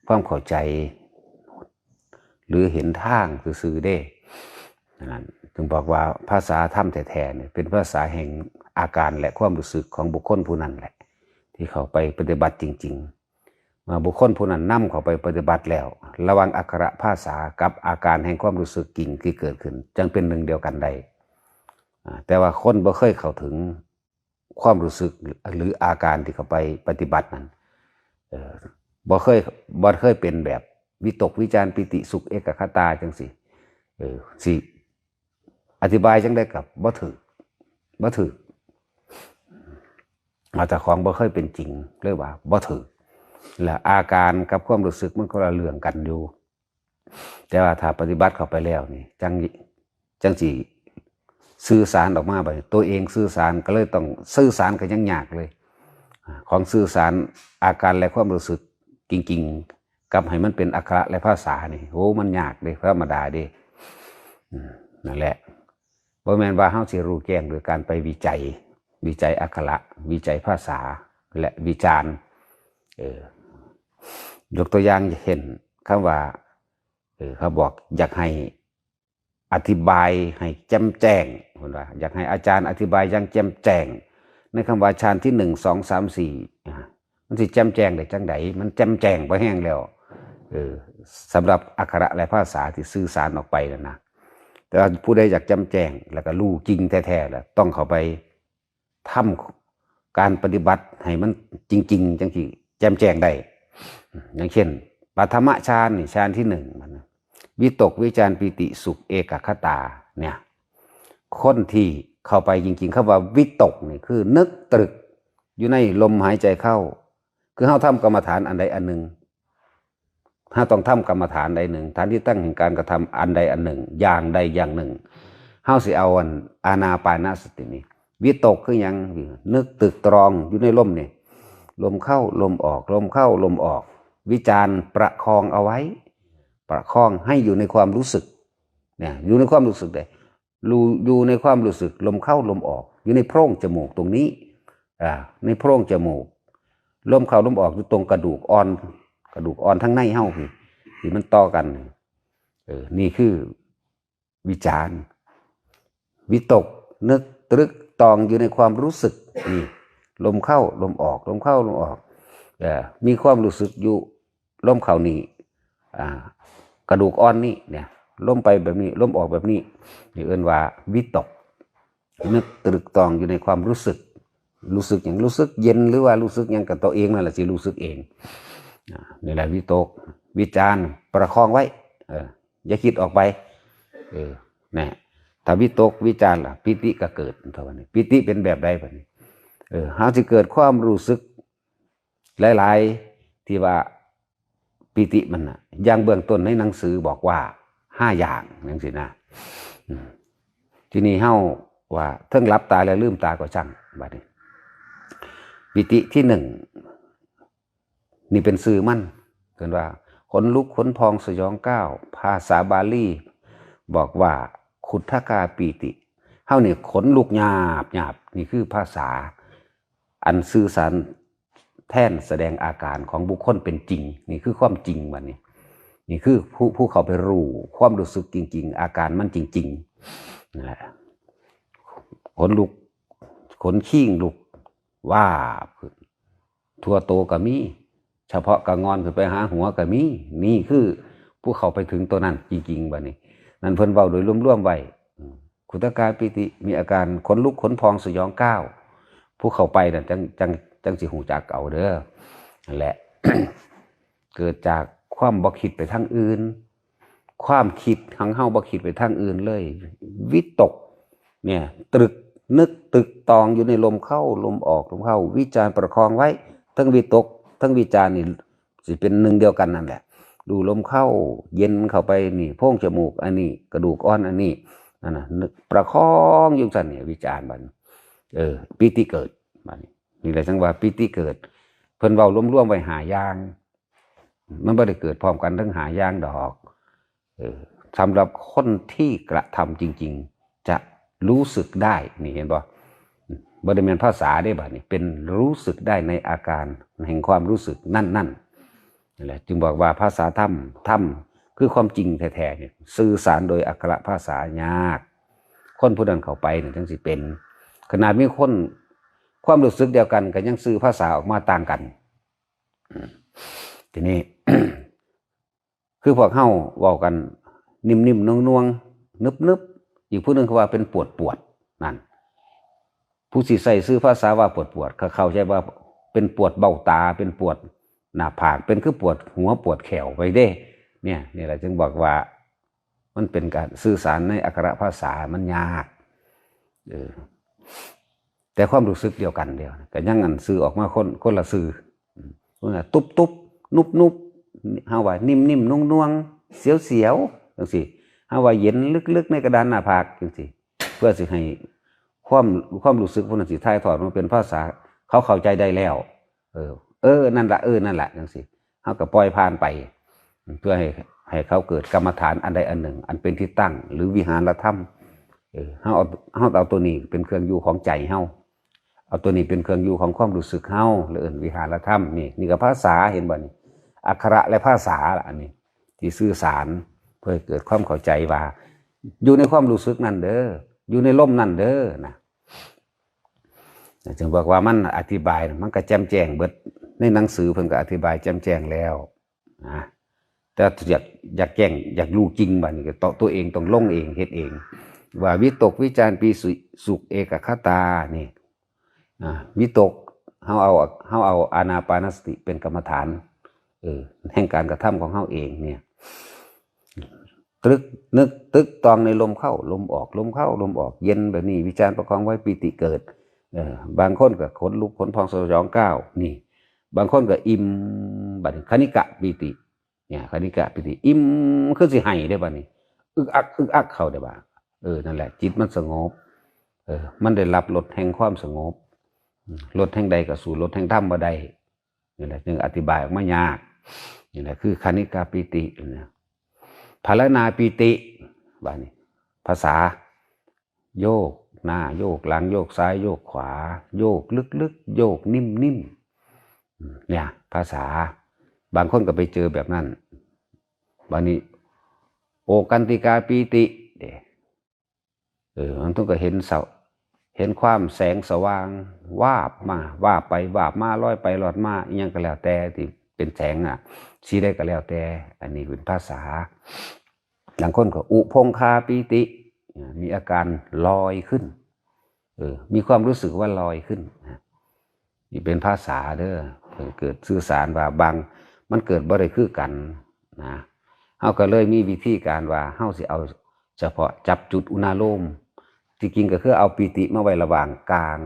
ความเข้าใจ หรือเห็นทางซื่อๆเด้ นั่นจึงบอกว่าภาษาธรรมแท้ๆเนี่ยเป็นภาษาแห่งอาการและความรู้สึกของบุคคลผู้นั้นแหละ ที่เข้าไปปฏิบัติจริงๆ เมื่อบุคคลผู้นั้นนำเข้าไปปฏิบัติแล้ว ระหว่างอักขระภาษากับอาการแห่งความรู้สึกจริงที่เกิดขึ้น จั่งเป็นหนึ่งเดียวกันได้ อ่า แต่ว่าคนบ่เคยเข้าถึงความรู้สึกหรืออาการที่เข้าไปปฏิบัตินั้น เออ บ่เคย บ่เคยเป็นแบบวิตกวิจารปีติสุขเอกคตาจั่งซี้ เออ สิอธิบายจั่งใดก็บ่ถูก บ่ถูก เอาแต่ของบ่เคยเป็นจริงเลยว่าบ่ถูก และอาการกับความรู้สึกมันคนละเรื่องกันอยู่ แต่ว่าถ้าปฏิบัติเข้าไปแล้วนี่ จั่ง จั่งสิสื่อสารออกมาบัดนี้ ตัวเองสื่อสารก็เลยต้องสื่อสารก็ยังยากเลย ของสื่อสารอาการและความรู้สึกจริงๆ กับให้มันเป็นอักขระและภาษานี่ โอ้ มันยากเด้ ธรรมดาเด้ อืม นั่นแหละ บ่แม่นว่าเฮาสิรู้แจ้งโดยการไปวิจัย วิจัยอักขระ วิจัยภาษา และวิจารณ์ เออ ยกตัวอย่างเช่นคำว่า เออ เขาบอกอยากให้อธิบายให้แจ่มแจ้ง เพิ่นว่า อยากให้อาจารย์อธิบายอย่างแจ่มแจ้ง ในคำว่าฌานที่หนึ่ง สอง สาม สี่ อ่า มันสิแจ่มแจ้งได้จังใด มันแจ่มแจ้งพอแฮงแล้ว เออ สำหรับอักขระและภาษาที่สื่อสารออกไปนั่นนะ แต่ว่าผู้ใดอยากแจ่มแจ้งแล้วก็รู้จริงแท้ๆแล้ว ต้องเข้าไปทำการปฏิบัติให้มันจริงๆ จังสิแจ่มแจ้งได้ อย่างเช่น ปฐมฌานนี่ ฌานที่หนึ่งมันนะ วิตก วิจาร ปีติ สุข เอกัคคตา เนี่ย คนที่เข้าไปจริงๆ คำว่าวิตกนี่คือนึกตรึกอยู่ในลมหายใจเข้า คือเฮาทำกรรมฐานอันใดอันหนึ่ง เฮาต้องทำกรรมฐานใดหนึ่ง ฐานที่ตั้งแห่งการกระทำอันใดอันหนึ่ง อย่างใดอย่างหนึ่ง เฮาสิเอาอันอานาปานสตินี่ วิตกคือหยัง นึกตรึกตรองอยู่ในลมนี่ ลมเข้าลมออก ลมเข้าลมออก วิจารประคองเอาไว้ ประคองให้อยู่ในความรู้สึก เนี่ย อยู่ในความรู้สึกเลย รู้ อยู่ในความรู้สึกลมเข้าลมออก อยู่ในโพรงจมูกตรงนี้ อ่า ในโพรงจมูก ลมเข้าลมออกอยู่ตรงกระดูกอ่อน กระดูกอ่อนทั้งในเฮาพี่ ที่มันต่อกัน เออ นี่คือวิจาร วิตก นึกตรึกตรองอยู่ในความรู้สึก นี่ ลมเข้าลมออก ลมเข้าลมออก เออ มีความรู้สึกอยู่ ลมเข้านี่ อ่า กระดูกอ่อนนี่เนี่ย ลมไปแบบนี้ ลมออกแบบนี้ นี่เอิ้นว่าวิตก นึกตรึกตรองอยู่ในความรู้สึก รู้สึกหยัง รู้สึกเย็นหรือว่ารู้สึกหยังกับตัวเองนั่นแหละสิรู้สึกเอง อ่า นี่แหละวิตก วิจารประคองไว้ เออ อย่าคิดออกไป เออ นะ ถ้าวิตกวิจารล่ะ ปีติก็เกิด เท่านี้ ปีติเป็นแบบใดบัดนี้ เออ เฮาสิเกิดความรู้สึกหลายๆ ที่ว่าปีติมันน่ะ อย่างเบื้องต้นในหนังสือบอกว่าห้าอย่างจังซี่นะ อืม ทีนี้เฮาว่าเทิงหลับตาแล้วลืมตาก็ช่าง บัดนี้ ปีติที่หนึ่ง นี่เป็นชื่อมัน เพิ่นว่าขนลุกขนพองสยองก้าว ภาษาบาลีบอกว่าขุททกาปีติ เฮานี่ขนลุกหยาบหยาบ นี่คือภาษาอันสื่อสารแทนแสดงอาการของบุคคลเป็นจริง นี่คือความจริงบัดนี้ นี่คือผู้ ผู้เข้าไปรู้ความรู้สึกจริงๆ อาการมันจริงๆ นั่นแหละ ขนลุก ขนคิงลุก วาบขึ้น ทั่วโตก็มี เฉพาะกะงอนขึ้นไปหาหัวก็มี นี่คือผู้เข้าไปถึงตัวนั้นจริงๆ บัดนี้ นั่นเพิ่นเว้าโดยรวมๆ ไว้ อืม ขุททกาปีติ มีอาการขนลุกขนพองสยองก้าว ผู้เข้าไปนั่นจัง จัง จังสิฮู้จักเอาเด้อ นั่นแหละ เกิดจากความบ่คิดไปทางอื่น ความคิดของเฮาบ่คิดไปทางอื่นเลย วิตก เนี่ย ตรึก นึกตรึกตรองอยู่ในลมเข้าลมออก ลมเข้า วิจารประคองไว้ ทั้งวิตก ทั้งวิจารนี่ สิเป็นหนึ่งเดียวกันนั่นแหละ ดูลมเข้า เย็นเข้าไปนี่ โพรงจมูกอันนี้ กระดูกอ่อนอันนี้ นั่นน่ะ นึกประคองอยู่ซั่นเนี่ย วิจารบัดนี้ เออ ปีติเกิด บัดนี้ นี่แหละจังว่าปีติเกิด เพิ่นเว้ารวมๆ ไว้ห้าอย่าง มันบ่ได้เกิดพร้อมกันทั้งห้าอย่างดอก เออ สำหรับคนที่กระทำจริงๆ จะรู้สึกได้ นี่เห็นบ่ บ่ได้แม่นภาษาเด้บัดนี้ เป็นรู้สึกได้ในอาการแห่งความรู้สึกนั่นๆ นั่นแหละ จึงบอกว่าภาษาธรรม ธรรมคือความจริงแท้ๆ เนี่ย สื่อสารโดยอักขระภาษายาก คนผู้นั้นเข้าไปเนี่ยจังสิเป็น ขนาดมีคนความรู้สึกเดียวกันก็ยังสื่อภาษาออกมาต่างกัน อืม ทีนี้ คือพวกเฮาเว้ากันนิ่มๆ นวลๆ นึบๆ อีกผู้หนึ่งเขาว่าเป็นปวดๆ นั่น ผู้สิใช้ชื่อภาษาว่าปวดๆ เขาเข้าใจว่าเป็นปวดเบ้าตา เป็นปวดหน้าผาก เป็นคือปวดหัวปวดแข้วไปเด้ เนี่ย นี่แหละจึงบอกว่า มันเป็นการสื่อสารในอักขระภาษามันยาก เออ แต่ความรู้สึกเดียวกันเดียว ก็ยังอันสื่อออกมาคน คนละชื่อ อืม เพิ่นว่าตุ๊บตุ๊บ นุบนุบ เฮาว่านิ่มนิ่มนวลนวล เสียวเสียว จังซี่ เฮาว่าเย็นลึกๆ ในกระดานหน้าผาก จังซี่ เพื่อสิให้ความ ความรู้สึกพวกนั้นสิถ่ายทอดมาเป็นภาษา เขาเข้าใจได้แล้ว เออ เออ นั่นละ เออ นั่นละ จังซี่ เฮาก็ปล่อยผ่านไป เพื่อให้ ให้เขาเกิดกรรมฐานอันใดอันหนึ่ง อันเป็นที่ตั้ง หรือวิหารธรรม เออ เฮาเอา เฮาเอาตัวนี้เป็นเครื่องอยู่ของใจเฮา เอาตัวนี้เป็นเครื่องอยู่ของความรู้สึกเฮา แล้วเอิ้นวิหารธรรม นี่ นี่ก็ภาษา เห็นบ่นี่ อักขระและภาษาละ อันนี้ ที่สื่อสาร เพื่อให้เกิดความเข้าใจว่า อยู่ในความรู้สึกนั่นเด้อ อยู่ในลมนั่นเด้อ นะ จึงบอกว่ามันอธิบายมันก็แจ่มแจ้งเบิด ในหนังสือเพิ่นก็อธิบายแจ่มแจ้งแล้วนะ แต่อยากอยากแจ้งอยากรู้จริงบัดนี้ก็ต้องตัวเองต้องลงเองเฮ็ดเอง ว่าวิตกวิจารปีติสุขเอกัคคตานี่ อ่า วิตก เฮาเอา เฮาเอาอานาปานสติเป็นกรรมฐาน เออ แห่งการกระทำของเฮาเองเนี่ย ตึก นึกตึกตรองในลมเข้าลมออก ลมเข้าลมออก เย็นแบบนี้ วิจารประคองไว้ปีติเกิด เออ บางคนก็ขนลุกขนพองสยองก้าวนี่ บางคนก็อิ่ม บัดนี้คณิกะปีติ เนี่ย คณิกะปีติ อิ่ม คือสิไห้ได้บัดนี้ อึกอักอึกอักเข้าได้บ่า เออ นั่นแหละ จิตมันสงบ เออ มันได้รับรสแห่งความสงบ อืม รสแห่งใดก็สู้รสแห่งธรรมบ่ได้ นี่แหละจึงอธิบายออกมายาก นี่แหละคือคณิกาปีตินะ พรรณนาปีติ ว่านี่ ภาษา โยกหน้าโยกหลังโยกซ้ายโยกขวา โยกลึกๆ โยกนิ่มๆ เนี่ย ภาษา บางคนก็ไปเจอแบบนั้น บัดนี้ โอกันติกาปีติ เด้ เออ มันต้องก็เห็นเสา เห็นความแสงสว่าง วาบมา วาบไป วาบมา ลอยไป ลอยมา อิหยังก็แล้วแต่ที่เป็นแสงอ่ะ สีใดก็แล้วแต่ อันนี้เป็นภาษา บางคนก็อุพงคาปีติ อ่า มีอาการลอยขึ้น เออ มีความรู้สึกว่าลอยขึ้นนะ นี่เป็นภาษาเด้อ เพิ่นเกิดสื่อสารว่าบาง มันเกิดบ่ได้คือกันนะ เฮาก็เลยมีวิธีการว่าเฮาสิเอาเฉพาะจับจุดอุณาโลม ที่จริงก็คือเอาปีติมาไว้ระหว่างกลาง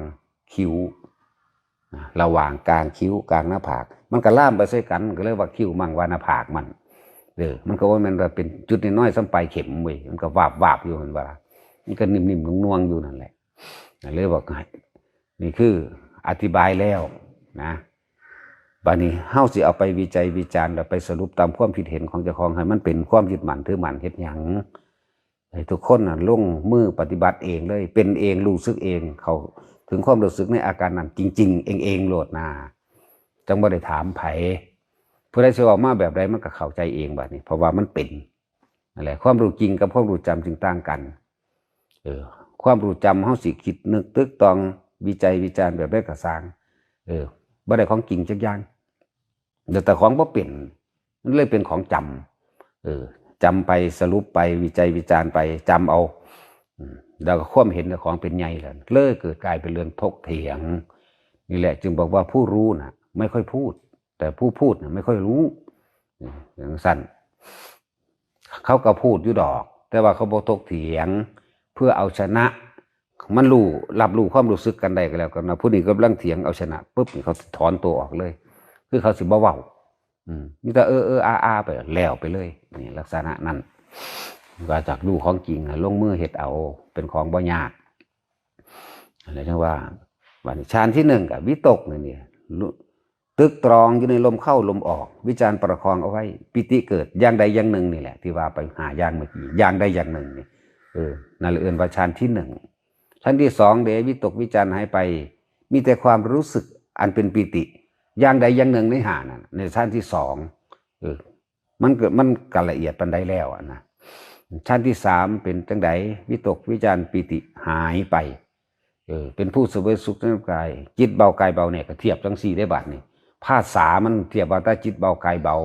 คิ้วนะ ระหว่างกลางคิ้วกลางหน้าผาก มันก็ลามไปใส่กัน ก็เลยว่าคิ้วมั่งว่าหน้าผากมัน เออ มันก็ว่ามันเป็นจุดน้อยๆ ส่ำปลายเข็มเว้ย มันก็วาบๆ อยู่หั่นว่า มันก็นิ่มๆ นวลๆ อยู่นั่นแหละ เลยบอกให้ นี่คืออธิบายแล้วนะ บัดนี้เฮาสิเอาไปวิจัยวิจารณ์ แล้วไปสรุปตามความคิดเห็นของเจ้าของ ให้มันเป็นความยึดมั่นถือมั่นเฮ็ดหยัง ให้ทุกคนน่ะลงมือปฏิบัติเองเลย เป็นเอง รู้สึกเอง เข้าถึงความรู้สึกในอาการนั้นจริงๆ เองๆ โลดนะ จั่งบ่ได้ถามไผ ผู้ใดสิเว้ามาแบบใดมันก็เข้าใจเองบัดนี้ เพราะว่ามันเป็น นั่นแหละ ความรู้จริงกับความรู้จำจึงต่างกัน เออ ความรู้จำเฮาสิคิดนึกตึกตรองวิจัยวิจารณ์แบบใดก็ซ่าง เออ บ่ได้ของจริงจักอย่าง แต่ของบ่เป็น มันเลยเป็นของจำ เออ จำไปสรุปไปวิจัยวิจารณ์ไป จำเอา อืม แล้วก็ความเห็นของเป็นใหญ่แล้ว เลยเกิดกลายเป็นเรื่องถกเถียง นี่แหละจึงบอกว่าผู้รู้น่ะ ไม่ค่อยพูด แต่ผู้พูดน่ะไม่ค่อยรู้ อืม จั่งซั่น เขาก็พูดอยู่ดอก แต่ว่าเขาบ่ถกเถียง เพื่อเอาชนะ มันรู้ รับรู้ความรู้สึกกันได้ก็แล้วกันนะ ผู้นี้กำลังเถียงเอาชนะปุ๊บ นี่เขาถอนตัวออกเลย คือเขาสิบ่เว้า อืม มีแต่เออเอออาอาไป แล้วไปเลย นี่ลักษณะนั้น ว่าจากรู้ของจริงอะ ลงมือเฮ็ดเอา เป็นของบ่ยาก อะไรจั่งว่า บัดนี้ฌานที่หนึ่งกับวิตกนี่ นี่ รู้ ตึกตรองอยู่ในลมเข้าลมออก วิจารประคองเอาไว้ ปีติเกิด อย่างใดอย่างหนึ่งนี่แหละ ที่ว่าไปห้าอย่างเมื่อกี้ อย่างใดอย่างหนึ่งนี่ เออ นั่นแหละเอิ้นว่าฌานที่หนึ่ง ฌานที่สองเด้ วิตกวิจารหายไป มีแต่ความรู้สึกอันเป็นปีติ อย่างใดอย่างหนึ่งในห้านั่น ในฌานที่สอง เออ มันก็ มันก็ละเอียดปานใดแล้วอะนะ ฌานที่สามเป็นจั่งใด วิตกวิจารปีติหายไป เออ เป็นผู้เสวยสุขในกาย จิตเบากายเบาเนี่ย ก็เทียบจั่งซี่ได้บัดนี้ ภาษามันเทียบว่าถ้าจิตเบากายเบา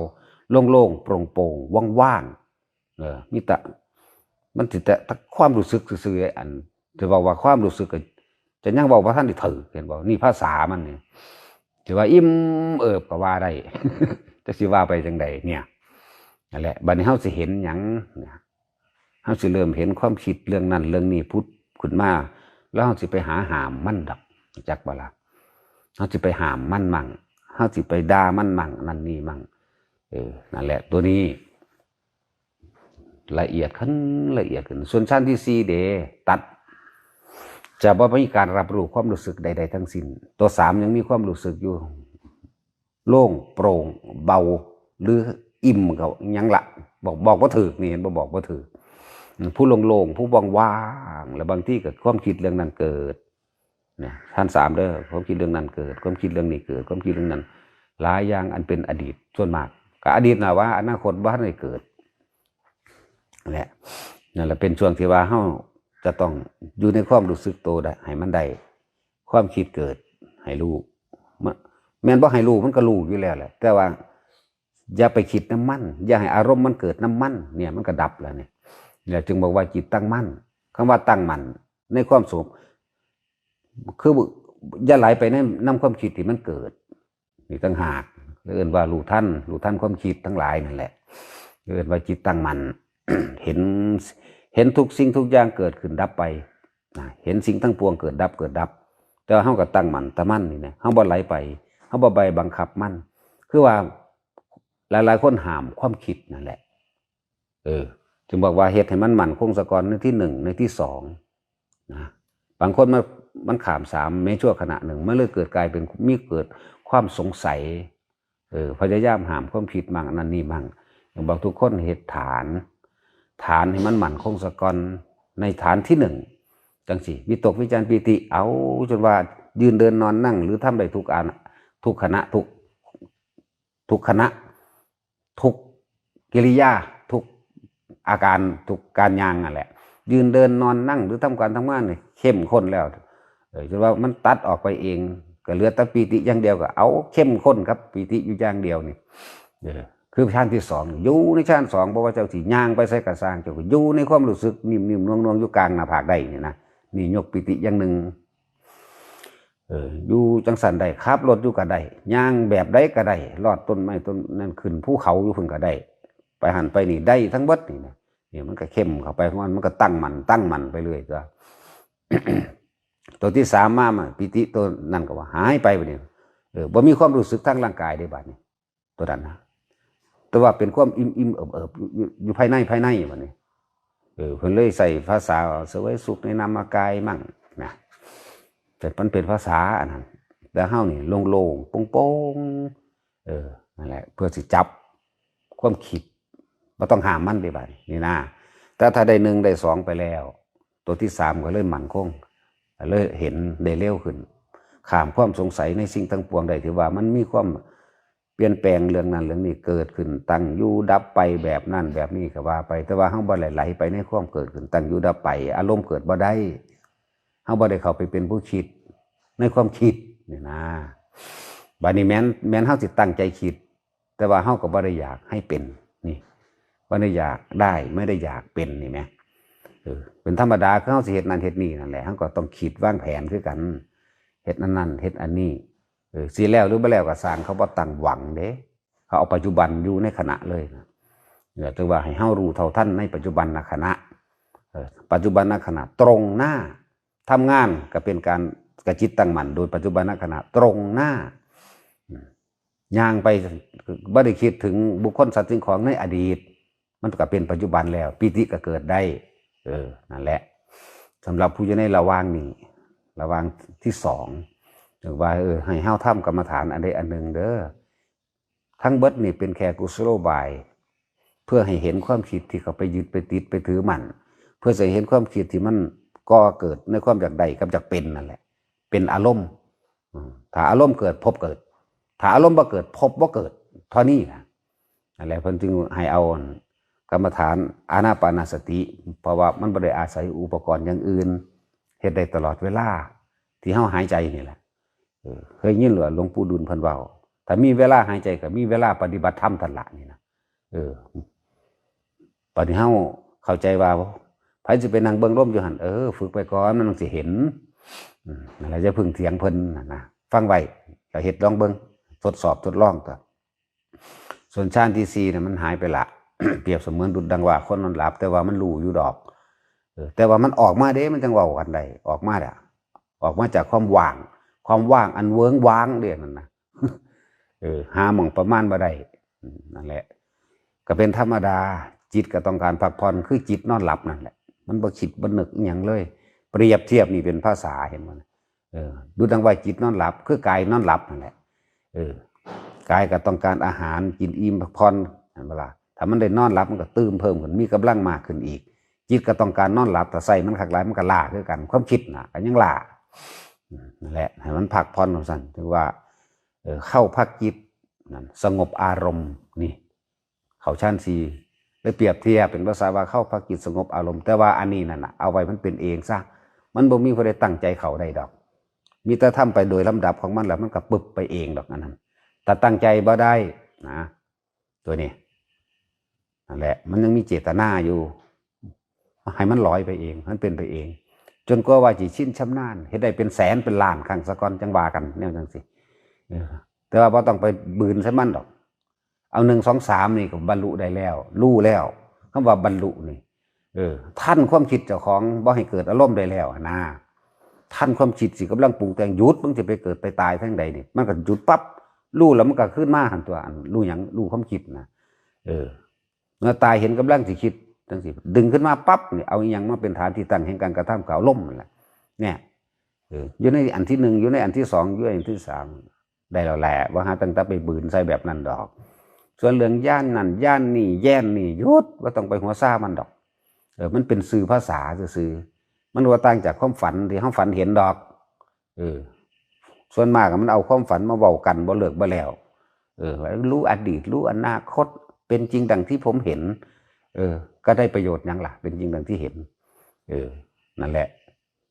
โล่งๆ โปร่งๆ ว่างๆ เออ มีแต่ มันสิแต่ความรู้สึกซื่อๆ อัน จะบอกว่าความรู้สึกก็ จะยังเว้าบ่ทันได้ถือ เห็นบ่ นี่ภาษามันนี่ สิว่าอิ่มเอิบก็ว่าได้ จักสิว่าไปจั่งใดเนี่ย นั่นแหละ บัดนี้เฮาสิเห็นหยังเนี่ย เฮาสิเริ่มเห็นความคิดเรื่องนั้นเรื่องนี้ผุดขึ้นมา แล้วเฮาสิไปหาห้ามมันดอก จักบ่ล่ะ เฮาสิไปห้ามมันมั่ง เฮาสิไปด่ามันมั่ง นั่นนี่มั่ง เออ นั่นแหละ ตัวนี้ ละเอียดขึ้น ละเอียดขึ้น ส่วนฌานที่สี่เด้ ตัด จะบ่มีการรับรู้ความรู้สึกใดๆ ทั้งสิ้น ตัวสามยังมีความรู้สึกอยู่ โล่งโปร่งเบา หรืออิ่มก็ยังละ บอก บอกบ่ถืกนี่ เห็นบ่ บอกบ่ถืก ผู้โล่งๆ ผู้ว่างๆ แล้วบางทีก็ความคิดเรื่องนั้นเกิด เนี่ย ฌานสามเด้อ ความคิดเรื่องนั้นเกิด ความคิดเรื่องนี้เกิด ความคิดเรื่องนั้น หลายอย่างอันเป็นอดีต ส่วนมาก ก็อดีตน่ะว่า อนาคตบ่ทันได้เกิด แหละ นั่นแหละเป็นช่วงที่ว่าเฮาจะต้องอยู่ในความรู้สึกโตได้ ให้มันได้ ความคิดเกิด ให้รู้ มัน แม่นบ่ให้รู้ มันก็รู้อยู่แล้วแหละ แต่ว่า อย่าไปคิดนำมัน อย่าให้อารมณ์มันเกิดนำมัน เนี่ย มันก็ดับแล้วเนี่ย เนี่ย จึงบอกว่าจิตตั้งมั่น คำว่าตั้งมั่น ในความสงบ คืออย่าไหลไปในนำความคิดที่มันเกิด นี่ต่างหาก เอิ้นว่ารู้ทัน รู้ทันความคิดทั้งหลายนั่นแหละ เอิ้นว่าจิตตั้งมั่น เห็น เห็นทุกสิ่งทุกอย่างเกิดขึ้นดับไป นะ เห็นสิ่งทั้งปวงเกิดดับ เกิดดับ แต่ว่าเฮาก็ตั้งมั่นตะมันนี่นะ เฮาบ่ไหลไป เฮาบ่ไปบังคับมัน คือว่า หลายๆคนห้ามความคิดนั่นแหละ เออ จึงบอกว่าเฮ็ดให้มันมั่นคงซะก่อน ในที่หนึ่ง ในที่สอง นะ บางคนมัน มันข้ามสาม แม้ชั่วขณะหนึ่ง มันเลยเกิดกลายเป็น มีเกิดความสงสัย เออ พยายามห้ามความคิดมั่ง อันนั้นนี่มั่ง อย่างบอกทุกคนเฮ็ดฐาน ฐานให้มันมั่นคงซะก่อน ในฐานที่หนึ่ง จังสิ วิตกวิจารปีติ เอา จนว่ายืนเดินนอนนั่ง หรือทำได้ทุกอัน ทุกขณะ ทุก ทุกขณะ ทุกกิริยา ทุกอาการ ทุกการย่างนั่นแหละ ยืนเดินนอนนั่ง หรือทำการทำงานนี่เข้มข้นแล้ว เออ จนว่ามันตัดออกไปเอง ก็เหลือแต่ปีติอย่างเดียว ก็เอาเข้มข้นครับ ปีติอยู่อย่างเดียวนี่ เออ คือฌานที่สอง อยู่ในฌานสอง บ่ว่าเจ้าสิย่างไปไสก็ซ่าง เจ้าก็อยู่ในความรู้สึกนิ่มๆ นวลๆ อยู่กลางหน้าผากได้นี่นะ นี่ยกปีติอย่างหนึ่ง เออ อยู่จังซั่นได้ ขับรถอยู่ก็ได้ ย่างแบบใดก็ได้ ลอดต้นไม้ต้นนั่น ขึ้นภูเขาอยู่พุ้นก็ได้ ไปหั้นไปนี่ได้ทั้งเบิดนี่นะ นี่มันก็เข้มเข้าไปของมัน มันก็ตั้งมั่น ตั้งมั่นไปเรื่อยตัว ตัวที่สามมา มา ปีติตัวนั้นก็ว่าหายไปบัดนี้ เออ บ่มีความรู้สึกทางร่างกายได้บัดนี้ ตัวนั้นนะ แต่ว่าเป็นความอิ่มๆ เอิบๆ อยู่ อยู่ อยู่ภายใน ภายในบัดนี้ เออ เพิ่นเลยใส่ภาษาเสวยสุขในนามกายมั่งนะ แต่มันเป็นภาษาอันนั้น แต่เฮานี่โล่งๆ โปร่งๆ เออ นั่นแหละ เพื่อสิจับความคิด บ่ต้องห้ามมันเด้บัดนี้ นี่นะ แต่ถ้าได้หนึ่งได้สองไปแล้ว ตัวที่สามก็เลยมั่นคง เลยเห็นได้เร็วขึ้น ข้ามความสงสัยในสิ่งทั้งปวงได้ ถือว่ามันมีความเปลี่ยนแปลงเรื่องนั้นเรื่องนี้เกิดขึ้น ตั้งอยู่ดับไป แบบนั้นแบบนี้ก็ว่าไป แต่ว่าเฮาบ่ได้ไหลไปในความเกิดขึ้น ตั้งอยู่ดับไป อารมณ์เกิดบ่ได้ เฮาบ่ได้เข้าไปเป็นผู้คิดในความคิดนี่นะ บัดนี้แม้น แม้นเฮาสิตั้งใจคิด แต่ว่าเฮาก็บ่ได้อยากให้เป็น นี่ บ่ได้อยากได้ ไม่ได้อยากเป็น นี่แหม เออ เป็นธรรมดา คือเฮาสิเฮ็ดนั่นเฮ็ดนี่นั่นแหละ เฮาก็ต้องคิดวางแผนคือกัน เฮ็ดอันนั้น เฮ็ดอันนี้ เออ สิแล้วหรือบ่แล้วก็ซ่าง เขาบ่ตั้งหวังเด้ เขาเอาปัจจุบันอยู่ในขณะเลยนะ เออ ถือว่าให้เฮารู้เท่าทันในปัจจุบันขณะ เออ ปัจจุบันขณะ ตรงหน้า ทำงานก็เป็นการกระจิตตั้งมั่นโดยปัจจุบันขณะ ตรงหน้า อืม ย่างไป บ่ได้คิดถึงบุคคลสัตว์สิ่งของในอดีต มันก็เป็นปัจจุบันแล้ว ปีติก็เกิดได้ เออ นั่นแหละ สำหรับผู้อยู่ในระหว่างนี้ ระหว่างที่สอง ถือว่า เออ ให้เฮาทำกรรมฐานอันใดอันหนึ่งเด้อ ทั้งเบิดนี่เป็นแค่กุศโลบาย เพื่อให้เห็นความคิดที่เขาไปยึดไปติดไปถือมั่น เพื่อจะเห็นความคิดที่มันก่อเกิดในความอยากได้กับอยากเป็นนั่นแหละ เป็นอารมณ์ อืม ถ้าอารมณ์เกิด ภพเกิด ถ้าอารมณ์บ่เกิด ภพบ่เกิด เท่านี้นะ นั่นแหละ เพิ่นจึงให้เอากรรมฐานอานาปานสติ เพราะว่ามันบ่ได้อาศัยอุปกรณ์อย่างอื่น เฮ็ดได้ตลอดเวลาที่เฮาหายใจนี่แหละ เออ เคยยินหรือหลวงปู่ดูลเพิ่นเว้า ถ้ามีเวลาหายใจก็มีเวลาปฏิบัติธรรมทันละนี่นะ เออ บัดนี้เฮาเข้าใจว่า ไผสิไปนั่งเบิ่งลมอยู่หั่น เออ ฝึกไปก่อน มันสิเห็น อืม นั่นแหละ อย่าเพิ่งเถียงเพิ่นน่ะนะ ฟังไว้ แล้วเฮ็ดลองเบิ่ง ทดสอบทดลองก็ ส่วนฌานที่สี่น่ะ มันหายไปละ เปรียบเสมือนดุจดังว่าคนนอนหลับ แต่ว่ามันรู้อยู่ดอก เออ แต่ว่ามันออกมาเด้ มันจังเว้ากันได้ ออกมาละ ออกมาจากความว่าง ความว่างอันเวิ้งว้างเด้นั่นนะ เออ หาหม่องประมาณบ่ได้ อืม นั่นแหละ ก็เป็นธรรมดา จิตก็ต้องการพักผ่อน คือจิตนอนหลับนั่นแหละ มันบ่คิดบ่นึกอิหยังเลย เปรียบเทียบนี่เป็นภาษา เห็นบ่ เออ ดุจดังว่าจิตนอนหลับ คือกายนอนหลับนั่นแหละ เออ กายก็ต้องการอาหาร กินอิ่มพักผ่อน เห็นบ่ล่ะ ถ้ามันได้นอนหลับ มันก็ตื่นเพิ่มขึ้น มีกำลังมากขึ้นอีก จิตก็ต้องการนอนหลับ ถ้าใส่มันคักหลาย มันก็ล้าคือกัน ความคิดน่ะ ก็ยังล้า อืม นั่นแหละ ให้มันพักผ่อนว่าซั่น ถือว่า เออ เข้าพักจิต นั่น สงบอารมณ์ นี่ เข้าฌานสี่ ไปเปรียบเทียบเป็นภาษาว่าเข้าพักจิตสงบอารมณ์ แต่ว่าอันนี้นั่นน่ะ เอาไว้มันเป็นเองซะ มันบ่มีผู้ใดตั้งใจเข้าได้ดอก มีแต่ทำไปโดยลำดับของมันแล้วมันก็ปึบไปเองดอกอันนั้น ถ้าตั้งใจบ่ได้นะ ตัวนี้ นั่นแหละ มันยังมีเจตนาอยู่ ให้มันลอยไปเอง มันเป็นไปเอง จนกว่าว่าสิชินชำนาญ เฮ็ดได้เป็นแสนเป็นล้านครั้งซะก่อนจั่งว่ากัน แนวจั่งซี้ เออ แต่ว่าบ่ต้องไปบืนใส่มันดอก เอาหนึ่ง สอง สาม นี่ก็บรรลุได้แล้ว รู้แล้ว คำว่าบรรลุนี่ เออ ทันความคิดเจ้าของ บ่ให้เกิดอารมณ์ได้แล้วนะ ทันความคิดสิกำลังปรุงแต่ง หยุด มึงสิไปเกิดไปตายทางใดนี่ มันก็หยุดปั๊บ รู้แล้วมันก็ขึ้นมาหั่นตัว อันรู้หยัง รู้ความคิดนะ เออ เมื่อตายเห็นกำลังสิคิดจั่งซี้ ดึงขึ้นมาปั๊บนี่ เอาอิหยังมาเป็นฐานที่ตั้งแห่งการกระทำ ก็เอาลมนั่นแหละ เนี่ย เออ อยู่ในอันที่หนึ่ง อยู่ในอันที่สอง อยู่ในอันที่สาม ได้แล้วแหละ ว่าหาตั้งแต่ไปบืนใส่แบบนั้นดอก ส่วนเรื่องย่านนั่นย่านนี่ แย่นนี่ หยุด บ่ต้องไปหัวซามันดอก เออ มันเป็นสื่อภาษาซื่อๆ มันบ่ต่างจากความฝันที่เฮาฝันเห็นดอก เออ ส่วนมากอะมันเอาความฝันมาเว้ากันบ่เลิกบ่แล้ว เออ รู้อดีต รู้อนาคต เป็นจริงดังที่ผมเห็น เออ ก็ได้ประโยชน์หยังล่ะ เป็นจริงดังที่เห็น เออ นั่นแหละ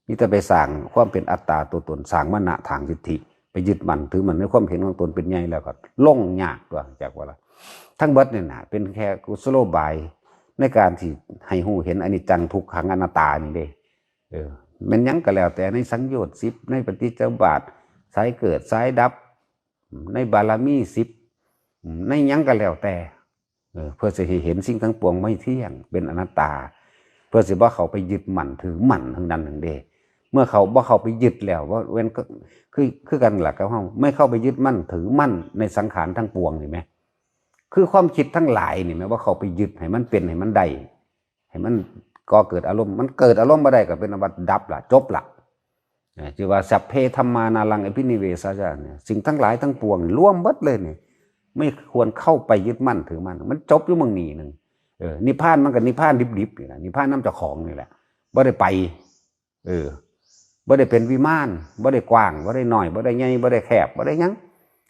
มีแต่ไปสร้างความเป็นอัตตาตัวตน สร้างมานะฐานทิฏฐิ ไปยึดมั่นถือมั่นในความเห็นของตนเป็นใหญ่ แล้วก็ลงยากตัว จักว่าล่ะ ทั้งเบิดนี่นะ เป็นแค่กุศโลบายในการที่ให้ฮู้เห็นอนิจจังทุกขังอนัตตานี่เด้ เออ แม่นหยังก็แล้วแต่ ในสังโยชน์สิบ ในปฏิจจสมุปบาท สายเกิดสายดับ ในบารมีสิบ ในหยังก็แล้วแต่ เออ เพื่อสิให้เห็นสิ่งทั้งปวงไม่เที่ยง เป็นอนัตตา เพื่อสิบ่เข้าไปยึดมั่นถือมั่นทั้งนั้นทั้งเด้ เมื่อเขาบ่เข้าไปยึดแล้ว ว่าเว้นก็ คือ คือกันล่ะกับเฮา ไม่เข้าไปยึดมั่นถือมั่นในสังขารทั้งปวงนี่แหม คือความคิดทั้งหลายนี่แหม ว่าเข้าไปยึดให้มันเป็นให้มันได้ ให้มันก่อเกิดอารมณ์ มันเกิดอารมณ์บ่ได้ก็เป็นอันว่าดับละ จบละ เอ่อ ชื่อว่า สัพเพธัมมานารังอภินิเวสาจะ เนี่ย สิ่งทั้งหลายทั้งปวงรวมเบิดเลยนี่ ไม่ควรเข้าไปยึดมั่นถือมั่น มันจบอยู่หม่องนี้หนึ่ง เออ นิพพานมันก็นิพพานดิบๆ นี่ล่ะ นิพพานนำเจ้าของนี่แหละ บ่ได้ไป เออ บ่ได้เป็นวิมาน บ่ได้กว้าง บ่ได้น้อย บ่ได้ใหญ่ บ่ได้แคบ บ่ได้หยัง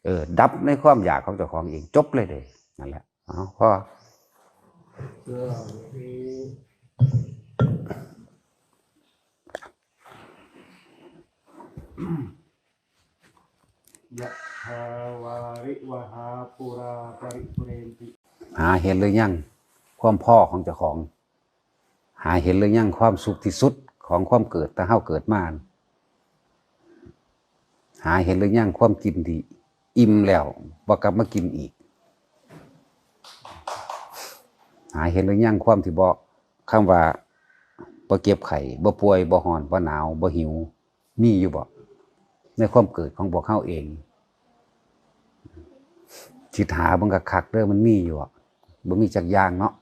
เออ ดับในความอยากของเจ้าของเอง จบเลยเด้ นั่นแหละ เอา พอ เรื่องนี้ ยะถาวาริวหาปูราปริปุเรนติ หาเห็นหรือยัง ความพอของเจ้าของ หาเห็นหรือยัง ความสุขที่สุดของความเกิด แต่เฮาเกิดมา หาเห็นหรือยัง ความกินที่อิ่มแล้วบ่กลับมากินอีก หาเห็นหรือยัง ความที่บ่ คำว่าบ่เจ็บไข้ บ่ป่วย บ่ร้อน บ่หนาว บ่หิว มีอยู่บ่ ในความเกิดของพวกเฮาเอง คิดหาเบิ่งคักๆ เด้อ มันมีอยู่บ่ บ่มีจักอย่างเนาะ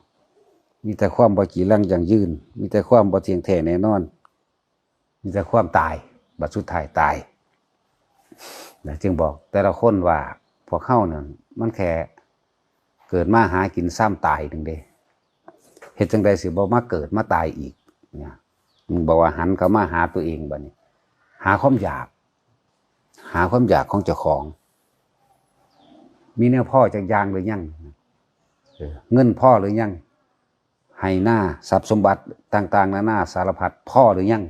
มีแต่ความบ่จีรังยั่งยืน มีแต่ความบ่เที่ยงแท้แน่นอน มีแต่ความตาย บัดสุดท้ายตาย นะ จึงบอกแต่ละคนว่า พวกเฮานั่นมันแค่เกิดมาหากินซ้ำตายหนึ่งเด้ เฮ็ดจั่งใดสิบ่มาเกิดมาตายอีก เนี่ย มึงบอกว่าหันเข้ามาหาตัวเองบัดนี้ หาความอยาก หาความอยากของเจ้าของ มีแนวพอจักอย่างหรือยัง เออ เงินพอหรือยัง ไฮ่นา ทรัพย์สมบัติต่างๆ นานาสารพัด พอหรือยัง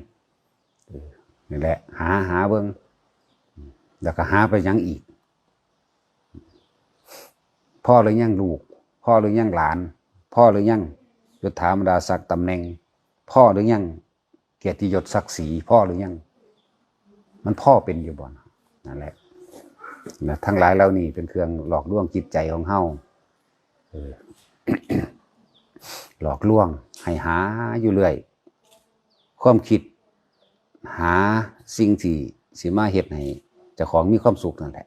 เออ นี่แหละ หา หาเบิ่ง แล้วก็หาไปหยังอีก พอหรือยังลูก พอหรือยังหลาน พอหรือยังยศถาบรรดาศักดิ์ตำแหน่ง พอหรือยังเกียรติยศศักดิ์ศรี พอหรือยัง มันพอเป็นอยู่บ่ นั่นแหละ นะ ทั้งหลายเหล่านี้เป็นเครื่องหลอกลวงจิตใจของเฮา เออ หลอกลวงให้หาอยู่เรื่อย ความคิดหาสิ่งที่สิมาเฮ็ดให้เจ้าของมีความสุขนั่นแหละ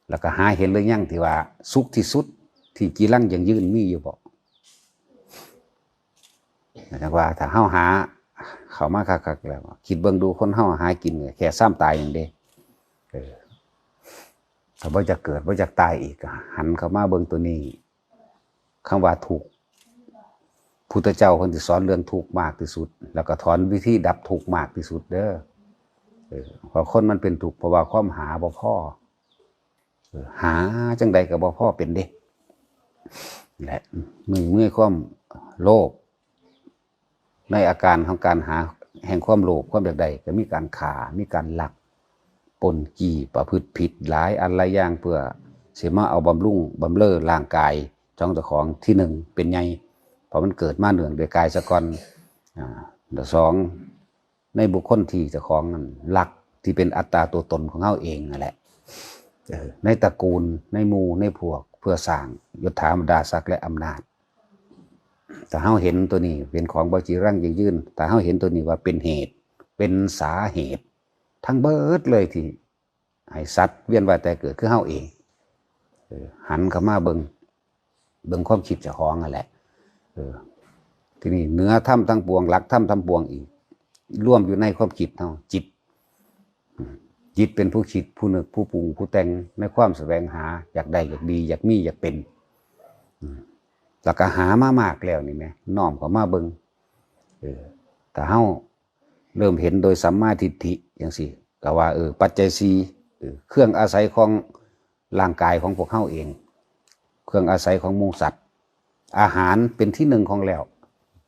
แล้วก็หาเห็นหรือยังที่ว่าสุขที่สุดที่จีรังยั่งยืนมีอยู่บ่ นะ จั่งว่าถ้าเฮาหาเข้ามาคักๆ แล้ว คิดเบิ่งดู คนเฮาหากินแค่ซ้ำตายหนึ่งเด้ เออ ถ้าบ่อยากเกิด บ่อยากตายอีก ก็หันเข้ามาเบิ่งตัวนี้ คำว่าทุกข์ พุทธเจ้าเพิ่นสิสอนเรื่องทุกข์มากที่สุด แล้วก็สอนวิธีดับทุกข์มากที่สุดเด้อ เออ เพราะคนมันเป็นทุกข์ เพราะว่าความหาบ่พอ เออ หาจั่งใดก็บ่พอเป็นเด้ และมี มีความโลภ ในอาการของการหาแห่งความโลภ ความอยากได้ ก็มีการฆ่า มีการลัก ปนกี้ประพฤติผิดหลายอันหลายอย่าง เพื่อสิมาเอาบำรุงบำเรอร่างกายของเจ้าของที่หนึ่งเป็นใหญ่ เพราะมันเกิดมาเนื่องด้วยกายซะก่อน อ่า และสอง ในบุคคลที่เจ้าของนั้นรัก ที่เป็นอัตตาตัวตนของเฮาเองนั่นแหละ เออ ในตระกูล ในหมู่ ในพวก เพื่อสร้างยศถาบรรดาศักดิ์และอำนาจ ถ้าเฮาเห็นตัวนี้เป็นของบ่จีรังยั่งยืน ถ้าเฮาเห็นตัวนี้ว่าเป็นเหตุ เป็นสาเหตุ ทั้งเบิดเลยที่ให้สัตว์เวียนว่ายตายเกิดคือเฮาเอง เออ หันเข้ามาเบิ่ง เบิ่งความคิดเจ้าของนั่นแหละ เออ ทีนี้เหนือธรรมทั้งปวง หลักธรรมทั้งปวงอีก รวมอยู่ในความคิดเฮา จิต อืม จิตเป็นผู้คิด ผู้นึก ผู้ปรุง ผู้แต่ง ในความแสวงหา อยากได้ อยากดี อยากมี อยากเป็น อืม แล้วก็หามามากแล้วนี่แหม น้อมเข้ามาเบิ่ง เออ ถ้าเฮาเริ่มเห็นโดยสัมมาทิฏฐิจังซี่ ก็ว่า เออ ปัจจัยสี่ เออ เครื่องอาศัยของร่างกายของพวกเฮาเอง เครื่องอาศัยของหมู่สัตว์ อาหารเป็นที่หนึ่งของแล้ว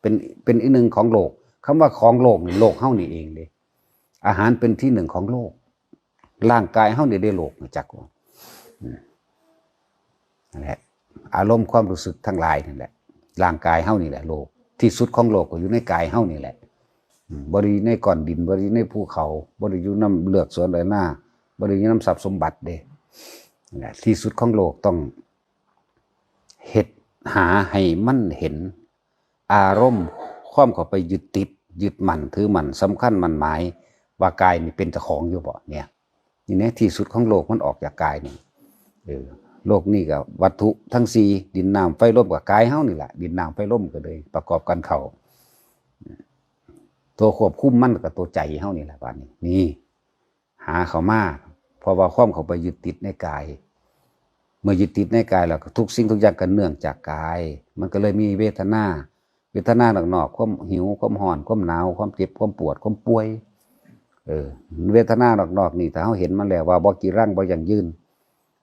เป็น เป็นอีกหนึ่งของโลก คำว่าของโลกนี่ โลกเฮานี่เองเด้ อาหารเป็นที่หนึ่งของโลก ร่างกายเฮานี่ได้โลก จักว่า อืม นั่นแหละ อารมณ์ความรู้สึกทั้งหลายนั่นแหละ ร่างกายเฮานี่แหละโลก ที่สุดของโลกก็อยู่ในกายเฮานี่แหละ อืม บ่ได้อยู่ในก้อนดิน บ่ได้อยู่ในภูเขา บ่ได้อยู่นำเฮือกสวนไร่นา บ่ได้อยู่นำทรัพย์สมบัติเด้ นั่นแหละ ที่สุดของโลกต้องเฮ็ด หาให้มันเห็น อารมณ์ความเข้าไปยึดติด ยึดมั่นถือมั่น สำคัญมั่นหมาย ว่ากายนี่เป็นเจ้าของอยู่บ่เนี่ย นี่แหละ ที่สุดของโลกมันออกจากกายนี่ เออ โลกนี่ก็วัตถุทั้งสี่ ดินน้ำไฟลม ก็กายเฮานี่แหละ ดินน้ำไฟลมก็เลยประกอบกันเข้า ตัวควบคุมมันก็ตัวใจเฮานี่แหละ บาดนี้ นี่ หาเข้ามา เพราะว่าความเข้าไปยึดติดในกาย เมื่อยึดติดในกายแล้วก็ทุกสิ่งทุกอย่างก็เนื่องจากกาย มันก็เลยมีเวทนา เวทนานอกๆ ความหิว ความร้อน ความหนาว ความเจ็บ ความปวด ความป่วย เออ เวทนานอกๆ นี่ ถ้าเฮาเห็นมันแล้วว่าบ่จีรัง บ่ยั่งยืน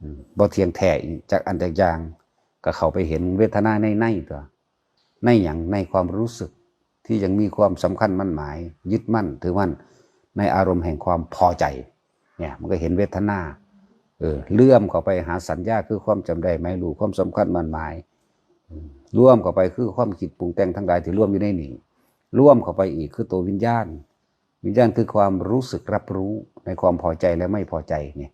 อืม บ่เที่ยงแท้อีกจักอันจักอย่าง ก็เข้าไปเห็นเวทนาในในตัว ในหยัง ในความรู้สึกที่ยังมีความสำคัญมั่นหมาย ยึดมั่นถือมั่นในอารมณ์แห่งความพอใจ เนี่ย มันก็เห็นเวทนา เออ เลื่อมเข้าไปหาสัญญา คือความจำได้หมายรู้ ความสำคัญมั่นหมาย อืม รวมเข้าไปคือความคิดปรุงแต่งทั้งหลายที่รวมอยู่ในนี้ รวมเข้าไปอีกคือตัววิญญาณ วิญญาณคือความรู้สึกรับรู้ในความพอใจและไม่พอใจเนี่ย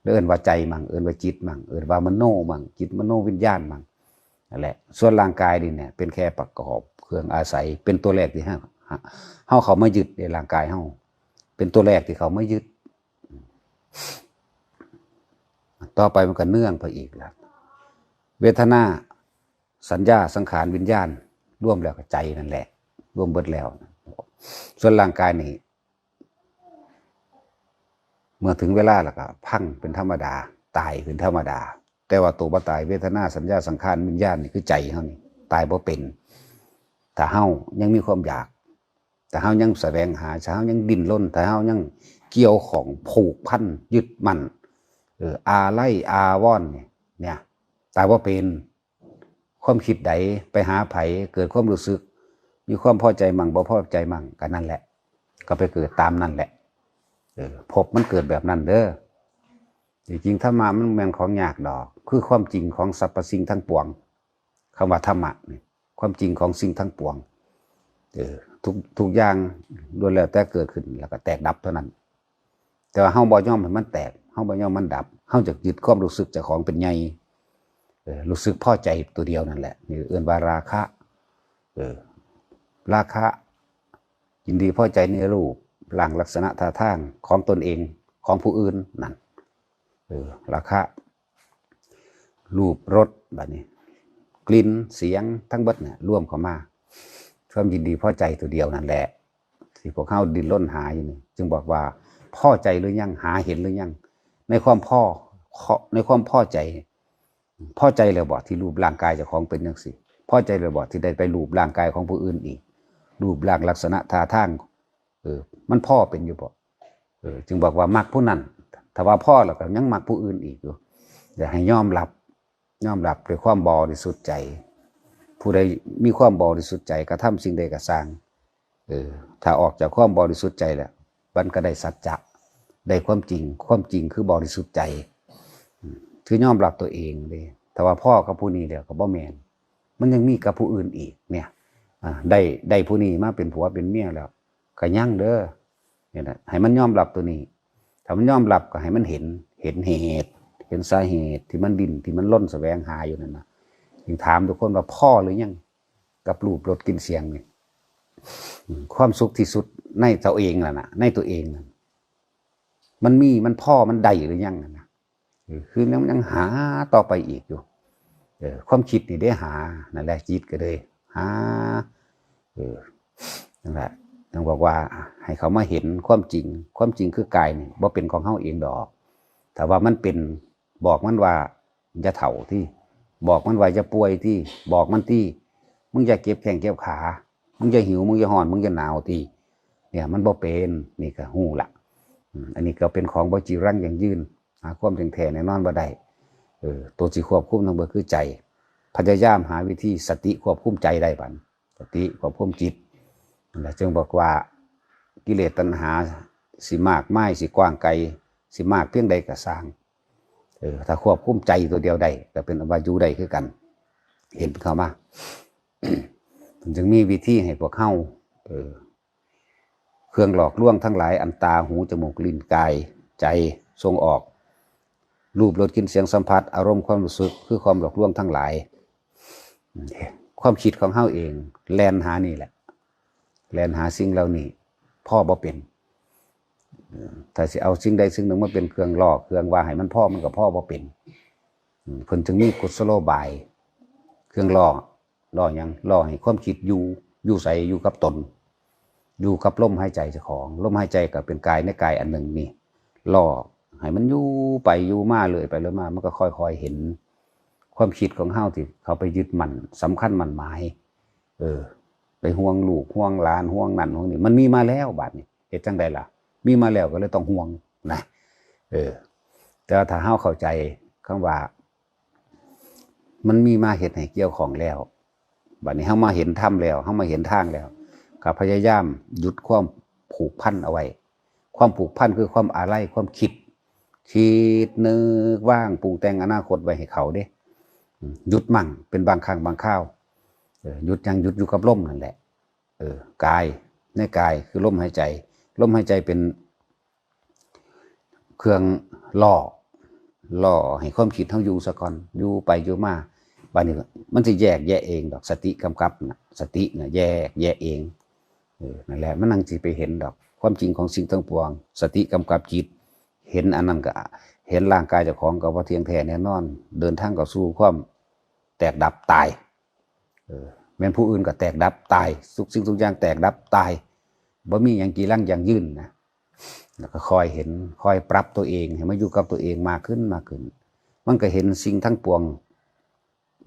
เอิ้นว่าใจมั่ง เอิ้นว่าจิตมั่ง เอิ้นว่ามโนมั่ง จิตมโนวิญญาณมั่ง นั่นแหละ ส่วนร่างกายนี่เนี่ย เป็นแค่ประกอบเครื่องอาศัย เป็นตัวแรกที่เฮา เฮาเข้ามายึดในร่างกายเฮา เป็นตัวแรกที่เข้ามายึด ต่อไปมันก็เนื่องไปอีกแล้ว เวทนา สัญญา สังขาร วิญญาณ รวมแล้วก็ใจนั่นแหละ รวมเบิดแล้ว ส่วนร่างกายนี่ เมื่อถึงเวลาแล้วก็พังเป็นธรรมดา ตายเป็นธรรมดา แต่ว่าตัวบ่ตาย เวทนา สัญญา สังขาร วิญญาณนี่คือใจเฮานี่ ตายบ่เป็น ถ้าเฮายังมีความอยาก ถ้าเฮายังแสวงหา ถ้าเฮายังดิ้นรน ถ้าเฮายังเกี่ยวข้องผูกพันยึดมั่น เออ อาลัยอาวรณ์เนี่ย เนี่ย ตายบ่เป็น ความคิดใดไปหาไผ เกิดความรู้สึก มีความพอใจมั่ง บ่พอใจมั่ง ก็นั่นแหละ ก็ไปเกิดตามนั่นแหละ เออ ภพมันเกิดแบบนั้นเด้อ จริงๆ ธรรมะมันแม่นของยากดอก คือความจริงของสรรพสิ่งทั้งปวง คำว่าธรรมะนี่ ความจริงของสิ่งทั้งปวง เออ ทุก ทุกอย่างล้วนแล้วแต่เกิดขึ้นแล้วก็แตกดับเท่านั้น แต่ว่าเฮาบ่ยอมให้มันแตก เฮาบ่ยอมมันดับ เฮาจะยึดความรู้สึกเจ้าของเป็นใหญ่ เออ รู้สึกพอใจตัวเดียวนั่นแหละ นี่เอิ้นว่าราคะ เออ ราคะ ยินดีพอใจในรูปร่างลักษณะท่าทางของตนเอง ของผู้อื่นนั่น เออ ราคะ รูป รส บัดนี้ กลิ่น เสียง ทั้งเบิดเนี่ยรวมเข้ามา ความยินดีพอใจตัวเดียวนั่นแหละ ที่พวกเฮาดิ้นรนหาอยู่นี่ จึงบอกว่าพอใจหรือยัง หาเห็นหรือยัง ในความพอ ในความพอใจ พอใจแล้วบ่ที่รูปร่างกายเจ้าของเป็นจังซี่ พอใจแล้วบ่ที่ได้ไปรูปร่างกายของผู้อื่นอีก รูปร่างลักษณะท่าทาง เออ มันพอเป็นอยู่บ่ เออ จึงบอกว่ามรรคผู้นั้น ถ้าว่าพอแล้วก็ยังมักผู้อื่นอีกอยู่ อยากให้ยอมรับ ยอมรับด้วยความบริสุทธิ์ใจ ผู้ใดมีความบริสุทธิ์ใจกระทำสิ่งใดก็ซ่าง เออ ถ้าออกจากความบริสุทธิ์ใจแล้ว มันก็ได้สัจจะ ได้ความจริง ความจริงคือบริสุทธิ์ใจ อืม คือยอมรับตัวเองเด้ แต่ว่าพอกับผู้นี้แล้วก็บ่แม่น มันยังมีกับผู้อื่นอีกเนี่ย อ่า ได้ ได้ผู้นี้มาเป็นผัวเป็นเมียแล้ว ก็ยังเด้อ เนี่ยนะ ให้มันยอมรับตัวนี้ ถ้ามันยอมรับก็ให้มันเห็น เห็นเหตุ เห็นสาเหตุที่มันดิ้น ที่มันรนแสวงหาอยู่นั่นนะ จึงถามทุกคนว่าพอหรือยัง กับรูปรสกลิ่นเสียงนี่ อืม ความสุขที่สุดในตัวเองนั่นน่ะ ในตัวเองนั่น มันมี มันพอ มันได้หรือยังนั่นนะ เออ คือยัง ยังหาต่อไปอีกอยู่ เออ ความคิดนี่ได้หา นั่นแหละ จิตก็เลยหา เออ นั่นแหละ ต้องบอกว่าให้เขามาเห็นความจริง ความจริงคือกายนี่บ่เป็นของเฮาเองดอก แต่ว่ามันเป็น บอกมันว่าอย่าเฒ่าตี้ บอกมันว่าอย่าป่วยตี้ บอกมันตี้ มึงอย่าเจ็บแข้งเจ็บขา มึงอย่าหิว มึงอย่าฮ้อน มึงอย่าหนาวตี้ เนี่ย มันบ่เป็น นี่ก็ฮู้ละ อืม อันนี้ก็เป็นของบ่จีรังยั่งยืน หาความแท้แน่นอนบ่ได้ เออ ตัวสิควบคุมทั้งเบิดคือใจ พยายามหาวิธีสติควบคุมใจได้บัด สติควบคุมจิต นั่นแหละจึงบอกว่ากิเลสตัณหาสิมากมาย สิกว้างไกล สิมากเพียงใดก็ซ่าง เออ ถ้าควบคุมใจตัวเดียวได้ ก็เป็นอันว่าอยู่ได้คือกัน เห็นเข้ามา มันจึงมีวิธีให้พวกเฮา เออ เครื่องหลอกลวงทั้งหลาย อันตา หู จมูก ลิ้น กาย ใจ ส่งออก รูป รส กลิ่น เสียง สัมผัส อารมณ์ ความรู้สึก คือความหลอกลวงทั้งหลาย ความคิดของเฮาเอง แล่นหานี่แหละ แล่นหาสิ่งเหล่านี้ พอบ่เป็น เออ ถ้าสิเอาสิ่งใดสิ่งหนึ่งมาเป็นเครื่องล่อ เครื่องว่าให้มันพอ มันก็พอบ่เป็น อืม เพิ่นจึงมีกุศโลบาย เครื่องล่อ ล่อหยัง ล่อให้ความคิดอยู่ อยู่ไส อยู่กับตน อยู่กับลมหายใจเจ้าของ ลมหายใจก็เป็นกายในกายอันหนึ่งนี่ ล่อให้มันอยู่ไปอยู่มา เรื่อยไปเรื่อยมา มันก็ค่อยๆเห็น ความคิดของเฮาที่เขาไปยึดมั่น สำคัญมั่นหมาย เออ ไปห่วงลูก ห่วงหลาน ห่วงนั่น ห่วงนี่ มันมีมาแล้ว บัดนี้ เฮ็ดจั่งใดล่ะ มีมาแล้วก็เลยต้องห่วงนะ เออ แต่ว่าถ้าเฮาเข้าใจคำว่า มันมีมาเฮ็ดให้เกี่ยวข้องแล้ว บัดนี้เฮามาเห็นธรรมแล้ว เฮามาเห็นทางแล้ว ก็พยายามหยุดความผูกพันเอาไว้ ความผูกพันคือความอาลัย ความคิด คิดนึกวางปรุงแต่งอนาคตไว้ให้เขาเด้ อืม หยุดมั่งเป็นบางครั้งบางคราว เออ หยุดหยัง หยุดอยู่กับลมนั่นแหละ เออ กาย ในกายคือลมหายใจ ลมหายใจเป็น เครื่องล่อ ล่อให้ความคิดเฮาอยู่ซะก่อน อยู่ไปอยู่มา บัดนี้มันสิแยกแยะเองดอก สติกำกับน่ะ สติน่ะแยกแยะเอง เออ นั่นแหละ มันจั่งสิไปเห็นดอก ความจริงของสิ่งทั้งปวง สติกำกับจิต เห็นอันนั้นก็ เห็นร่างกายเจ้าของก็บ่เที่ยงแท้แน่นอน เดินทางเข้าสู่ความแตกดับตาย เออ แม่นผู้อื่นก็แตกดับตาย ทุกสิ่งทุกอย่างแตกดับตาย บ่มีหยังจีรังยั่งยืนนะ แล้วก็ค่อยเห็น ค่อยปรับตัวเองให้มาอยู่กับตัวเองมากขึ้น มากขึ้น มันก็เห็นสิ่งทั้งปวง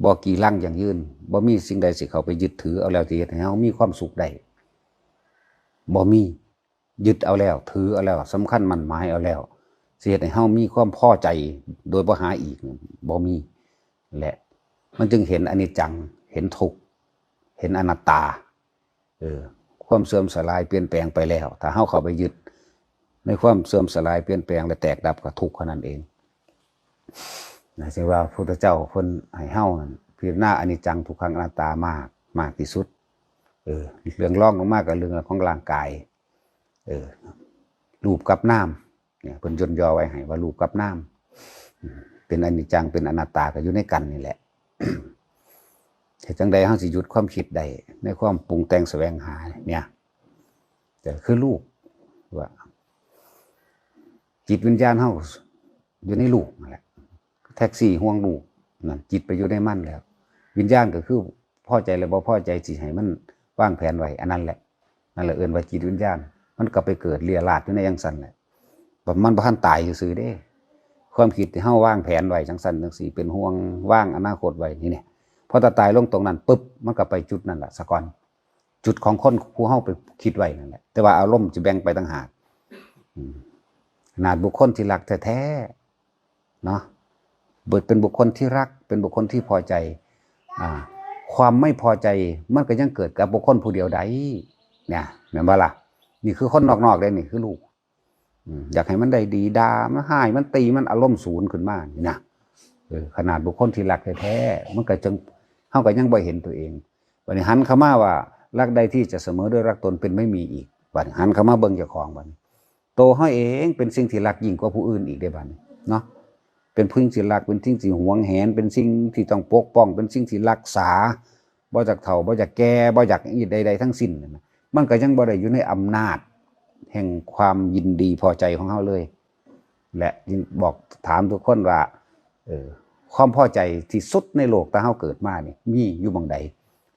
บ่จีรังยั่งยืน บ่มีสิ่งใดสิเข้าไปยึดถือเอาแล้วที่เฮ็ดให้เฮามีความสุขได้ บ่มี ยึดเอาแล้ว ถือเอาแล้ว สำคัญมั่นหมายเอาแล้ว สิเฮ็ดให้เฮามีความพอใจโดยบ่หาอีก บ่มี และมันจึงเห็นอนิจจัง เห็นทุกข์ เห็นอนัตตา เออ ความเสื่อมสลายเปลี่ยนแปลงไปแล้ว ถ้าเฮาเข้าไปยึดในความเสื่อมสลายเปลี่ยนแปลงและแตกดับก็ทุกข์เท่านั้นเอง นะ จึงว่าพระพุทธเจ้าเพิ่นให้เฮานั่นพิจารณาอนิจจังทุกขังอนัตตามาก มากที่สุด เออ เรื่องรองลงมาก็เรื่องของร่างกาย เออ รูปกับนามเนี่ย เพิ่นย่นย่อไว้ให้ว่ารูปกับนาม อืม เป็นอนิจจัง เป็นอนัตตาก็อยู่ในกันนี่แหละ เฮ็ดจั่งใดเฮาสิหยุดความคิดได้ ในความปรุงแต่งแสวงหาเนี่ย แต่คือรูป ว่า จิตวิญญาณเฮาอยู่ในรูปนั่นแหละ แท็กซี่ห่วงรูป นั่นจิตไปอยู่ในมันแล้ว วิญญาณก็คือพอใจและบ่พอใจสิให้มันวางแผนไว้ อันนั้นแหละ นั่นแหละเอิ้นว่าจิตวิญญาณ มันก็ไปเกิดเรี่ยราดอยู่ในจั่งซั่นแหละ มันบ่ทันตายซื่อๆเด้ ความคิดที่เฮาวางแผนไว้จั่งซั่นจั่งซี้ เป็นห่วง วางอนาคตไว้นี่เนี่ย พอถ้าตายลงตรงนั้นปุ๊บ มันก็ไปจุดนั่นล่ะซะก่อน จุดของคนผู้เฮาไปคิดไว้นั่นแหละ แต่ว่าอารมณ์สิแบ่งไปต่างหาก อืม ขนาดบุคคลที่รักแท้ๆ เนาะ เป็นบุคคลที่รัก เป็นบุคคลที่พอใจ อ่า ความไม่พอใจมันก็ยังเกิดกับบุคคลผู้เดียวได้ เนี่ย แม่นบ่ล่ะ นี่คือคนนอกๆเด้ นี่คือลูก อืม อยากให้มันได้ดี ด่ามัน ฮ้ายมัน ตีมัน อารมณ์สูนขึ้นมานี่นะ เออ ขนาดบุคคลที่รักแท้ๆ มันก็จัง เฮาก็ยังบ่เห็นตัวเอง บัดนี้หันเข้ามาว่า รักใดที่จะเสมอด้วยรักตนเป็นไม่มีอีก บัดนี้หันเข้ามาเบิ่งเจ้าของบัดนี้ โตเฮาเองเป็นสิ่งที่รักยิ่งกว่าผู้อื่นอีกเด้บัดนี้เนาะ เป็นสิ่งที่รัก เป็นสิ่งที่หวงแหน เป็นสิ่งที่ต้องปกป้อง เป็นสิ่งที่รักษา บ่อยากเฒ่า บ่อยากแก่ บ่อยากอีหยังใดๆทั้งสิ้นนั่นน่ะ มันก็ยังบ่ได้อยู่ในอำนาจแห่งความยินดีพอใจของเฮาเลย และยิ่งบอกถามทุกคนว่า เออ ความพอใจที่สุดในโลกที่เฮาเกิดมานี่ มีอยู่หม่องใด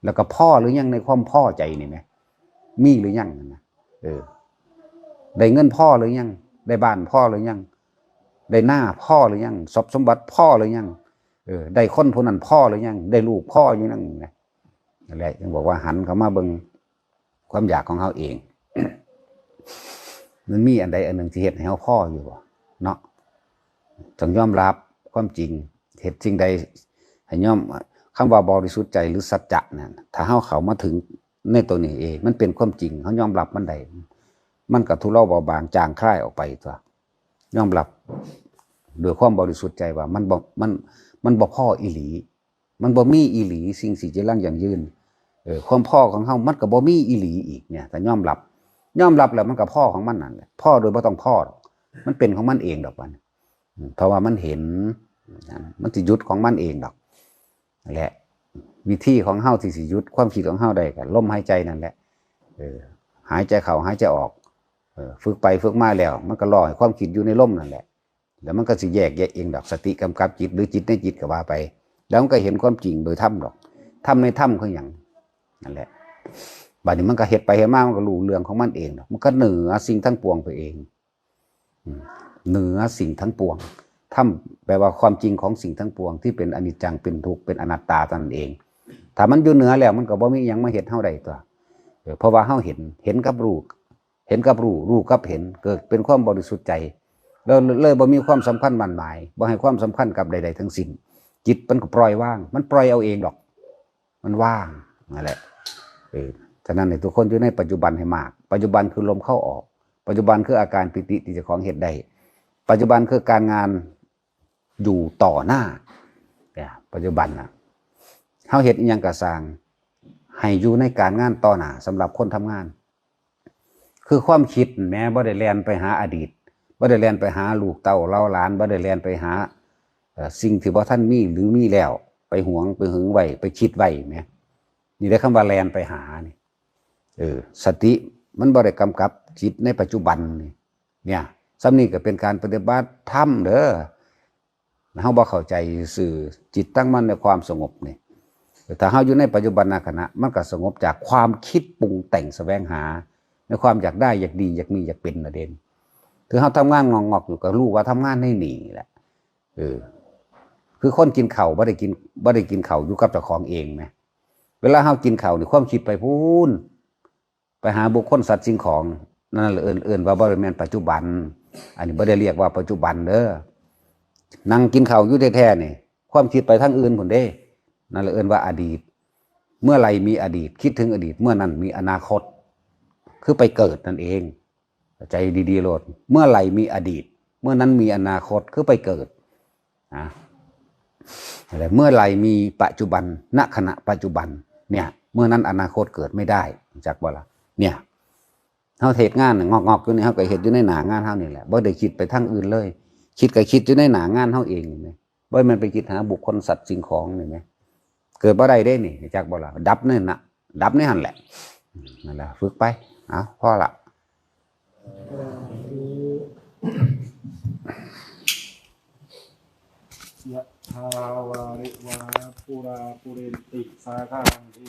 แล้วก็พอหรือยังในความพอใจนี่แหม มีหรือยังนั่นนะ เออ ได้เงินพอหรือยัง ได้บ้านพอหรือยัง ได้นาพอหรือยัง ทรัพย์สมบัติพอหรือยัง เออ ได้คนผู้นั้นพอหรือยัง ได้ลูกพอหรือยังนะ นั่นแหละ ยังบอกว่าหันเข้ามาเบิ่งความอยากของเฮาเอง มันมีอันใดอันหนึ่งที่เฮ็ดให้เฮาพออยู่บ่ เนาะ ต้องยอมรับความจริง เฮ็ดสิ่งใดให้ยอม คำว่าบริสุทธิ์ใจหรือสัจจะนั่น ถ้าเฮาเข้ามาถึงในตัวนี้เอง มันเป็นความจริง เฮายอมรับมันได้ มันก็ทุเลาเบาบางจางคลายออกไปตั๊ว ยอมรับด้วยความบริสุทธิ์ใจว่ามันบ่ มัน มันบ่พออีหลี มันบ่มีอีหลี สิ่งที่จีรังยั่งยืน เออ ความพอของเฮามันก็บ่มีอีหลีอีกเนี่ย ถ้ายอมรับ ยอมรับแล้วมันก็พอของมันนั่นแหละ พอโดยบ่ต้องพอดอก มันเป็นของมันเองดอกมัน อืม เพราะว่ามันเห็น มันสิหยุดของมันเองดอก นั่นแหละ วิธีของเฮาที่สิหยุดความคิดของเฮาได้ก็ลมหายใจนั่นแหละ เออ หายใจเข้าหายใจออก เออ ฝึกไปฝึกมาแล้ว มันก็รอให้ความคิดอยู่ในลมนั่นแหละ แล้วมันก็สิแยกแยะเองดอก สติกำกับจิต หรือจิตในจิตก็ว่าไป แล้วมันก็เห็นความจริงโดยธรรมดอก ธรรมในธรรมคือหยัง นั่นแหละ บัดนี้มันก็เฮ็ดไปเฮ็ดมา มันก็รู้เรื่องของมันเองดอก มันก็เหนือสิ่งทั้งปวงไปเอง อืม เหนือสิ่งทั้งปวง ธรรมแปลว่าความจริงของสิ่งทั้งปวงที่เป็นอนิจจัง เป็นทุกข์ เป็นอนัตตาเท่านั้นเอง ถ้ามันอยู่เหนือแล้ว มันก็บ่มีหยังมาเฮ็ดเฮาได้ตั๊ว เออ เพราะว่าเฮาเห็น เห็นกับรู้ เห็นกับรู้ รู้กับเห็น เกิดเป็นความบริสุทธิ์ใจ แล้วเลยบ่มีความสำคัญหมั่นหมาย บ่ให้ความสำคัญกับใดๆทั้งสิ้น จิตมันก็ปล่อยวาง มันปล่อยเอาเองดอก มันว่าง นั่นแหละ เออ ฉะนั้นให้ทุกคนอยู่ในปัจจุบันให้มาก ปัจจุบันคือลมเข้าออก ปัจจุบันคืออาการปีติที่เจ้าของเฮ็ดได้ ปัจจุบันคือการงานอยู่ต่อหน้า เนี่ย ปัจจุบันน่ะ เฮาเฮ็ดอิหยังก็ซ่าง ให้อยู่ในการงานต่อหน้าสำหรับคนทำงาน คือความคิดแหม บ่ได้แล่นไปหาอดีต บ่ได้แล่นไปหาลูกเต้าเหล่าหลาน บ่ได้แล่นไปหา เอ่อ สิ่งที่บ่ทันมีหรือมีแล้ว ไปหวง ไปหึงไว้ ไปคิดไว้แหม นี่ได้คำว่าแล่นไปหานี่ เออ สติมันบ่ได้กำกับจิตในปัจจุบันนี่ เนี่ย ส่ำนี้ก็เป็นการปฏิบัติธรรมเด้อ เฮาบ่เข้าใจซื่อ จิตตั้งมั่นในความสงบนี่ ถ้าเฮาอยู่ในปัจจุบันขณะ มันก็สงบจากความคิดปรุงแต่งแสวงหา ในความอยากได้ อยากดี อยากมี อยากเป็นน่ะเด่น คือเฮาทำงานงอกๆอยู่ ก็รู้ว่าทำงานในนี่แหละ เออ คือคนกินข้าวบ่ได้กิน บ่ได้กินข้าวอยู่กับเจ้าของเองแหม เวลาเฮากินข้าวนี่ ความคิดไปพู้น ไปหาบุคคลสัตว์สิ่งของ นั่นแหละเอิ้น เอิ้นว่าบ่ได้แม่นปัจจุบัน อันนี้บ่ได้เรียกว่าปัจจุบันเด้อ นั่งกินข้าวอยู่แท้ๆนี่ ความคิดไปทางอื่นพู้นเด้ นั่นแหละเอิ้นว่าอดีต เมื่อไหร่มีอดีต คิดถึงอดีต เมื่อนั้นมีอนาคต คือไปเกิดนั่นเอง ใจดีๆโลด เมื่อไหร่มีอดีต เมื่อนั้นมีอนาคต คือไปเกิด นะ อะไร เมื่อไหร่มีปัจจุบัน ณ ขณะปัจจุบัน เนี่ย เมื่อนั้นอนาคตเกิดไม่ได้ จักบ่ล่ะ เนี่ย เฮาเฮ็ดงานน่ะ งอกๆอยู่นี่ เฮาก็เฮ็ดอยู่ในหน้างานเฮานี่แหละ บ่ได้คิดไปทางอื่นเลย คิดก็คิดอยู่ในหน้างานเฮาเองนี่แหม บ่แม่นไปคิดหาบุคคลสัตว์สิ่งของนี่แหม เกิดบ่ได้เด้นี่ จักบ่ล่ะ ดับในน่ะ ดับในหั่นแหละ นั่นแหละ ฝึกไป เอา พอละ ยะถาวาริวาหาปูราปูเรนติสาคารัง